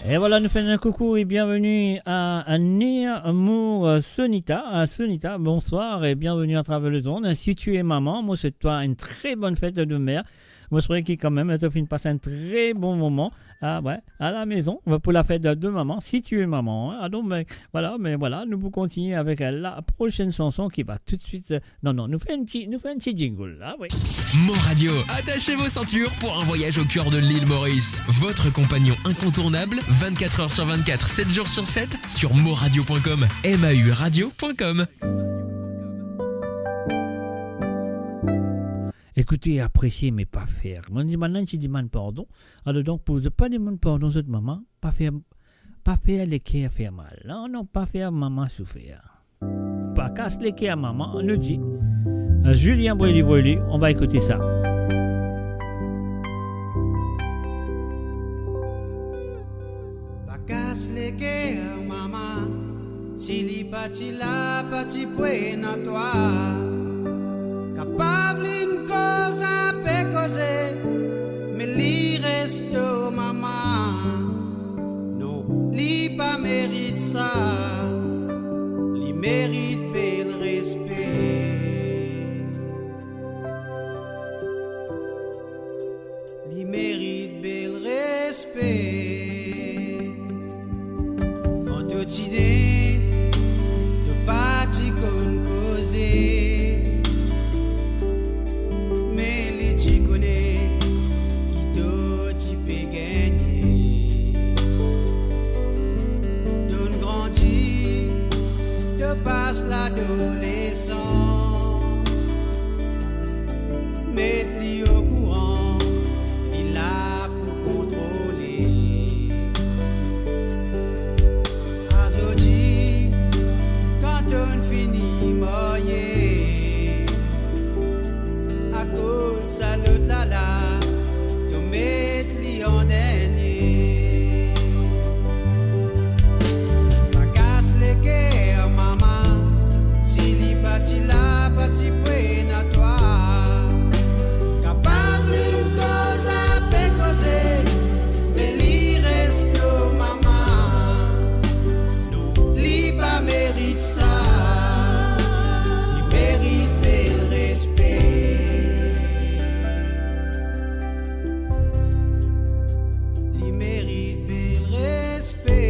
E vwala, nou fer enn koukou e bienveni a Near Amour, euh, Sonita. Euh, Sonita, bonswar e bienveni atraver lemond. Si tu es maman, mo swet twa enn tre bonn fet de mer. Mo swet ki kanmem to finn pas enn tre bon moman. Ah ouais, à la maison, pou la fête de, de maman, si tu es maman, hein. Ah donc, ben, voilà, mais voilà, nou pou kontigne avek la prochaine chanson qui va tout de suite, euh, Non, non, nou fer enn ti, nou fer enn ti jingle la, wi. Mon Radio. Attachez vos ceintures pour un voyage au cœur de l'île Maurice. Votre compagnon incontournable, vingt-quatre heures sur vingt-quatre, sept jours sur sept, sur moradio point com, M A U radio point com. Ekoute, apresie, me pa fer. Mo dimann la, ti dimann pardon. Alor donk, pou zot pa dimann pardon zot mama, pa fer, pa fer leker fer mal. Non, non, pa fer mama soufer. Pa kas leker mama, nou dir, euh, Julien Brely Brely, on va écouter ça. Pa kas leker mama, si li pa ti la, pa ti pou ena twa. Kapav linn koz inpe koze, me li res to mama. Non, li pa merit sa, li merit bel respe. Li merit bel respe. Kan to ti ne, to pa ti konn koze, me li ti kone ki to ti pe gagne. To'nn grandi, to pas ladolesan. Met li okouran, li la pou kontrole. Azordi, kan to'nn fini marye, akoz sa lot la la, to met li an dernie. Pa kas leker mama, si li pa ti la, pa ti pou ena twa. Kapav linn koz inpe koze, me li res to mama. Non, li pa merit sa, li merit bel respe. Li merit bel respe.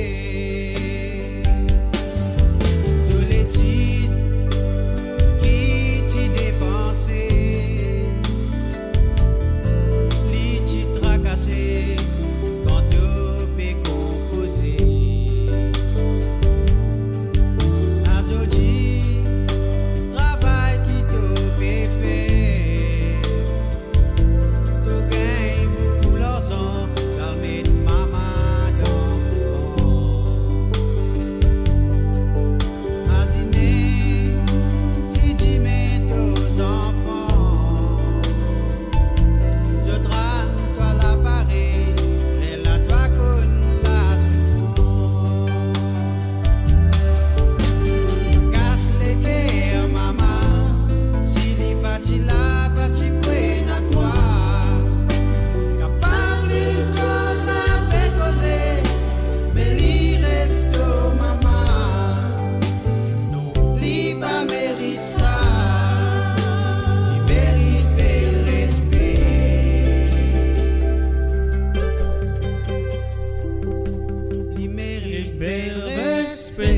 To letid ki ti depanse, li ti trakase kan to pe konpoze. Azordi, travay ki to pe fer, to gagn boukou larzan, to al met mama dan kouran. Mazine si dime to zanfan, zot rann twa la parey, lerla twa konn lasoufrans. Kas leker mama, si li pa ti la, pa ti pou ena twa. Kapav linn koz inpe koze, me li res to mama. Non, li pa merit sa, li merit bel respe. Li merit bel respe.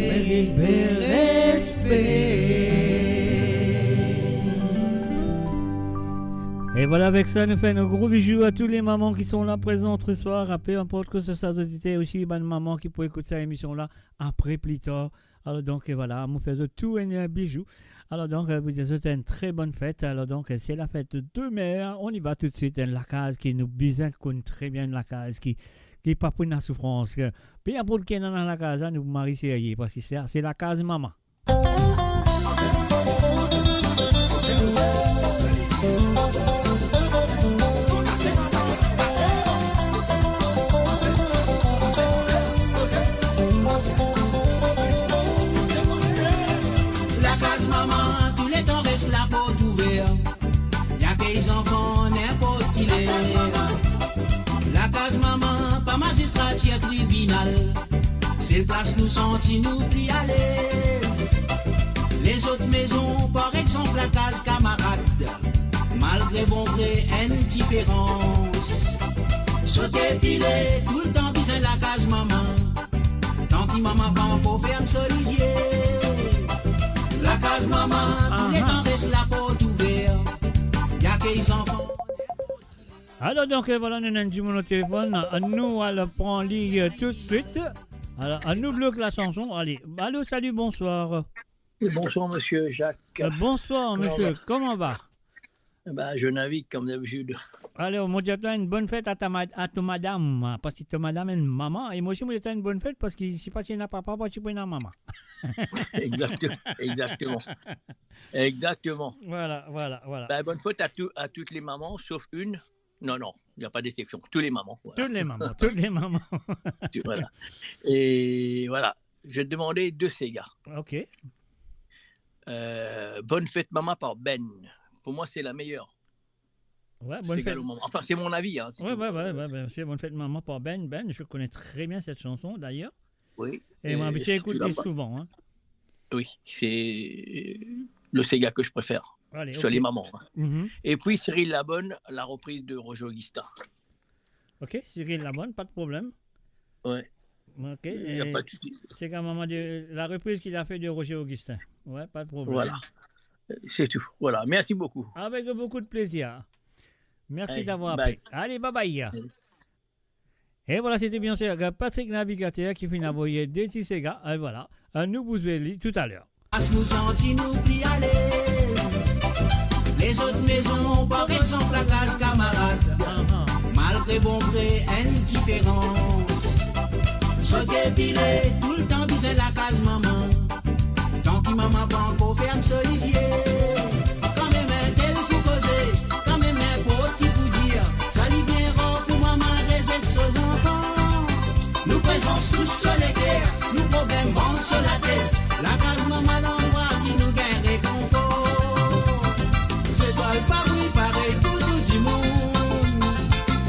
Merit bel respe. E vwala, avek sa, nou fer nou gro bizou a tou le manman ki son la prezan se swar, a pe inport kot zot ete osi, bann manman ki pou ekout sa emision la apre, pli tar. Alor donk, e vwala, mo fer zot tou enn bizou. Alor donk, e, mo dir zot enn tre bonn fet. Alor donk, se lafet de mer, on y va toutswit, enn lakaz ki nou bizin konn tre bien, enn lakaz ki, ki pa pou ena soufrans. Pe inport ki ena lakaz la, nou mari serye, parski se, se lakaz manman. Lakaz manman, touletan res laport ouver. Li akey zanfan ninport ki ler. Lakaz manman, pa mazistra, ti tribinal. Sel plas nou santi nou pli alez. Lezot mezon, par exanp, lakaz kamarad. Malgre bon gre, enn diferans. Sot epile, toultan bizin lakaz manman. Tanki manman pa ankor ferm so lizie. Lakaz manman, touletan res laport ouver. Li akey zanfan. Alor donk, e, vwala, nou ena enn dimoun o telefonn. Nou al pran li, e, toutswit. Alor, nou blok la sanson. Ale. Alo, salut, bonsoir. Bonsoir, monsieur Jacques. E, bonsoir, monsieur. Koman va? Koman va? E ben, je navigue comme d'habitude. Alor, mo dir a twa enn bonn fet a ta mad-, a to madam, parski to madam enn manman, e mo osi mo dir a twa enn bonn fet, parski si pa ti ena papa, pa ti pou ena manman. Exactement, exactement. Exactement. Vwala, vwala, vwala. Ben, bonne fête à tout, à toutes les mamans, sauf une. Non, non, il n'y a pas d'exception. Tous les mamans, voilà. Tous les mamans, tous les mamans. Tu, voilà. Et voilà, je vais te demander deux ségas. Ok. Euh, Bonne fête maman par Ben. Pour moi, c'est la meilleure. Ouais, bonne fête. Séga le moment. Enfin, c'est mon avis, hein, c'est tout. Ouais, ouais, ouais, ouais, bien sûr. Bonne fête maman par Ben. Ben, je connais très bien cette chanson, d'ailleurs. Oui. E mo abitie ekout li souvan, hein. Oui, c'est le séga que je préfère. Allez, sur les mamans, hein. Et puis Cyril Labonne, la reprise de Roger Augustin. Ok, Cyril Labonne, pas de problème. Ouais. Ok, y a pas de souci. Séga manman de, la reprise qu'il a fait de Roger Augustin. Ouais, pas de problème. Voilà. C'est tout. Voilà. Merci beaucoup. Avec beaucoup de plaisir. Merci d'avoir appelé. Allez, bye bye. E vwala, se ti bien sir Patrick Navigateur ki finn avoy de ti séga. E vwala, nou pou zwe li toutaler. As nou santi nou pli alez. Lezot mezon, par exanp, lakaz kamarad. Malgre bon gre, enn diferans. Sot epile, toultan bizin lakaz manman. Tanki manman pa ankor ferm so lizie. Kanmem enn tel pou koze, kanmem ninport ki pou dir. Sa li bien rar pou manman rezet so zanfan. Nou prezans tous so leker, nou problem manz so latet. Lakaz manman landrwa ki nou gagn rekonfor. Zetwal pa bril parey pou tou dimoun.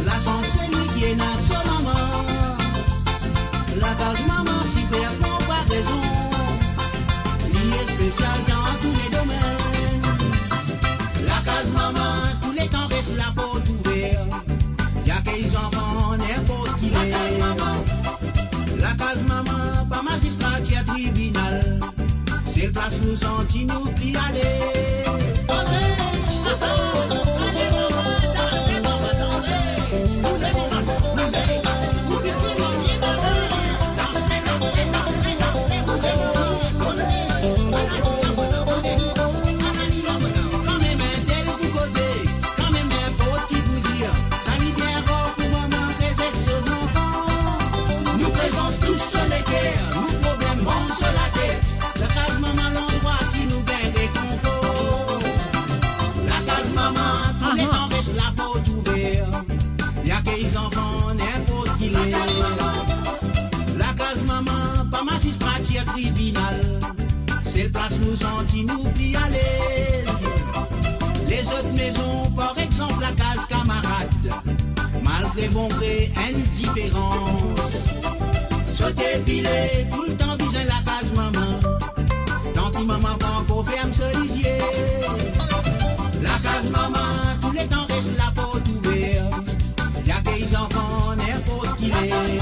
Lasans se li ki ena so manman. Lakaz manman, si fer konparezon, li espesial dan tou le domenn. Lakaz manman, touletan res laport ouver. Li akey zanfan ninport ki ler. Lakaz manman, pa mazistra, ti tribinal. Sel plas nou santi nou pli alez. Kanmem enn tel pou koze, kanmem ninport ki pou dir. Sa li bien rar pou manman rezet so zanfan. Nou prezans tous so leker, nou problem manz so latet. Lakaz manman landrwa ki nou gagn rekonfor. Lakaz manman, touletan res laport ouver. Li akey zanfan ninport ki ler. Lakaz manman, pa mazistra, ti tribinal. Sel plas nou santi nou pli alez. Lezot mezon, par exanp, lakaz kamarad. Malgre bon gre, enn diferans. Sot epile, toultan bizin lakaz manman. Tanki manman pa ankor ferm so lizie. Lakaz manman, touletan res laport ouver. Li akey zanfan ninport ki ler.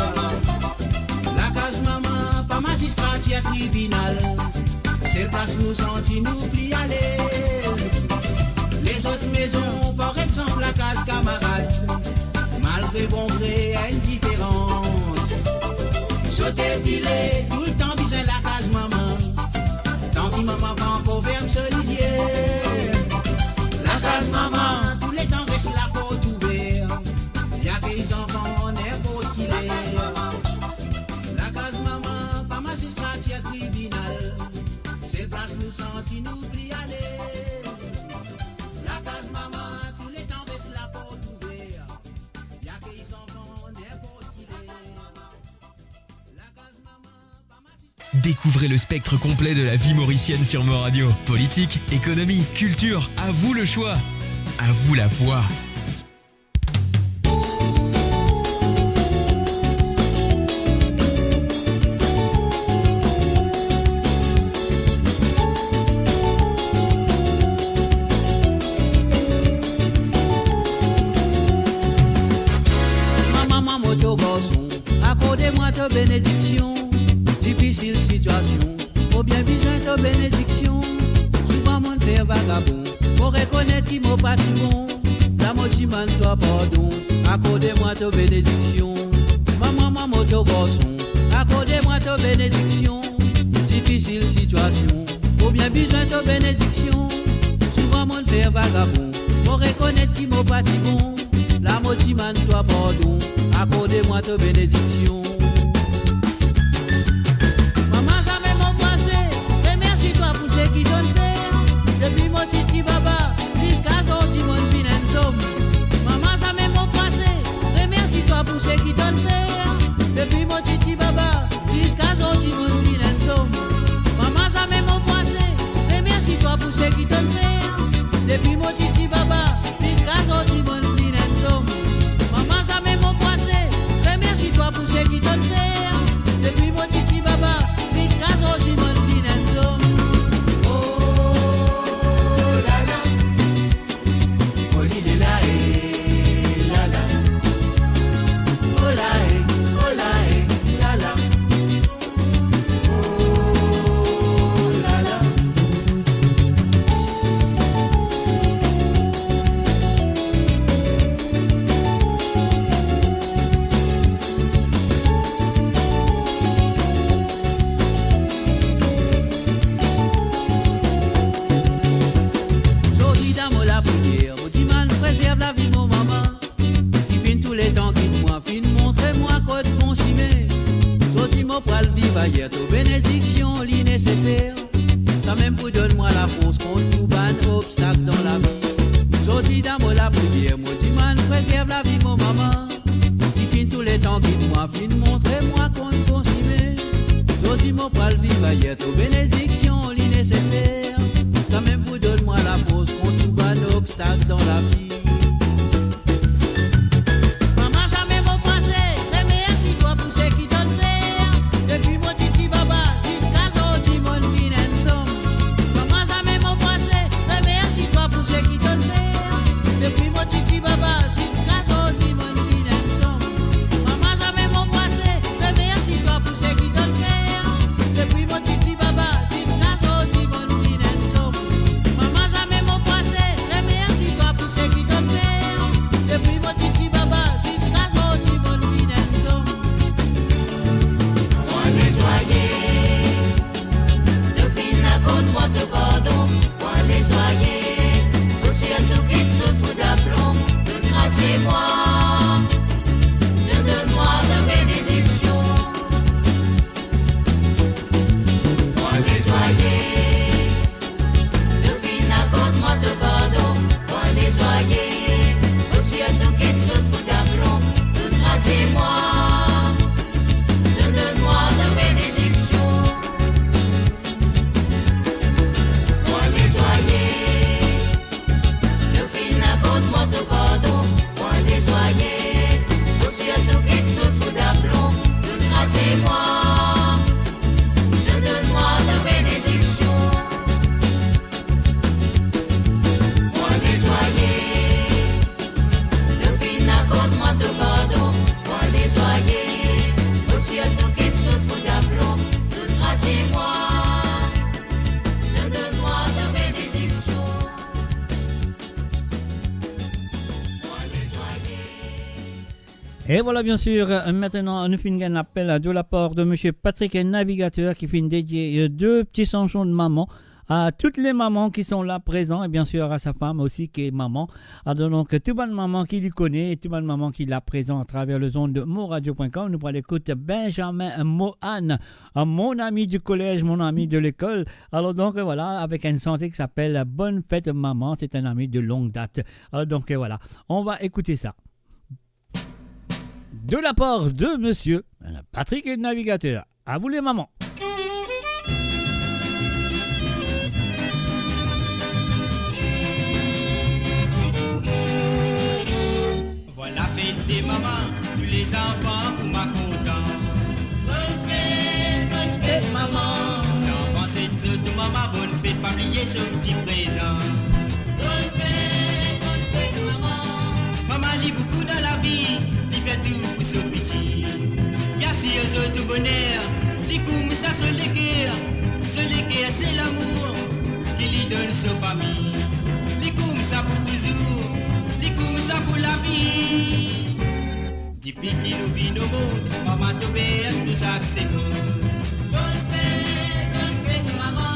Lakaz manman, pa mazistra, ti tribinal, sel plas nou santi nou pli alez. Lezot mezon, par exanp, lakaz kamarad, malgre bon gre, enn diferans. Sote pile, toultan bizin lakaz mama, tanki mama pankor ferm so lizie. Lakaz mama, touletan res laport ouver, li akey zanfan ninport ki ler. Lakaz mama, pa mazistratir, tribinal, sel plas nou santi nou pli alez. Lakaz mama, touletan res laport ouver, li akey zanfan ninport ki ler. Lakaz mama, pa mazistratir. Découvrez le spectre complet de la vie mauricienne sur Mo Radio. Politique, économie, culture, à vous le choix. À vous la voix. Mama, mama, mo to garson, akorde mwa to benediksion. Difisil sitiasion, mo bien bizin to benediksion. Souvan monn fer vagabon, mo rekonet ki mo pa ti bon. La mo dimann twa pardon, akorde mwa to benediksion. Mama, mama, mo to garson, akorde mwa to benediksion. Difisil sitiasion, mo bien bizin to benediksion. Souvan monn fer vagabon, mo rekonet ki mo pa ti bon. La mo dimann twa pardon, akorde mwa to benediksion. Mama, zame mo pou ase remersie twa pou seki to'nn fer. Depi mo titi baba ziska zordi monn vinn enn zom. Mama, zame mo pou ase remersie twa pou seki to'nn fer. Depi mo titi baba ziska zordi monn vinn enn zom. Mama, zame mo pou ase remersie twa pou seki to'nn fer. Depi mo titi baba ziska zordi monn vinn enn zom. Mama, zame mo pou ase remersie twa pou seki to'nn fer. Depi mo titi baba ziska zordi monn vinn enn zom. Oh la la, oh li le la e la la. Oh la e, oh la e, la la. Zordi dan mo lapriyer, mo dimann prezerv lavi mo mama. Ki finn touletan gid mwa, finn montre mwa kot bon sime. Zordi mo pral viv ayer, to benediksion li neseser. Samem pou donn mwa lafors kont tou bann obstak dan lavi. Zordi dan mo lapriyer, mo dimann prezerv lavi mo mama. Ki finn touletan gid mwa, finn montre mwa kot bon sime. Zordi mo pral viv ayer, to benediksion li neseser. Samem pou donn mwa lafors kont tou bann obstak dan lavi. Mama, zame mo pou ase remersie twa pou seki to'nn fer. Depi mo titi baba ziska zordi monn vinn enn zom. Mama, zame mo pou ase remersie twa pou seki to'nn fer. Depi mo titi baba ziska zordi monn vinn enn zom. Mama, zame mo pou ase remersie twa pou seki to'nn fer. Depi mo titi baba ziska zordi monn vinn enn zom. Mama, zame mo pou ase remersie twa pou seki Et voilà, bien sûr, euh, maintenant, nous finissons un appel de la part de monsieur Patrick Navigateur qui finit dédier, euh, deux petits chansons de maman à toutes les mamans qui sont là présents et bien sûr à sa femme aussi qui est maman. Alors donc, tout bann maman ki li kone, tout bann maman ki la prezan atraver lezond de moradio point com, nou pou al ekout Benjamin Mohan, euh, mon ami du collège, mon ami de l'école. Alors donc, euh, voilà, avec une chanson qui s'appelle Bonne fête maman, c'est un ami de longue date. Alors donc, euh, voilà, on va écouter ça. De la part de monsieur Patrick Navigateur. À vous les mamans. Vwala fet de mama, tou lezanfan kouma kontan. Bonn fet, bonn fet mama. Zanfan swet zot mama bonn fet, pa bliye so ti prezan. Bonn fet, bonn fet mama. Mama li boukou dan lavi, li fer tou pou so piti. Li asir zot tou boner, li koumsa so leker. So leker se lamour ki li donn so fami. Li koumsa pou touzour, li koumsa pou lavi. Depi ki nou vinn o mond, mama to bers nou sak segonn. Bonn fet, bonn fet mama.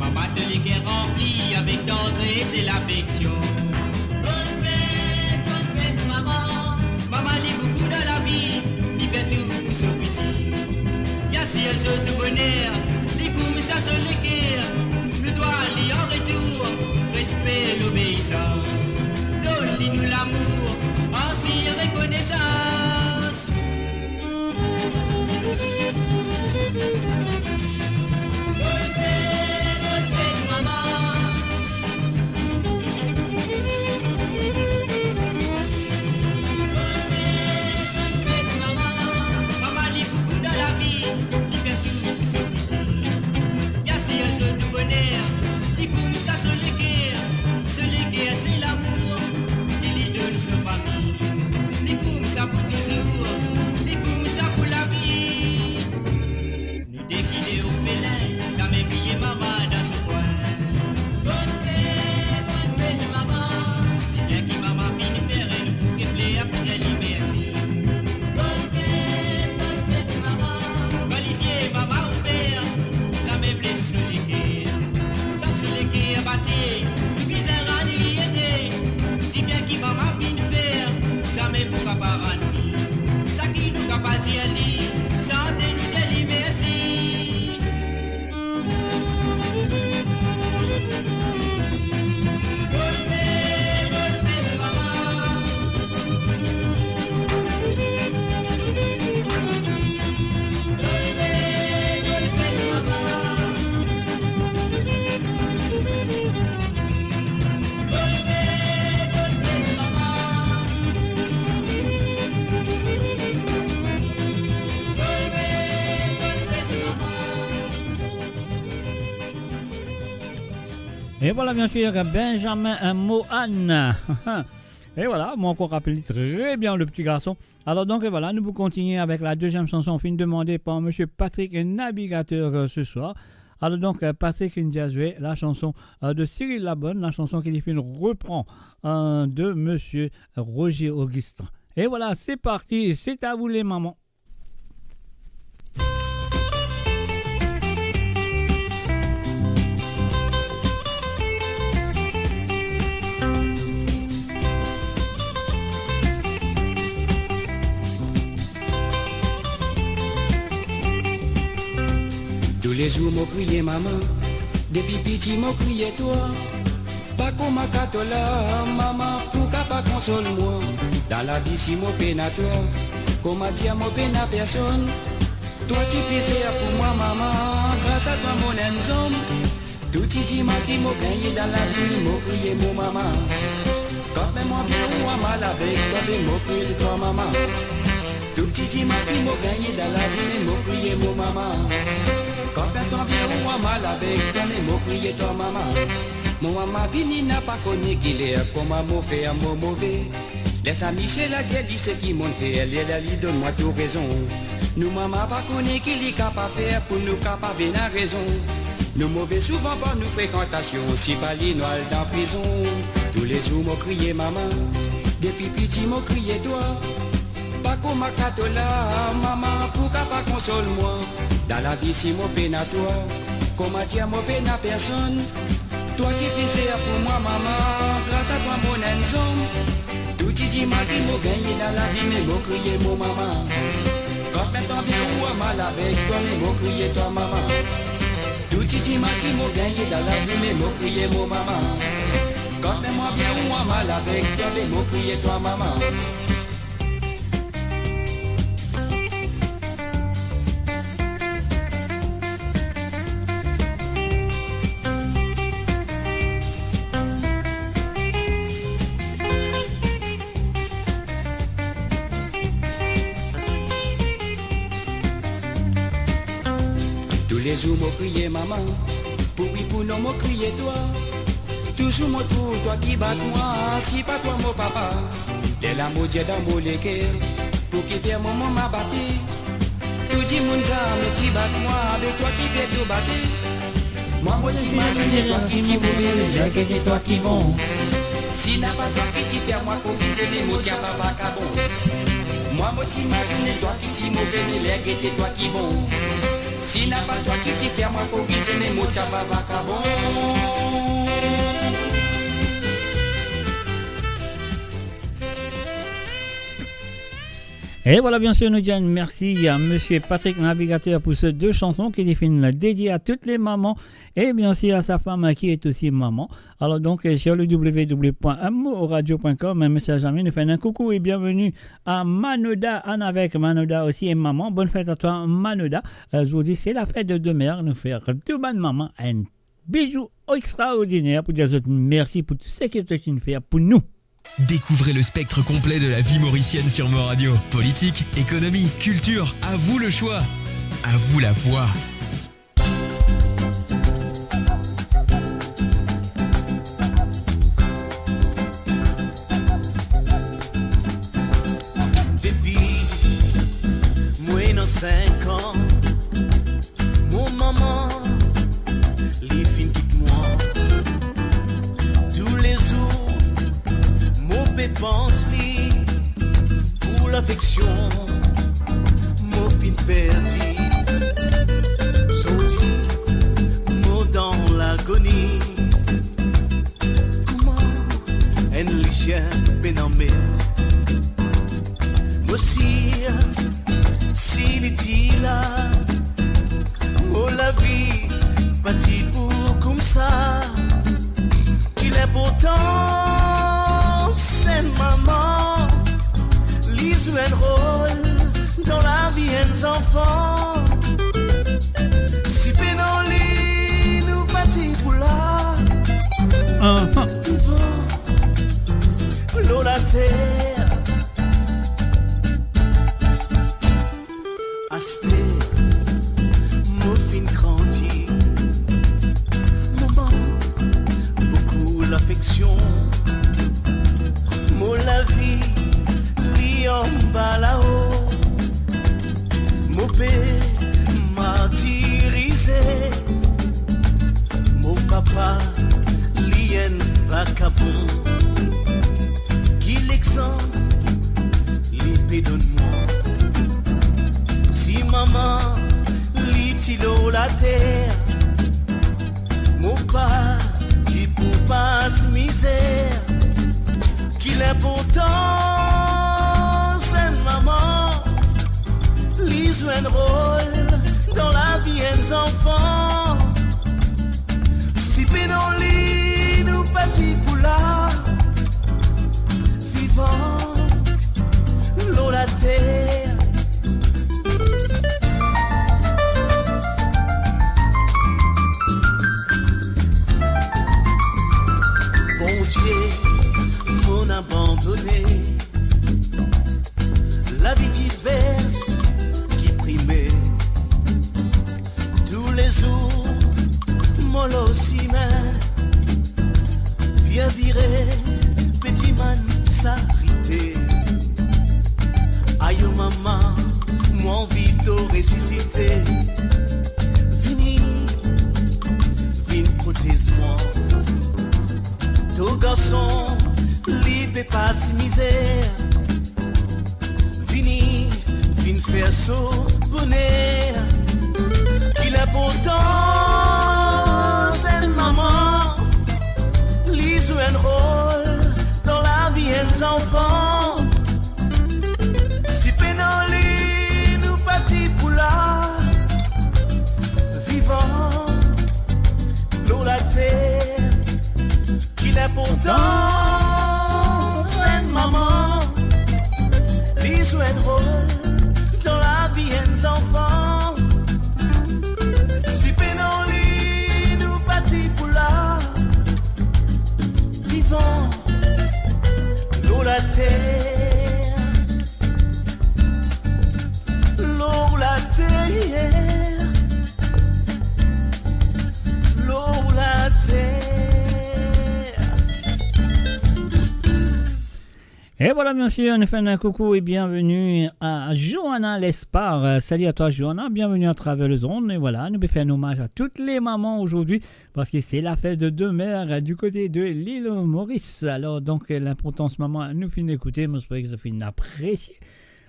Mama to leker ranpli avek tandres e lafeksion. Bonn fet, bonn fet mama. Mama li boukou dan lavi, li fer tou pou so piti. Li asir zot tou boner, li koumsa so leker. Nou dwa li an retour respe, lobeisans. Donn li nou lamour, an sign rekonesans. Mama li boukou dan lavi, li fer tou pou so piti. Li asir zot tou boner, li koumsa so leker. So leker se lamour ki li donn so fami. Li koumsa pou touzour, li koumsa pou lavi. Nou de ki de orfelin, zame bliye mama dan so kwin. Bonn fet, bonn fet mama. Dibien ki mama finn fer, nou bouke fler pou dir li mersi. Bonn fet, bonn fet mama. Kan lizie mama ouver, zame bles so leker. Tank so leker bate, nou bizin rann li ere. Dibien ki mama finn fer, zame pou kapav rann li. Seki nou kapav dir li, sante nou dir li mersi. Et voilà, bien sûr, Benjamin Mohan. Et voilà, moi encore rappelé très bien le petit garçon. Alors donc, et voilà, nous continuons avec la deuxième chanson, fin demandée par monsieur Patrick Navigateur, euh, ce soir. Alors donc, euh, Patrick vinn dir zwe la chanson, euh, de Cyril Labonne, la chanson qu'il vinn repran, euh, de monsieur Roger Augustin. Et voilà, c'est parti, c'est à vous les mamans. Toulezour mo kriye mama, depi piti mo kriye twa. Pa kouma kato la, mama, pou kapav konsol mwa. Dan lavi si mo pena twa, kouma dir mo pena personn. Twa ki pli ser pou mwa, mama, gras a twa mo enn zom. Tou ti diman ki mo gagne dan lavi, mo kriye mo mama. Kanmem mo bien ou amal avek twa, be mo kriye twa, mama. Tou ti diman ki mo gagne dan lavi, mo kriye mo mama. Kanmem mo bien ou amal avek twa, be mo kriye twa, mama. Mo mama vini na pa kone ki ler, kouma mo fer mo move. Les ami se la dir li seki monn fer, lerla li donn mwa tou rezon. Nou mama pa kone ki li kapav fer pou nou kapav ena rezon. Nou move souvan par nou frekantasion, si pa li nou al dan prizon. Toulezour mo kriye mama, depi piti mo kriye twa. Kouma kato la, mama, pou kapav konsol mwa. Dan lavi si mo pena twa, kouma dir mo pena personn. Twa ki pli ser pou mwa, mama, gras a twa mo enn zom. Tou ti dimal ki mo gagne dan lavi, me mo kriye mo mama. Kan mem kan vinn ou amal avek twa, me mo kriye twa mama. Tou ti dimal ki mo gagne dan lavi, me mo kriye mo mama. Kan mem mwa vinn ou amal avek twa, me mo kriye twa mama. Toulezour mo kriye mama, pou wi pou non mo kriye twa. Touzour mo trouv twa ki bat mwa, si pa twa mo papa. Lerla mo dir dan mo leker, pou kifer mo mama bate. Tou dimoun zame ti bat mwa, be twa kifer to bate. Mwa mo ti imazine twa ki ti move, me ler gete twa ki bon. Si napa twa ki ti fer mwa korize, me mo ti ava vakabon. Mwa mo ti imazine twa ki ti move, me ler gete twa ki bon. Si napa twa ki ti fer mwa korize, me mo ti ava vakabon. Et voilà, bien sûr, nous disons merci à Monsieur Patrick Navigateur pour ces deux chansons qu'il a fait dédiées à toutes les mamans et bien sûr à sa femme qui est aussi maman. Alors donc, euh, sur le w w w point m o radio point com, euh, Monsieur Jamil nous fait un coucou et bienvenue à Manoda, Anne avec Manoda aussi et maman. Bonne fête à toi, Manoda. Euh, je vous dis, c'est la fête de demain. Nous faire tout bonne maman un bijou extraordinaire pour dire merci pour tout ce que tu viens de faire pour nous. Découvrez le spectre complet de la vie mauricienne sur Mo Radio. Politique, économie, culture, à vous le choix. À vous la voix. Depi mo ena sink an, mo mama, li finn kit mwa. Toulezour, mo pe pans li pou lafeksion mo finn perdi. Zordi, mo dan lagoni. Kouma enn lisien pena met? Mo sir, si li ti la, mo lavi pa ti pou koumsa. Ki linportans enn mama, li zwe enn rol dan lavi enn zanfan. Si pena li, nou pa ti pou la. Aha. Vivan lor later. Aster mo finn grandi, mo mank boukou lafeksion. Mo lavi, li anba lao. Mo pe martirize. Mo papa, li enn vakabon. Ki lexanp li pe donn mwa? Si mama, li ti lor later, mo pa ti pou pas mizer. Ki linportans enn mama, li zwe enn rol dan lavi enn zanfan. Si pena li, nou pa ti pou la. Vivan lor later. Bondie, mo'nn abandone. Lavi divers ki prime. Toulezour, mo lor simin. Vire vire, pe dimann sarite. Ayo mama, mo anvi to resisite. Vini, vinn protez mwa. To garson, li pe pas mizer. Vini, So boner, ki linportans enn mama, li zwe enn rol dan lavi enn zanfan. Si pena li, nou pa ti pou la, vivan lor later. Ki linportans enn mama, li zwe enn rol dan lavi enn zanfan. Si pena li, nou pa ti pou la, vivan lor later. Lor later, lor later. Et voilà, bien sûr, nous faisons un coucou et bienvenue à Johanna Lespard. Euh, salut à toi, Johanna, bienvenue à travers le monde. Et voilà, nous faisons un hommage à toutes les mamans aujourd'hui parce que c'est la fête de deux mères, euh, du côté de l'île Maurice. Alors, donc, euh, linportans mama, nou finn ekoute, mo espere ke zot finn apresie.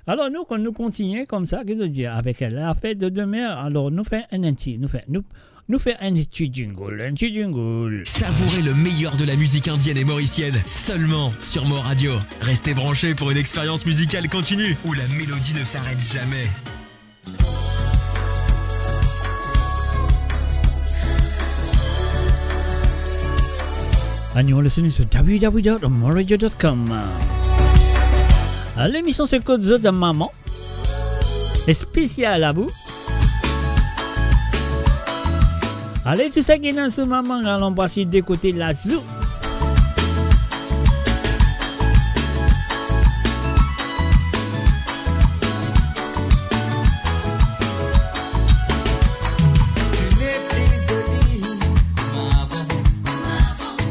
Alor, nou, kan nou kontigne koumsa, ki zot dir, avek la fête de deux mères, alor, nou fer enn, enn ti, nou fer, nou, nou fer enn ti jingle, enn ti jingle. Savourez le meilleur de la musique indienne et mauricienne, seulement sur Mor Radio. Restez branchés pour une expérience musicale continue, où la mélodie ne s'arrête jamais. And you're listening to w w w dot moradio dot com. Lemision se Kot Zot Mama, spesial a vou. Ale, tou seki ena so mama, alon pase de kote lazou. Tu n'es plus jolie comme avant.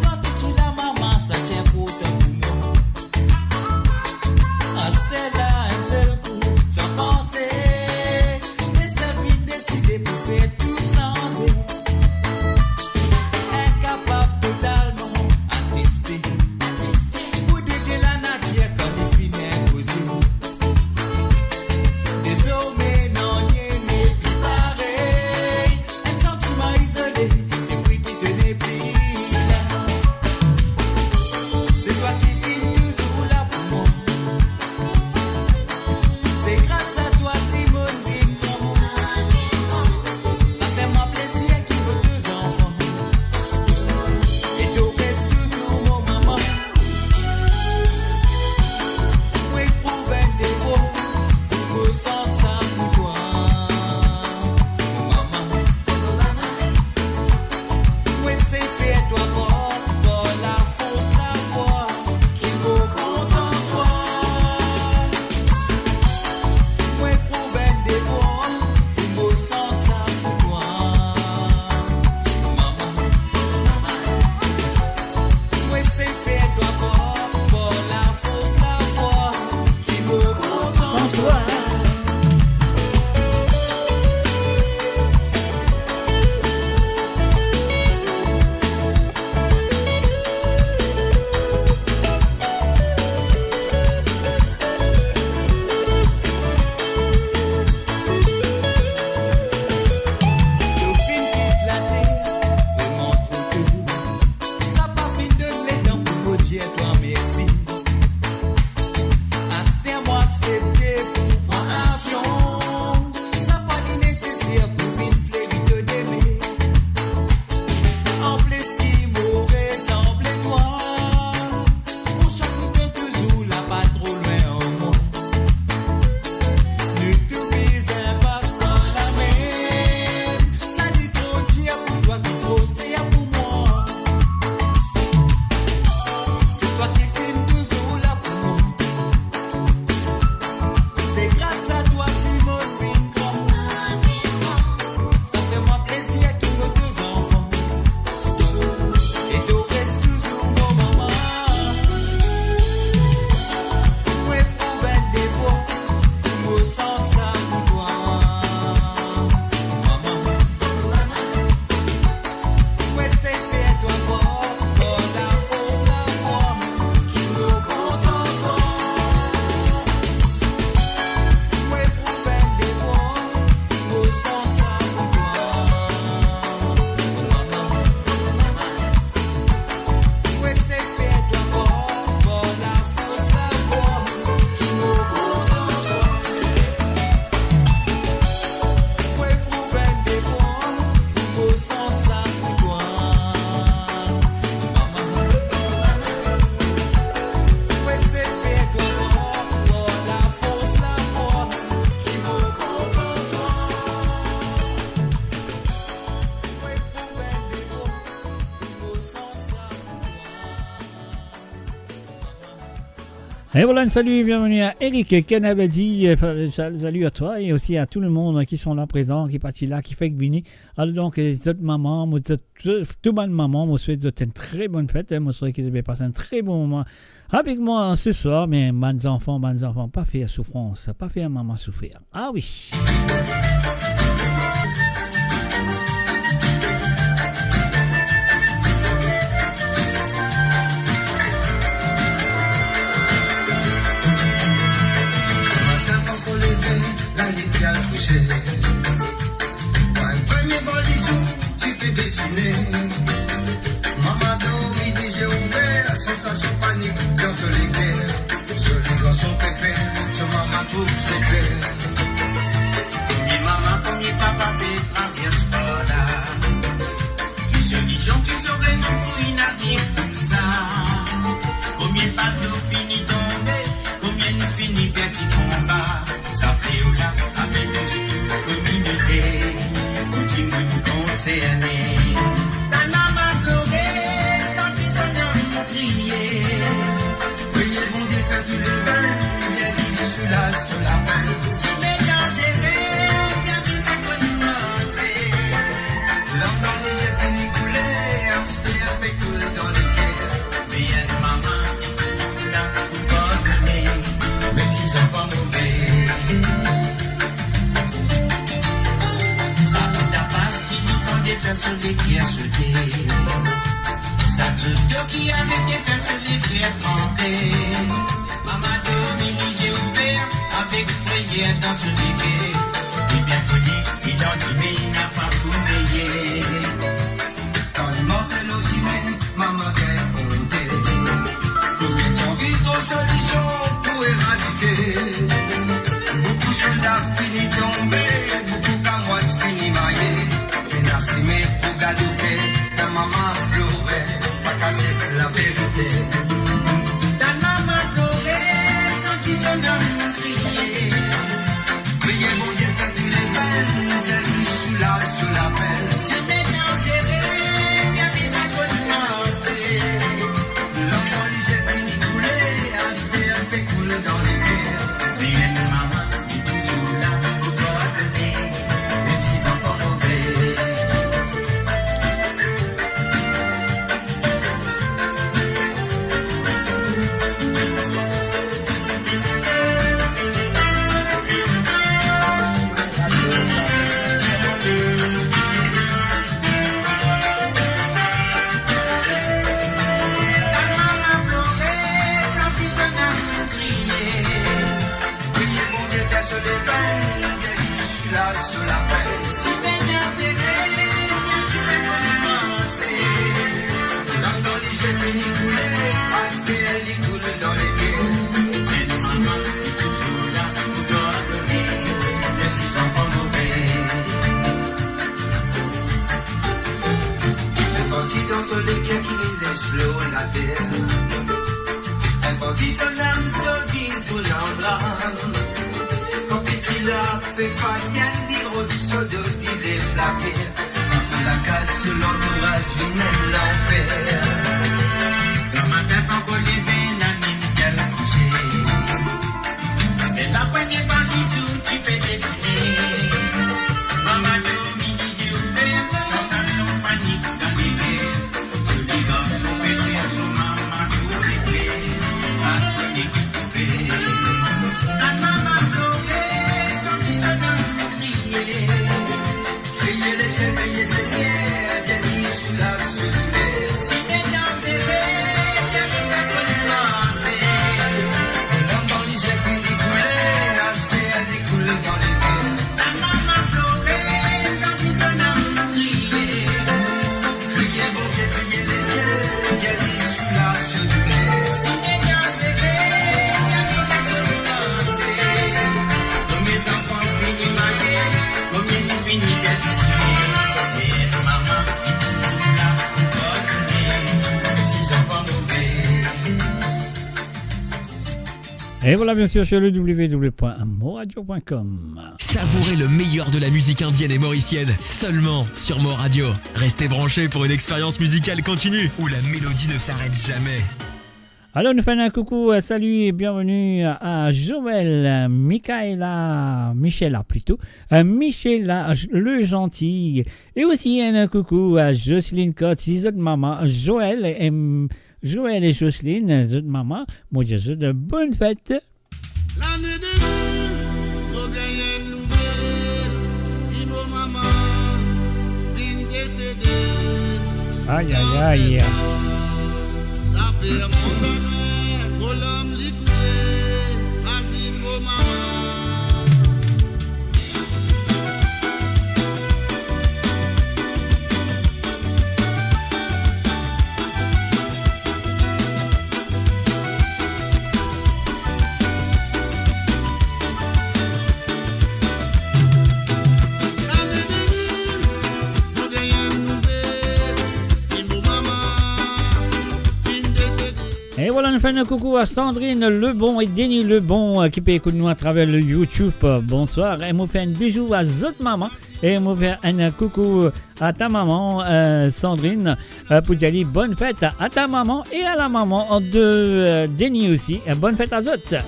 Kan to ti la mama, sa ti inportan pou mwa. Aster la, enn sel kou, san panse, Destin finn deside pou fer tou sanze. Inkapab totalman Et voilà, un salut, bienvenue à Eric Kennedy. Euh, fa-, sa-, salut à toi et aussi à tout le monde qui sont là présents, ki parti la, ki fek vini. Alor donk, euh, zot mama, mo, zot, zot, tou bann mama, mo swet zot enn tre bonn fet, hein. Mo swet ki zot pe pas enn tre bon moman avek mwa se swar, me bann zanfan, bann zanfan, pa fer soufrans, pa fer mama soufer. Ah oui. Matin pankor leve, lalinn ti al kouse. Enn premie balizou ti pe desine. Mama dormi, lizie ouver, sansasion panik dan so leker. Zoli garson pe fer, so mama trouv sekre. Komie mama, komie papa pe travers par la. Ki solision, ki so rezon pou inn ariv koumsa? Komie bato fini tonbe, komie nou fini perdi konba? Sa fleo la amenn nou tou kominote, tou dimoun konserne. Tann mama plore, santi so nam kriye. Priye Bondie, fer tou levenn, li soulaz so lapenn. Simen danzere, bien bizin konn manze. Larm dan lizie fini koule, aster pe koul dan leker. Me enn mama ki touzour la pou pardone, mem si zanfan move. Sa tou tapas ki li tande fer so leker sote. Sa glot ki arete fer so leker tranble. Mama dormi, lizie ouver, avek freyer dan so leker. Li bien kone, li dan dime, li napa pou meye. Kan li marse lor sime, mama gagn konte. Komie ti anvi trouv solision pou eradike. Boukou solda fini tonbe, boukou kamwad fini maye. Pena sime pou galoupe, tann mama plore, pa kasiet laverite. Tann mama plore, santi so nam kriye. Priye Bondie, fer tou levenn, fer li soulaz so lapenn. Simen danzere, bien bizin konn manze. Larm dan lizie fini koule, aster pe koul dan leker. Me enn mama ki touzour la pou pardone, mem si zanfan move. Tann mama plore, santi so nam kriye. Priye Bondie, fer so levenn, geri, soulaz so lapenn. Simen danzere, bien bizin konn manze. Larm dan lizie fini koule, aster li koul dan leker. Enn mama ki touzour la pou pardone, mem si zanfan move. Enn parti dan so leker ki li les lor later. Enn parti so nam sorti tou landra. Kan piti la pe fatigue, li rod so do, li lev lapier. Li fer lakaz, so lantouraz vinn enn lanfer. Gramatin pankor leve, lalinn ti al kouse. E la premie balizou ti pe desine. Mama dormi, lizie ouver, sansasion panik dan leker. Zoli garson pe fer so mama trouv sekre. Pa kone ki pou fer. Tann mama plore, santi so nam kriye. Kriye lesiel, kriye Segner, geri, soulaz so douler. Simen danzere, geri sa konn manze. Larm dan lizie fini koule, aster li koul dan leker. Tann mama plore, santi so nam kriye. Kriye Bondie, kriye lesiel, geri, soulaz so douler. Simen danzere, geri sa konn manze. Komie zanfan fini marye, komie nou fini perdi sime. E mama ki touzour la pou pardone, mem si zanfan move. Et voilà, bien sûr, sur le w w w point moradio point com. Savourez le meilleur de la musique indienne et mauricienne seulement sur Mo Radio. Restez branchés pour une expérience musicale continue où la mélodie ne s'arrête jamais. Alor, nou fer enn koukou, euh, salut, bienvenue à Joël, euh, Michaela, Michela plito, euh, Michela J-, Le Gentil. E osi enn koukou à Jocelyne Coty, zot mama, Joël, em, Joël e Jocelyne, zot mama, mo dir zot bonn fet. Lane de mil, mo gagn enn nouvel, ki mo mama finn desede. Ay, ay, ay. Sa fer mo sangrin, mo larm li koule, mazinn mo mama. E vwala, nou fer enn koukou à Sandrine Lebon e Denis Lebon, euh, ki pe ekout nou atraver le YouTube. Bonswar, e mo fer enn bizou à zot mama, e mo fer enn koukou à ta maman, euh, Sandrine, euh, pou dir li bonn fet à ta maman e à la maman de, euh, Denis osi. Euh, bonn fet à zot.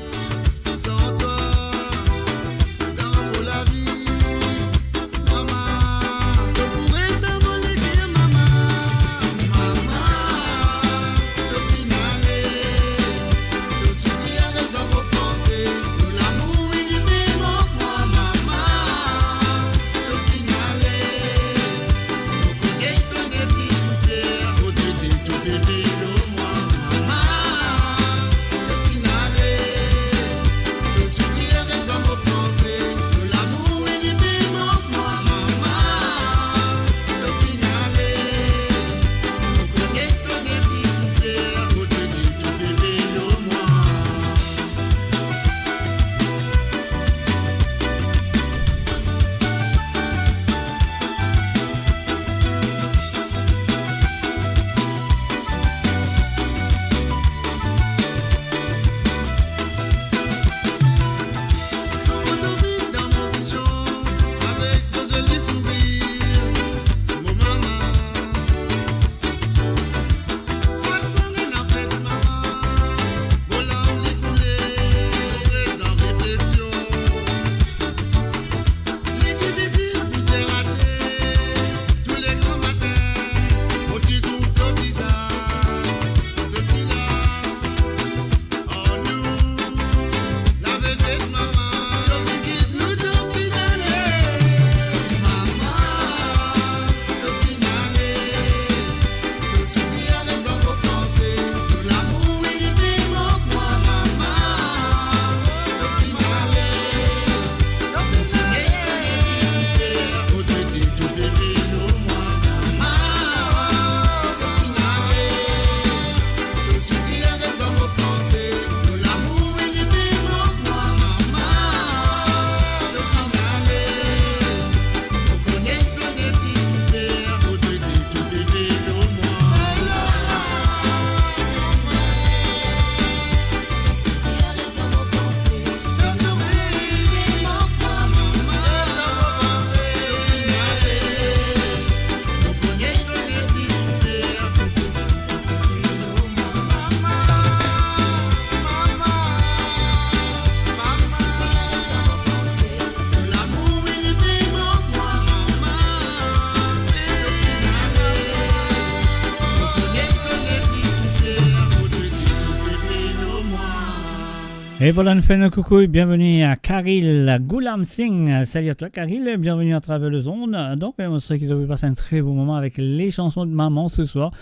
E vwala, nou fer enn koukou e bienveni à Karil Goulam Singh. Salut à toi, Karil, bienvenue à travers les ondes. Donc, euh, mo swete ki zot pe pas un très bon moment avec les chansons de maman ce soir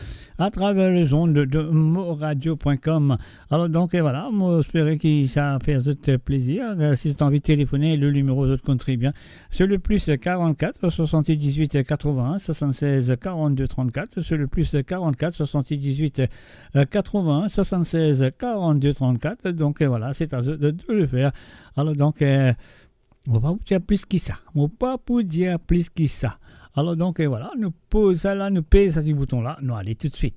à travers les ondes de moradio point com. Alor, donk, e vwala, mo espere ki sa fer zot plezir. Euh, si zot anvi telefone, le nimero zot konn tre bien. Se le plus quarante-quatre soixante-dix-huit quatre-vingts soixante-seize quarante-deux trente-quatre. Se le plus quarante-quatre soixante-dix-huit quatre-vingts soixante-seize quarante-deux trente-quatre. Donk, euh, vwala, se a zot de, de le fer. Alor, donk, euh, Mo pa pou dir plis ki sa. Mo pa pou dir plis ki sa. Alor donk, e vwala, nou poz sa la, nou pez sa ti bouton la, nou ale toutswit.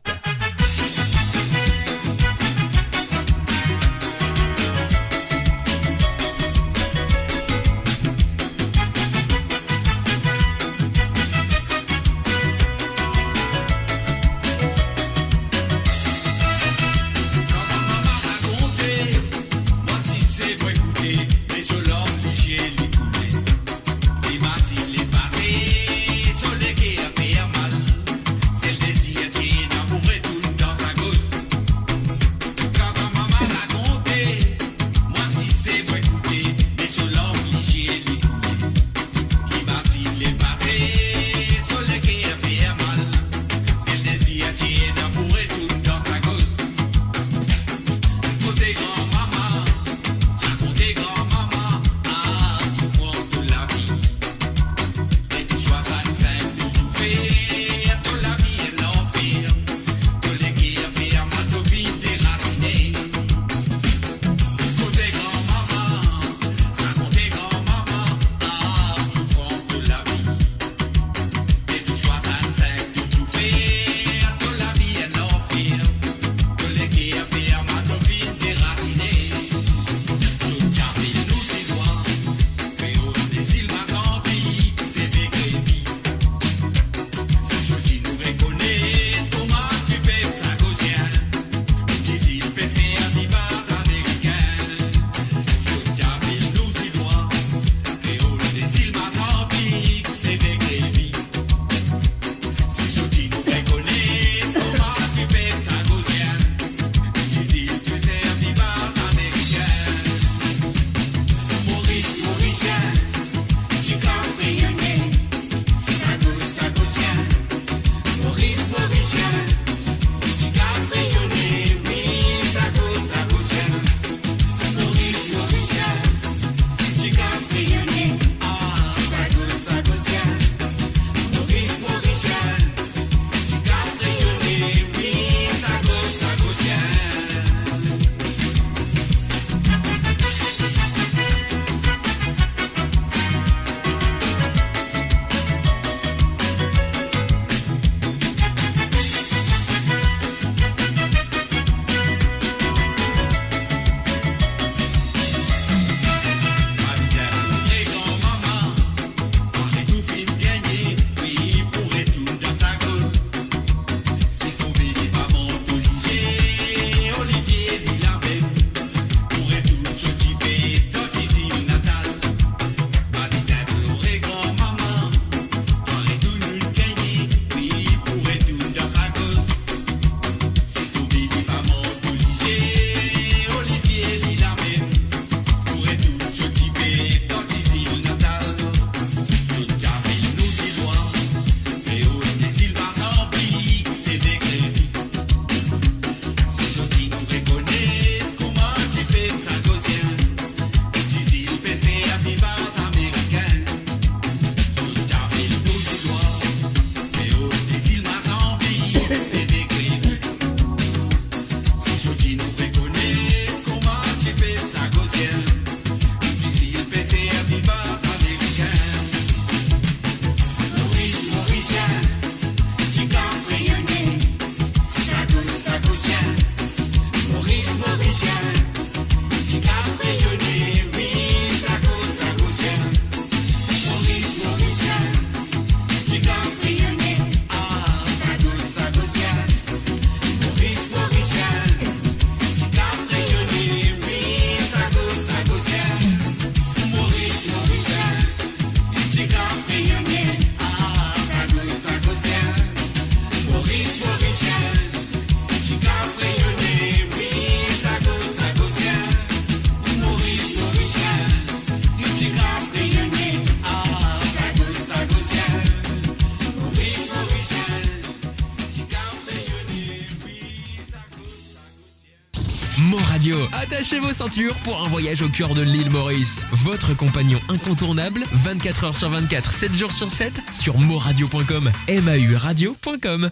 Mo Radio, attachez vos ceintures pour un voyage au cœur de l'île Maurice. Votre compagnon incontournable, vingt-quatre heures sur vingt-quatre, sept jours sur sept, sur moradio point com, M A U radio point com.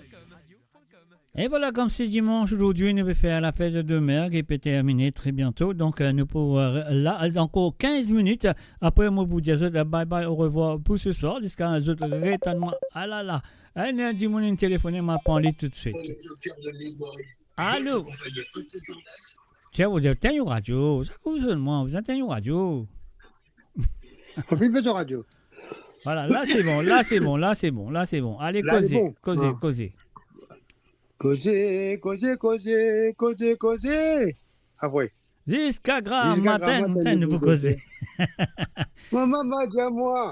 E vwala, kom se dimanz azordi, nou pe fer lafet de mer ki pe termine tre bianto. Donk, euh, nou pou, euh, la, ankor kinz minit. Apre, mo pou dir zot, euh, bye bye, au revoir pour ce soir, ziska zot retann mwa. Ah la la. Eh, ena dimoun inn telefone, mo pran li toutswit. Alo? Tiens, vous éteignez radio. Sa ki ou zonn mwa, vous éteignez radio. Anfin, fer radio. Vwala, la se bon, la se bon, la se bon, la se bon. Ale, la, koze, bon. Koze, ah. Koze. Koze, koze, koze, koze, koze. Apre. Ziska gramatin, ziska gramatin, nou pou koze. Mo mama dir mwa,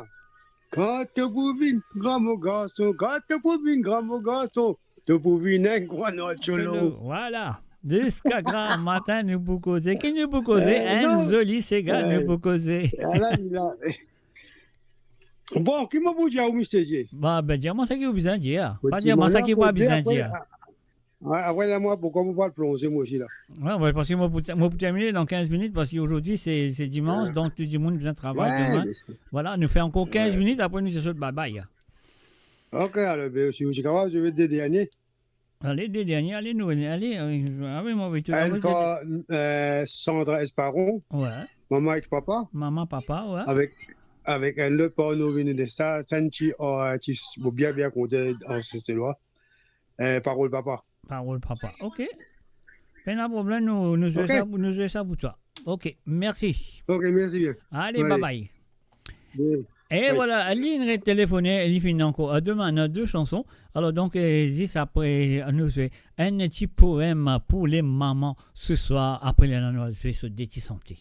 kan to pou vinn gran, mo garson, kan to pou vinn gran, mo garson, to pou vinn enn gran natiolo. Vwala. Ziska gramatin, nou pou koze. Ki nou pou koze? Eh, enn non. Zoli sega, eh, nou pou koze. Ala li la. Bon, ki mo pou dir ou, Mister J? Ba, ben, dir mwa seki ou bizin dir. Pa dir mwa seki ou pa bizin dir. Apre, apre, la, mwa, pou kouma mo pou al plonze, mwa osi, la? Wi, wi, parski mo pou, mo pou termine dan kinz minit, parski azordi, se, se dimanz, wi, donk tou dimoun bizin travay demin. Wi, bien sir. Vwala, nou fer ankor kinz minit, apre nou dir zot bye bye. Ok, alor, ben, si ou ti kapav, zot met de dernie. Ale, de dernie, ale, nou, ale, euh, ah wi, mo, wi, tou, enn par, euh, Sandra Esparon. Wi. Mama ek papa. Mama, papa, wi. Avek, avek enn lot par nou vini de sa, sa enn ti, euh, ti, mo bien, bien kontan an Seselwa. Euh, Parol Papa. Parol Papa. Ok. Pena problem, nou, nou zwe sa, nou zwe sa pou twa. Ok, mersi. Ok, mersi bien. Ale, bye bye. Wi. E vwala, li inn retelefone, li finn ankor. Euh, demin, nou ena de sanson. Alor, donk, euh, zis apre, nou zwe enn ti poem pou le mama se swar, apre, lerla nou al zwe so de ti sante.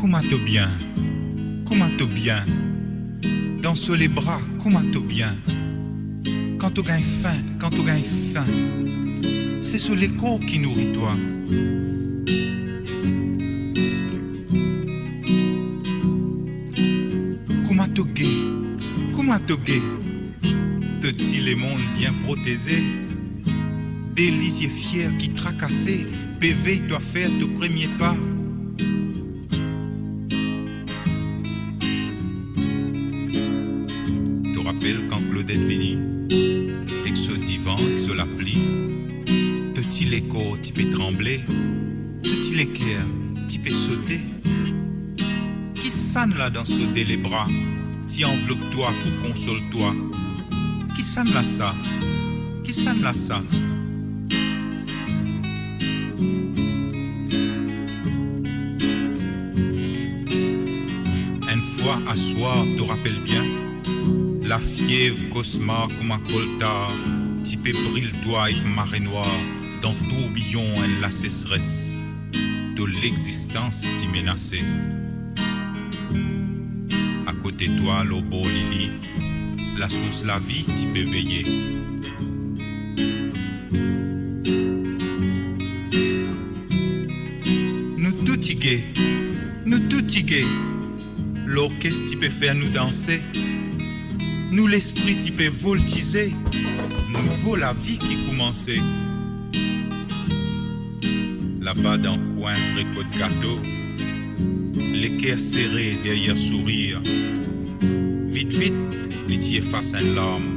Kouma to bien? Kouma to bien? Dan so lebra, kouma to bien? Kan to gagn fin, kan to gagn fin, se so lekor ki nouri twa. Kouma to ge? Kouma to ge? To ti lemonn bien proteze, de lizie fier ki trakase, pe vey twa fer to premie pa. To rapel kan Claudette vini, ek so divan, ek so lapli, to ti lekor ti pe tranble, to ti leker ti pe sote. Kisannla dan so de lebra ti anvlop twa pou konsol twa? Kisannla sa? Kisannla sa? Enn fwa aswar, to rapel bien, lafiev, kosmar kouma koltar ti pe bril twa ek marenwar dan tourbiyon enn lasesres. To lexistans ti menase. Akote twa, lor bor lili, lasours lavi ti pe veye. Nou tou ti ge, nou tou ti ge. Lorkes ti pe fer nou danse, nou lespri ti pe voltize, nouvo lavi ki koumanse. Laba dan kwin pre kot gato, leker sere deryer sourir, vit vit li ti efas enn larm,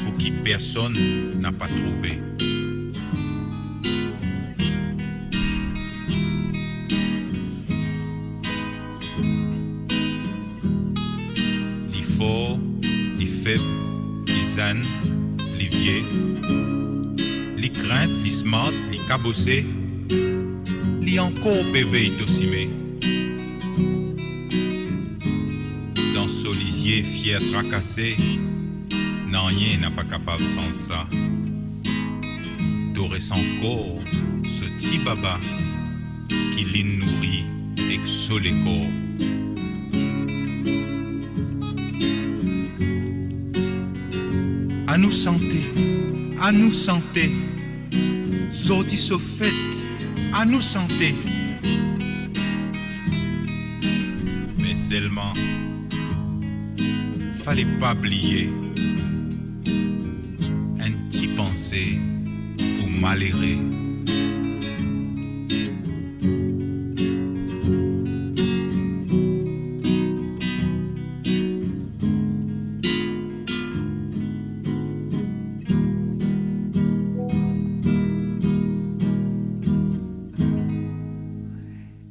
pou ki personn napa trouve. Li for, li feb, li zenn, li vie, li krint, li smart, li kabose, li ankor pe vey to sime. Dan so lizie fier trakase, nanye napa kapav sanz sa. To res ankor so ti baba ki linn nouri ek so lekor. Anou sante, anou sante. Zordi so fet, anou sante. Me selman, fale pa bliye, enn ti panse pou malere.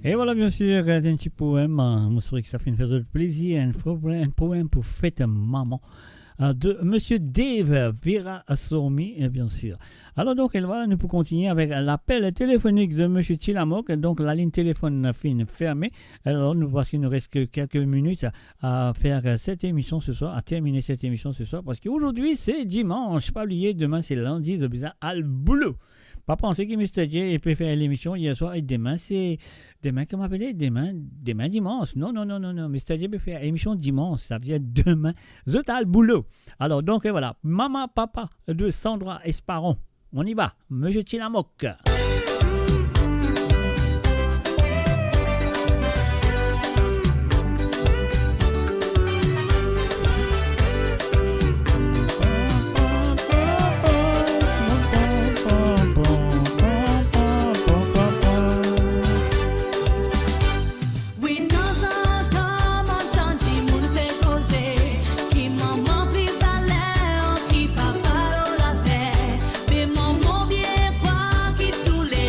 E vwala, biensir, enn ti poem, mo swete ki sa finn fer zot plezir, enn fo-, enn poem pou fet mama, euh, de Monsieur Dave Virasormi, euh, biensir. Alor donk, e vwala, nou pou kontigne avek lapel telefonik de Monsieur Tilamok. Donk, lalinn telefonn finn ferme. Alor, nou, parski nou res ke kelke minit a, a fer set emision se swar, a termine set emision se swar, parski ozordi se dimans. Pa bliye, demin se landi, zot bizin al boulo. Pa panse ki Mister J pe fer lemision yer swar e demin se, demin kouma apele? Demin, demin dimans. Non, non, non, non, non. Mister J pe fer emision dimans, savedir demin zot al boulo. Alor, donk, e vwala. Mama, papa de Sandra Esparon. On y va, Monsieur Tilamok. Wi, tanzantan, mo tann dimoun pe koze ki mama pli valer ki papa lor later. Me mama, mo bien krwar ki toule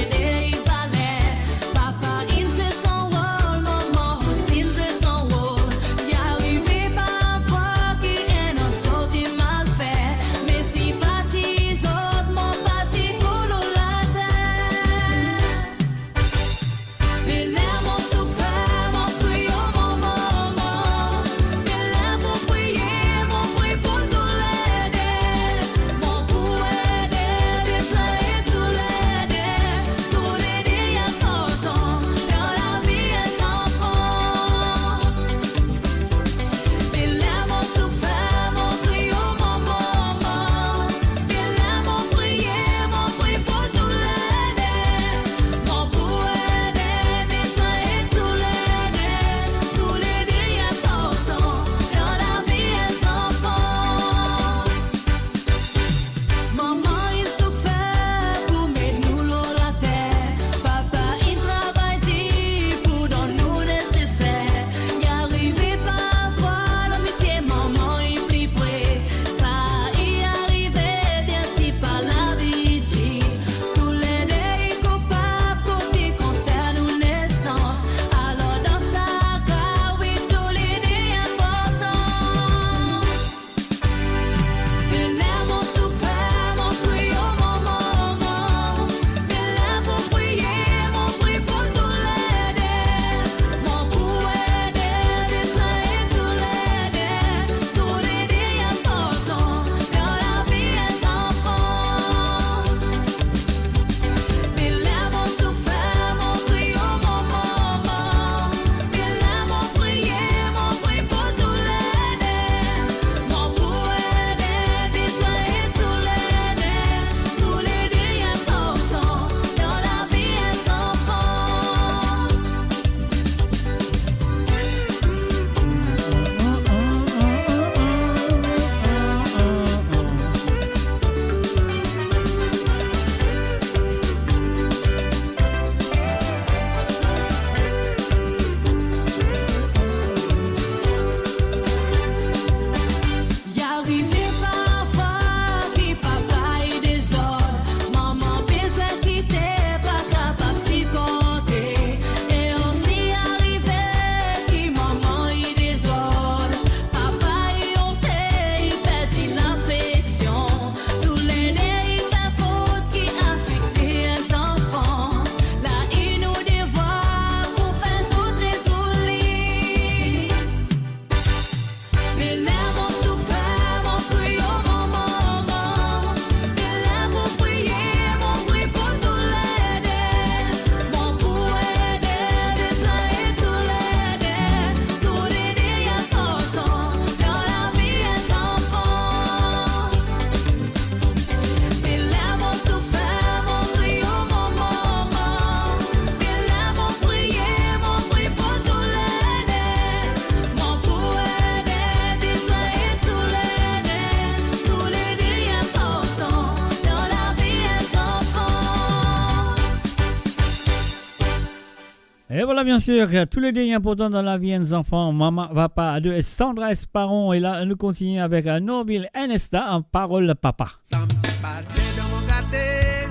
Et voilà, bien sûr, que tous les deux est important dans la vie, un enfant, maman, papa, de Sandra Esparon. Et là, nous continuons avec, euh, Norville Ernesta en Parole Papa. Sa ti pase dan mo gate,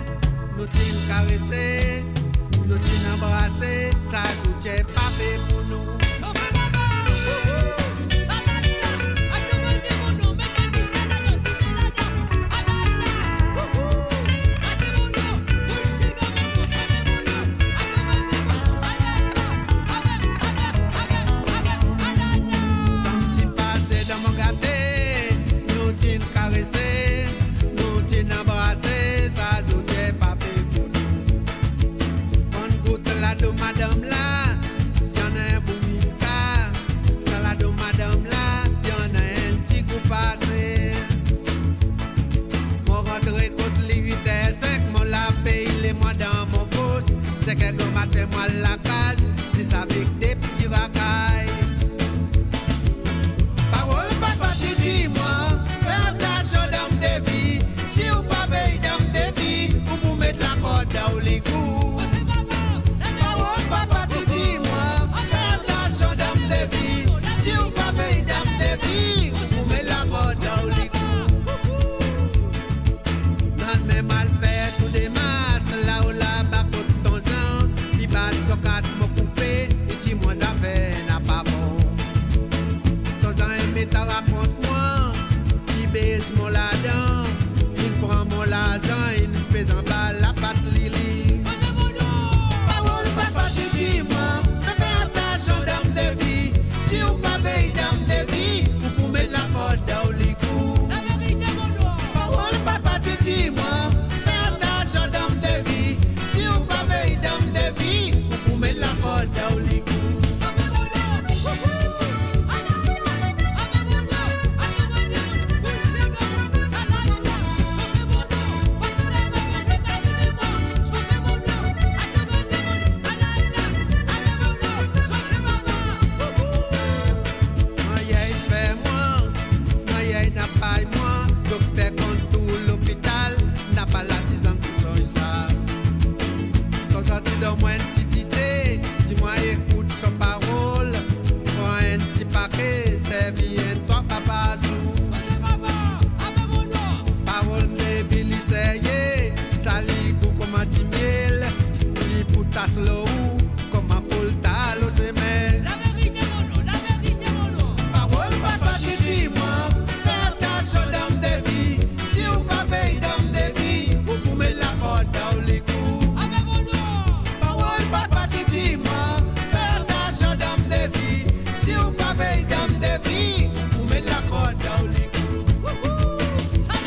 nou ti karese, nou ti anbrase, sa zour ti pa pe pou nou. Sa ti pase dan mo gate, nou ti karese, nou ti anbrase, sa zour ti pa pe pou nou. Bann kout lado madam la, ti ena enn bout miska, sa lado madam la, ti ena enn ti gou pase. Mo rantre kot li wit er sink, mo lapey lemwa dan mo pos, sink er gramatin mo al lakaz, zis avek de ti rakaz. Parol papa ti dir mwa, fer atansion dan mo devi, si ou pa vey dan mo devi, ou pou met lakord dan ou likou. Parol papa ti dir mwa, fer atansion dan mo devi, si ou pa vey dan mo devi, ou pou met lakord dan ou likou. Lannme mo al fer tou demars, lao laba kot Tonzan, li bat so kat mo koupe, li dir mwa zafer napa bon. Tonzan inn met rakont mwa, li bez mo ladan, li pran mo larzan, li pez anba lapat lili. Parol papa ti dir mwa, fer atansion dan mo devi, si ou pa vey dan mo devi, ou pou met lakord dan ou likou. Parol papa ti dir mwa, fer atansion dan mo devi, si ou pa vey dan mo devi, ou pou met lakord dan ou likou. Mannyer inn fer mwa, mannyer inn apay mwa, dokter konn tou lopital, napa latizann pou sanz sa. Tonzan ti donn mwa enn ti tite, dir mwa ekout so parol, pran enn ti pake, servi enn trwa fwa par zour. Parol mo devi li serye, sa li gou kouma dimiel, li pou tas lor ou kouma kolta lor sime. Laverite, mo non, laverite, mo non. Parol papa ti dir mwa, fer atansion dan mo devi, si ou pa vey dan mo devi, ou pou met lakord dan ou likou. Parol papa ti dir mwa, fer atansion dan mo devi, si ou pa vey dan mo devi, ou pou met lakord dan ou likou.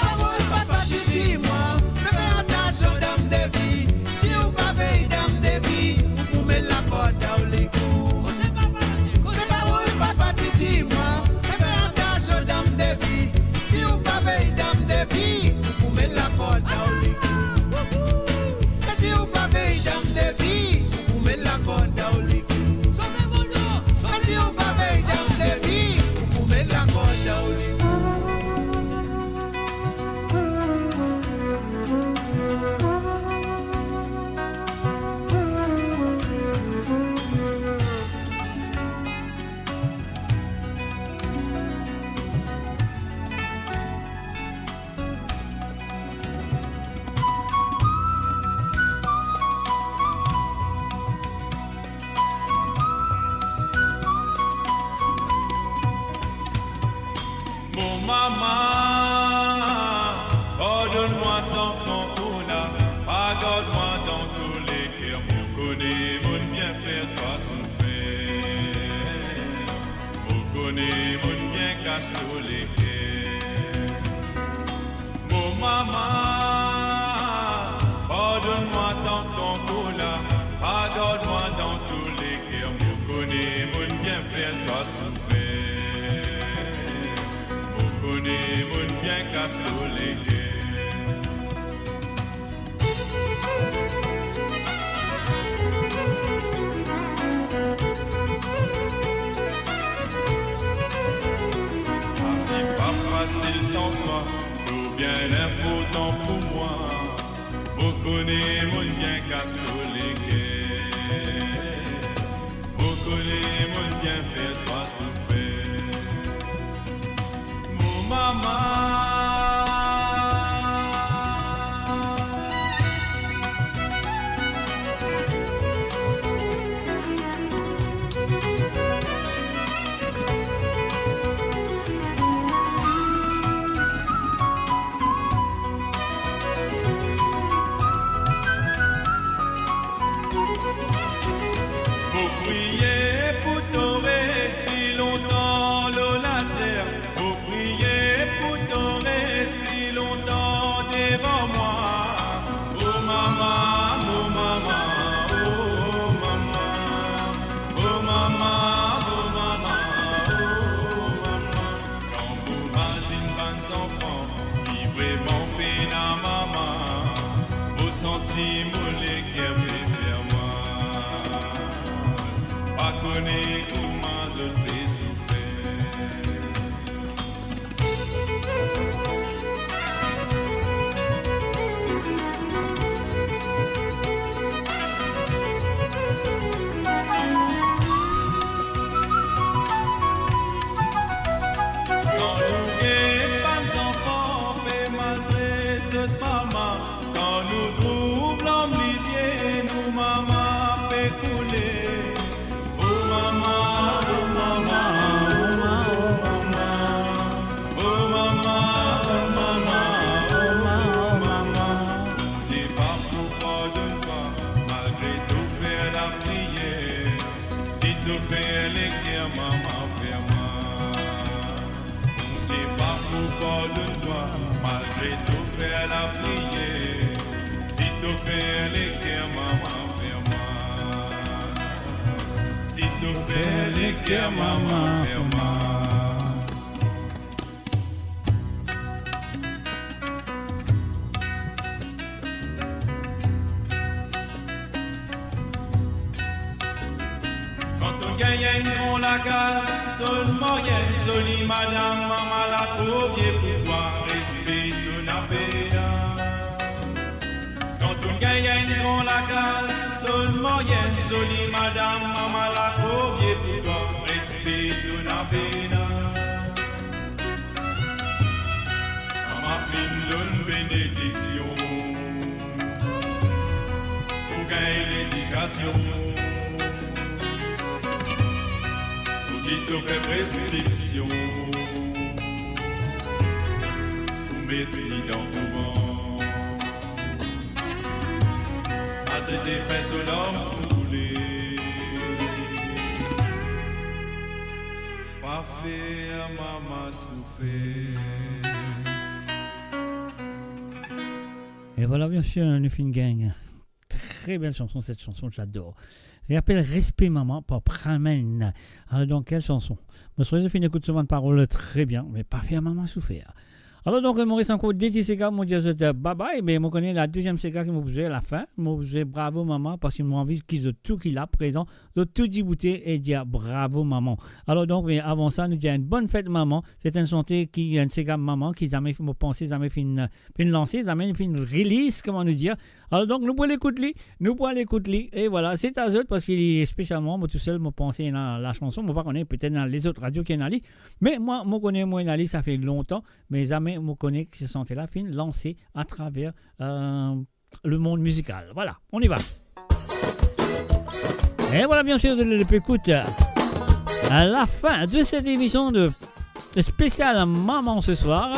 Parol papa ti dir mwa, fer atansion dan mo devi, si ou pa vey dan mo devi, ou pou met lakord dan ou likou. Se parol papa ti dir mwa, fer atansion dan mo devi, si ou pa vey dan mo devi, ou pou met lakord dan ou likou. E si ou pa vey dan mo devi, ou pou met lakord dan ou likou. Sove mo non, sove mo non. E si ou pa vey dan mo devi, ou pou met lakord dan ou likou. Mo mama, pardonn mwa tanpon kola, pa gard mwa dan to leker, mo kone mo'nn bien fer twa soufer, mo kone mo'nn bien kas to leker. Mo mama, pardonn mwa tanpon kola, pa gard mwa dan to leker, mo kone mo'nn bien fer twa soufer, mo kone mo'nn bien kas to leker. Lavi pa fasil san twa, to bien inportan pou mwa, mo kone mo'nn bien kas to leker. Mo priye pou to res pli lontan lor later. Mo priye pou to res pli lontan devan mwa. O mama, o mama, o mama. O mama, o mama, o mama. Kan mo mazinn bann zanfan ki vremem pena mama, mo santi mo leker pe fer mal. Pa kone kouma zot pe soufer. Kan nou get bann zanfan pe maltret zot mama, kan nou trouv larm lizie nou mama pe koule. O mama, o mama, o mama, o mama, o mama, o mama, o mama. Bondie pa pou pardonn twa, malgre to fer lapriyer. Si to fer leker mama fer mal. Bondie pa pou pardonn twa, malgre to fer lapriyer. Si to fer leker mama fer mal. Si to fer leker mama fer mal. Kan to gagn enn gran lakaz, donn mari enn zoli madam, mama la tro vie pou twa, respe to napa pena. Kan to gagn enn gran lakaz, donn mari enn zoli madam, mama la tro vie pou twa, respe to napa pena. Mama finn donn benediksion pou gagn ledikasion. Pou dir to fer preskripsion pou met li dan kouran. Pa tret difin so larm koule. Pa fer mama soufer. Et voilà, bien sûr, nou finn gagn. Très belle chanson, cette chanson, j'adore. Li apel Respe Mama par Pramen. Alors, dans quelle chanson ? Mo swete zot finn ekout so bann parol tre bien, me pa fer mama soufer. Alors, donk, mo res ankor de ti sega, mo dir zot, euh, bye bye, me mo kone la deziem sega ki mo pou zwe lafin, mo pou zwe Bravo Mama, parski mo anvi ki zot tou ki la prezan, zot tou diboute e dir Bravo Mama. Alors, donk, me avan sa, nou dir enn bonn fet mama. Se enn sante ki, enn sega mama ki zame, mo panse zame finn, finn lanse, zame finn release, kouma nou dir. Alors, donk, nou pou al ekout li, nou pou al ekout li, e voilà, se a zot, parski li spesialman, mo tousel, mo panse ena la chanson, mo pa kone, petet ena lezot radio ki ena li, me mwa, mo kone mwa ena li, sa fer lontan, me zame mo kone ki se sante la finn lanse atraver, euh, le monde musical. Voilà, on y va. Et voilà, bien sûr, de l'écoute à la fin de cette émission de spécial maman ce soir.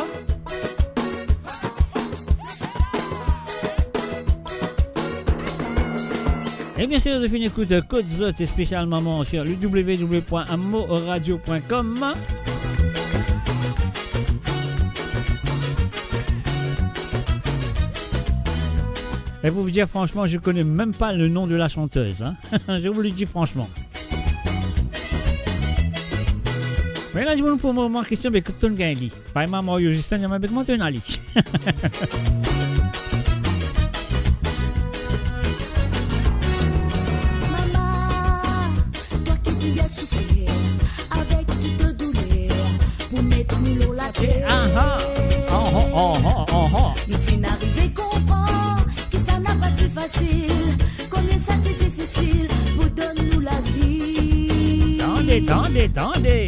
Et bien sûr, zot finn ekout Kot Zot spécial maman sur le w w w point mo radio point com. Et pour vous dire franchement, je connais même pas le nom de la chanteuse, hein. Je vous le dis franchement. Me la dimoun pou mo, mo kestion, be kot tonn gagn li? Parey mama, yo, Justin, me be kouma tonn gagn li? Mama, twa ki pou bien soufer avek tou to douler, pou met nou lor later. Aha. Aha, aha, aha. Nou finn arive konpran ki sa napa ti fasil, konbien sa ti difisil pou donn nou lavi. Tande, tande, tande.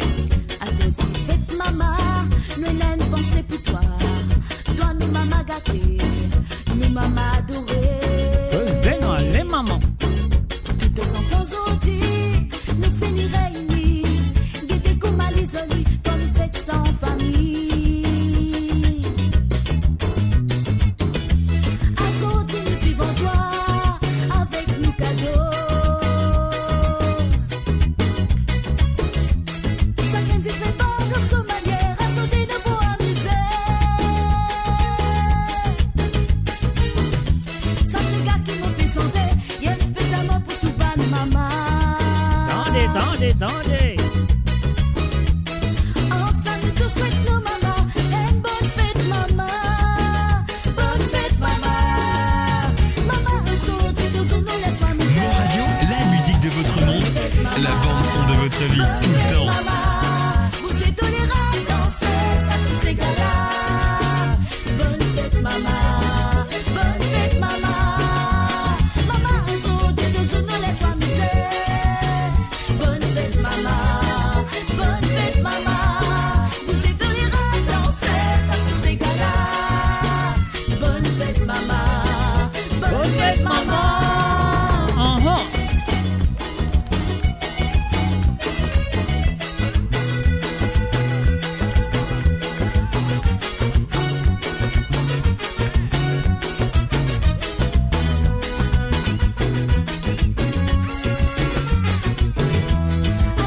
Azordi fet mama, nou ena enn panse pou twa. Twa nou mama gate, nou mama adore. Koze nou ale, mama. Tou to zanfan zordi, nou fini reyni. Gete kouma li zoli, kan nou fet sa an fami. Azordi nou divan twa avek nou kado. Tande, tande, tande. Ansam nou tou swet nou mama enn bonn fet mama. Bonn fet mama. Mama, zordi tou zour nou leve twa mizer. Mon Radio, la musique de votre monde, la bande son de votre vie, tout le temps. Bonn fet mama. Bouz tou lerad, danse, sa ti se gala. Bonn fet mama. Bonn fet mama. Mama, zordi tou zour nou leve twa mizer. Bonn fet mama, bonn fet mama. Bouz tou lerad, danse, sa ti se gala. Bonn fet mama, bonn fet mama. Aha.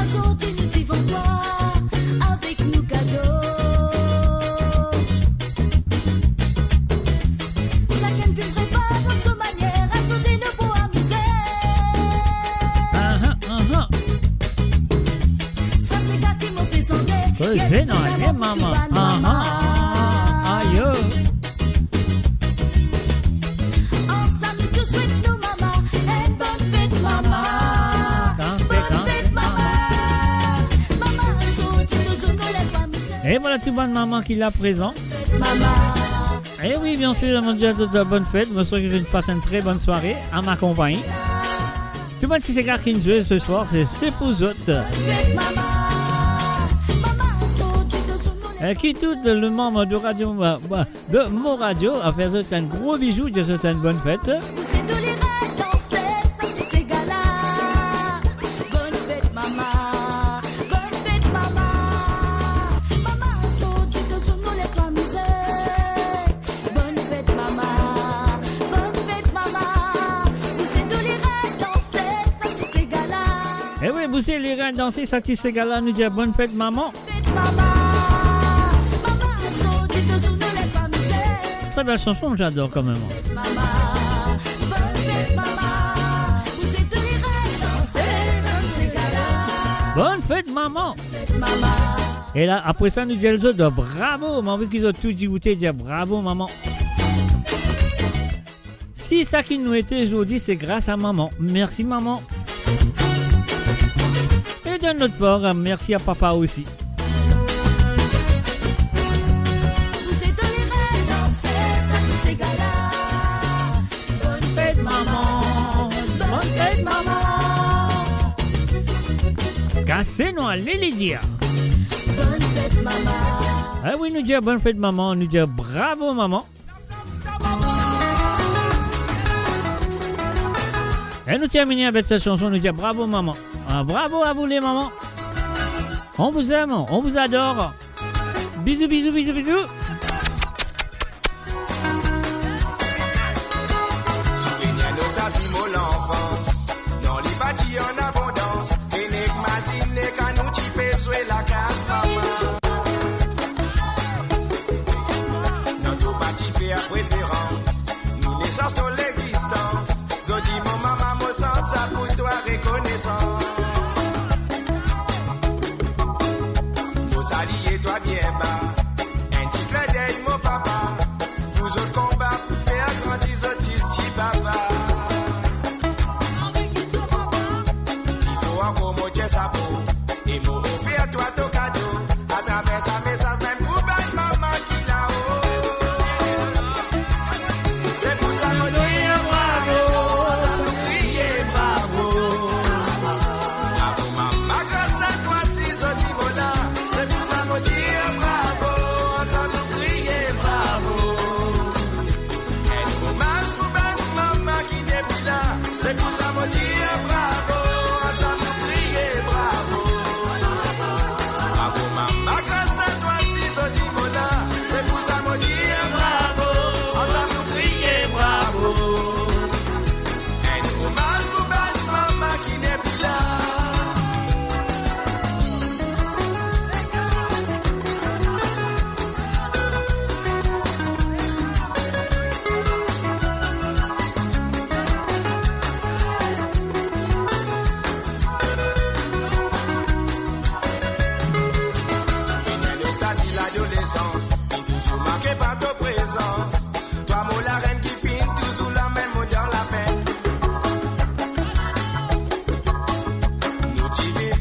Azordi nou divan twa avek nou kado. Sakenn finn prepar dan so manier, azordi nou pou amize. Aha, aha. Sa se gate mo pe sange. Koze nou ale, mama. Aha. Ayo. Ansam nou tou swet nou mama enn bonn fet mama. Danse, bonn fet mama. Mama, zordi tou zour nou leve twa mizer. E vwala tou bann mama ki la prezan. Fet mama. E wi, bien sir, mo dir a zot bonn fet. Mo swet zot pas enn tre bonn sware a ma konpagni. Tou bann ti sega ki zwe se swar, se, se pou zot. E ki tou le manm de radio, euh, de Mon Radio, a fer zot enn gro bizou, dir zot enn bonn fet. Bonn fet mama, bonn fet mama. Mama, zordi tou zour nou leve twa mizer. Bonn fet mama, bonn fet mama. Bouz tou lerad, danse, sa ti se gala. E wi, bouz lerad, danse, sa ti se gala, nou dir bonn fet mama. Fet mama, mama, zordi tou zour nou leve twa mizer. Très belle chanson, j'adore quand même. Fet mama, bonn fet mama. Bouz tou lerad, danse, sa ti se gala. Bonn fet mama. E la, apre sa, nou dir zot bravo. Mo anvi ki zot tou dir, ou te dir bravo, mama. Si sa ki nou ete zordi, se gras a mama. Mersi, mama. E dan lot par, mersi a papa osi. Bonn fet, mama. Bonn fet, mama. Kase nou ale, Lydia. Bonn fet, mama. Ah wi, nou dir bonn fet, mama. Nou dir bravo, mama. E nou termine avek sa chanson, nou dir bravo, mama. Ah, bravo à vous, les mamans. On vous aime, on vous adore. Bisous, bisous, bisous, bisous. Souvenir, nostalzi, mo lanfans. Non, li pa ti an abondans. E nek mazinn nek kan nou ti pe zwe lakaz mama. Non, nou pa ti fer preferans. Nou nesans to lexistans. Zot dir mo mama, mo sant sa pou twa, rekonesan. Mo salie twa bien ba. Enn ti klindey mo papa. Pou zot konba pou fer grandi zot tis ti papa. Li fo ankor mo tir sapo. E mo ofer twa to kado. Atraver sa mesaz mem pou bann mama ki lao. Se pou sa mo dir bravo, sa nou kriye bravo. Bravo mama, gras a twa si zot ti mo la. Se pou sa mo dir bravo, sa nou kriye bravo. Enn omaz pou bann mama ki nepli la. Se pou sa mo dir bravo, sa nou kriye bravo.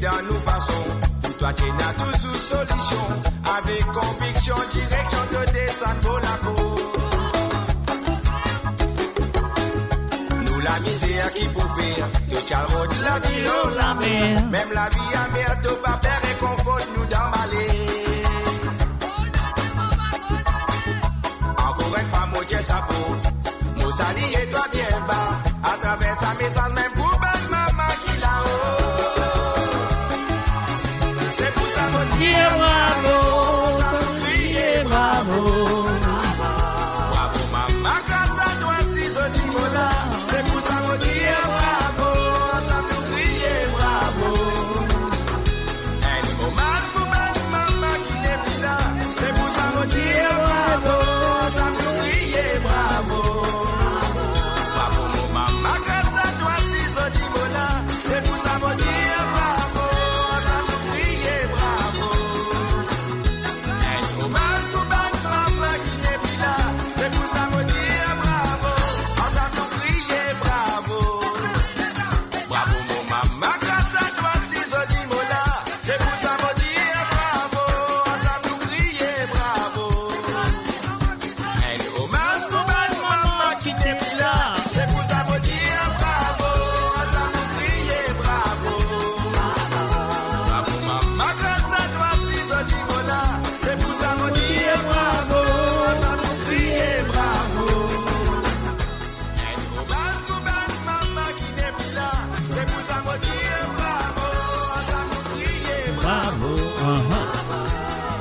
Dan nou fason, pou twa ti ena touzour solision. Avek konviksion, direksion to desann bor lakour. Nou lamizer ki pou fer, to ti al rod lavi lor lamer. Mem lavi amer, to pa pe rekonfort nou dan maler. Ankor enn fwa, mo tir sapo, mo salie twa bien ba, atraver sa mesaz mem pou bann mama ki lao. Se pou sa mo dir bravo, sa mo kriye bravo. Bravo mama, gras a twa si zot ti mo la. Se pou sa mo dir bravo, sa mo kriye bravo. Enn omaz pou bann mama ki nepli la. Se pou sa mo dir bravo, sa mo kriye bravo. Bravo mo mama, gras a twa si zot ti mo la. Se pou sa mo dir bravo, sa mo kriye bravo. Enn omaz pou bann mama ki nepli la. Se pou sa mo dir bravo, ansam nou kriye bravo. Bravo mo mama, gras a twa si zot ti mo la. Se pou sa mo dir bravo, ansam nou kriye bravo. Enn omaz pou bann mama ki nepli la. Se pou sa mo dir bravo, ansam nou kriye bravo. Bravo mama, gras a twa si zot ti mo la. Se pou sa mo dir bravo, ansam nou kriye bravo. Enn omaz pou bann mama ki nepli la. Se pou sa mo dir bravo, ansam nou kriye bravo. Bravo, aha.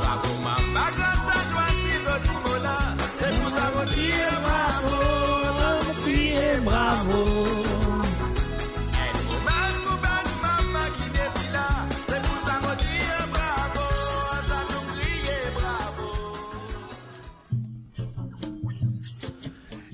Bravo mama, gras a twa si zot ti mo la. Se pou sa mo dir bravo, ansam nou kriye bravo. Enn omaz pou bann mama ki nepli la. Se pou sa mo dir bravo, ansam nou kriye bravo.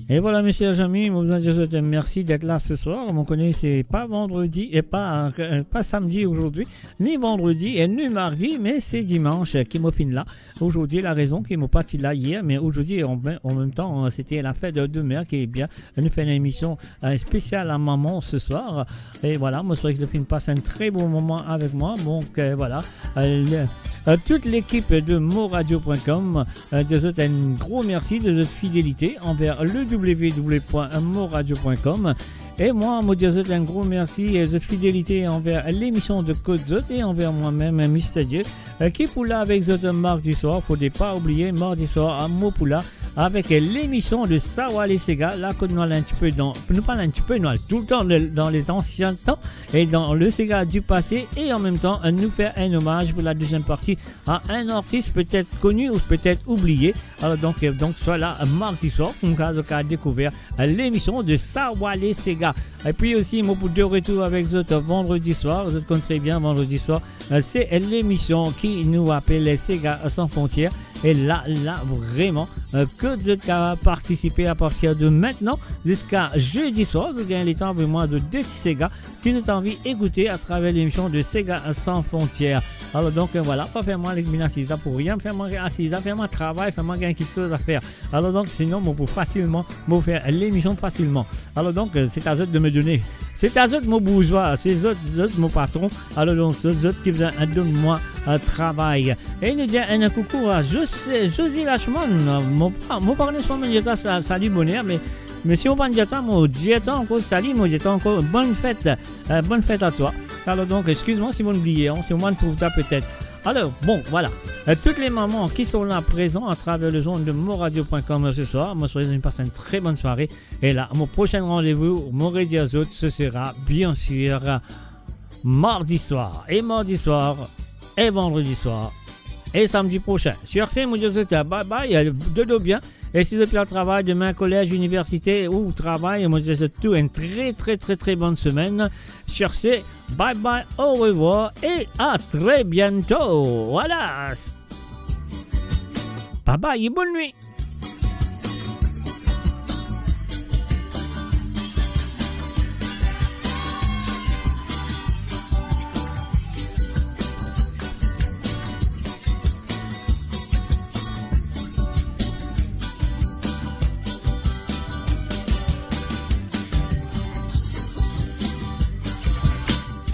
E vwala, mesie, zami, mo bizin dir zot mersi d'être là ce soir. Mo kone se pa vandredi, e pa, euh, pa samedi aujourd'hui, ni vandredi, e ni mardi, me se dimanche ki mo finn la. Aujourd'hui, la rezon ki mo pa ti la yer, me aujourd'hui, an, an mem tan, hein, c'était la fête de mère, ki bien, nou fer enn emision, euh, spéciale à maman ce soir. E vwala, mo swete ki zot finn pas enn tre bon moman avek mwa. Donk, euh, vwala, euh, le, euh, tout lekip de moradio point com, euh, dir zot enn gro mersi de zot fidelite anver le w w w point moradio point com. E mwa, mo dir zot enn gro mersi, euh, zot fidelite anver lemision de Kot Zot e anver mwa mem, Mister Dieu, euh, ki pou la avek zot mardi swar. Fode pa oubliye, mardi swar, mo pou la avek lemision de Sawa le Sega, la kot nou al enn tipe dan, nou pa al enn tipe, nou al toultan le, dan les anciens temps et dans le Sega du passé, e an mem tan, nou fer enn omaz pou la deziem parti a enn artis petet koni ou petet oubliye. Alor donk, euh, donk, swa la, euh, mardi swar, koumsa zot kapav dekouver, euh, lemision de Sawa le Sega. Epi osi, mo pou de retour avek zot, euh, vandredi swar. Zot konn tre bien, vandredi swar, euh, se, euh, lemision ki nou apel Sega Sans Frontières. E la, la, vreman, euh, ki zot kapav partisipe a partir de maintenant ziska zedi swar. Zot gagn letan avoy mwa zot de ti sega ki zot anvi ekoute atraver lemision de Sega Sans Frontières. Alor donk, euh, vwala, pa fer mwa inn asiz la pou rien, fer mwa asiz la, fer mwa travay, fer mwa gagn kiksoz a fer. Alor donk, sinon, mo pou fasilman, mo fer lemision fasilman. Alor donk, euh, c'est à zot de me donner. C'est à zot mo bourzwa, se zot, zot mo patron. Alor donk, zot, zot ki bizin donn mwa, euh, travay. E nou dir enn koukou a Jos-, Josie Lachman. Mo pa, mo pa kone si mo dir twa sa, sali boner, me, me si mo pa dir twa, mo dir twa ankor sali, mo dir twa ankor bonn fet, euh, bonn fet a twa. Alor donk, eskiz mwa si mo'nn bliye, hein, si mo'nn trouv twa petet. Alor, bon, vwala. Euh, toutes les mamans qui sont là présents à travers les ondes de moradio point com ce soir, mo swete zot pas enn tre bonn sware. E la, mo prosin randevou, mo redir zot, ce sera bien sûr mardi swar. E mardi swar, e vandredi swar, e samedi prosin. Sur ce, mo dir zot bye bye, euh, dodo bien. E si zot pe al travay demin, kolez, iniversite ou travay, mo dir zot tou enn tre, tre, tre, tre bonn semenn. Sur ce, bye bye, au revoir et à très bientôt. Vwala. Bye bye et bonne nuit.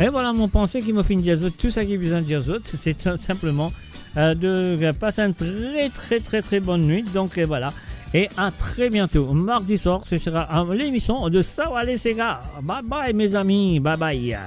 E vwala, mo panse ki mo finn dir zot tou seki bizin dir zot, se tou sinpleman, euh, de, euh, passe une très, très, très, très bonne nuit. Donc, euh, voilà. Et à très bientôt, mardi soir, ce sera, euh, l'émission de Sawa Les Sega. Bye bye, mes amis. Bye bye.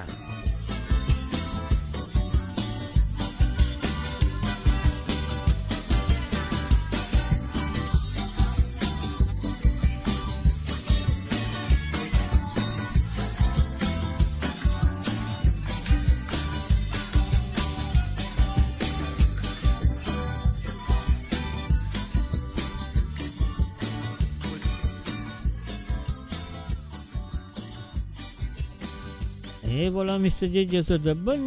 E vwala, Mister J, dir zot bonn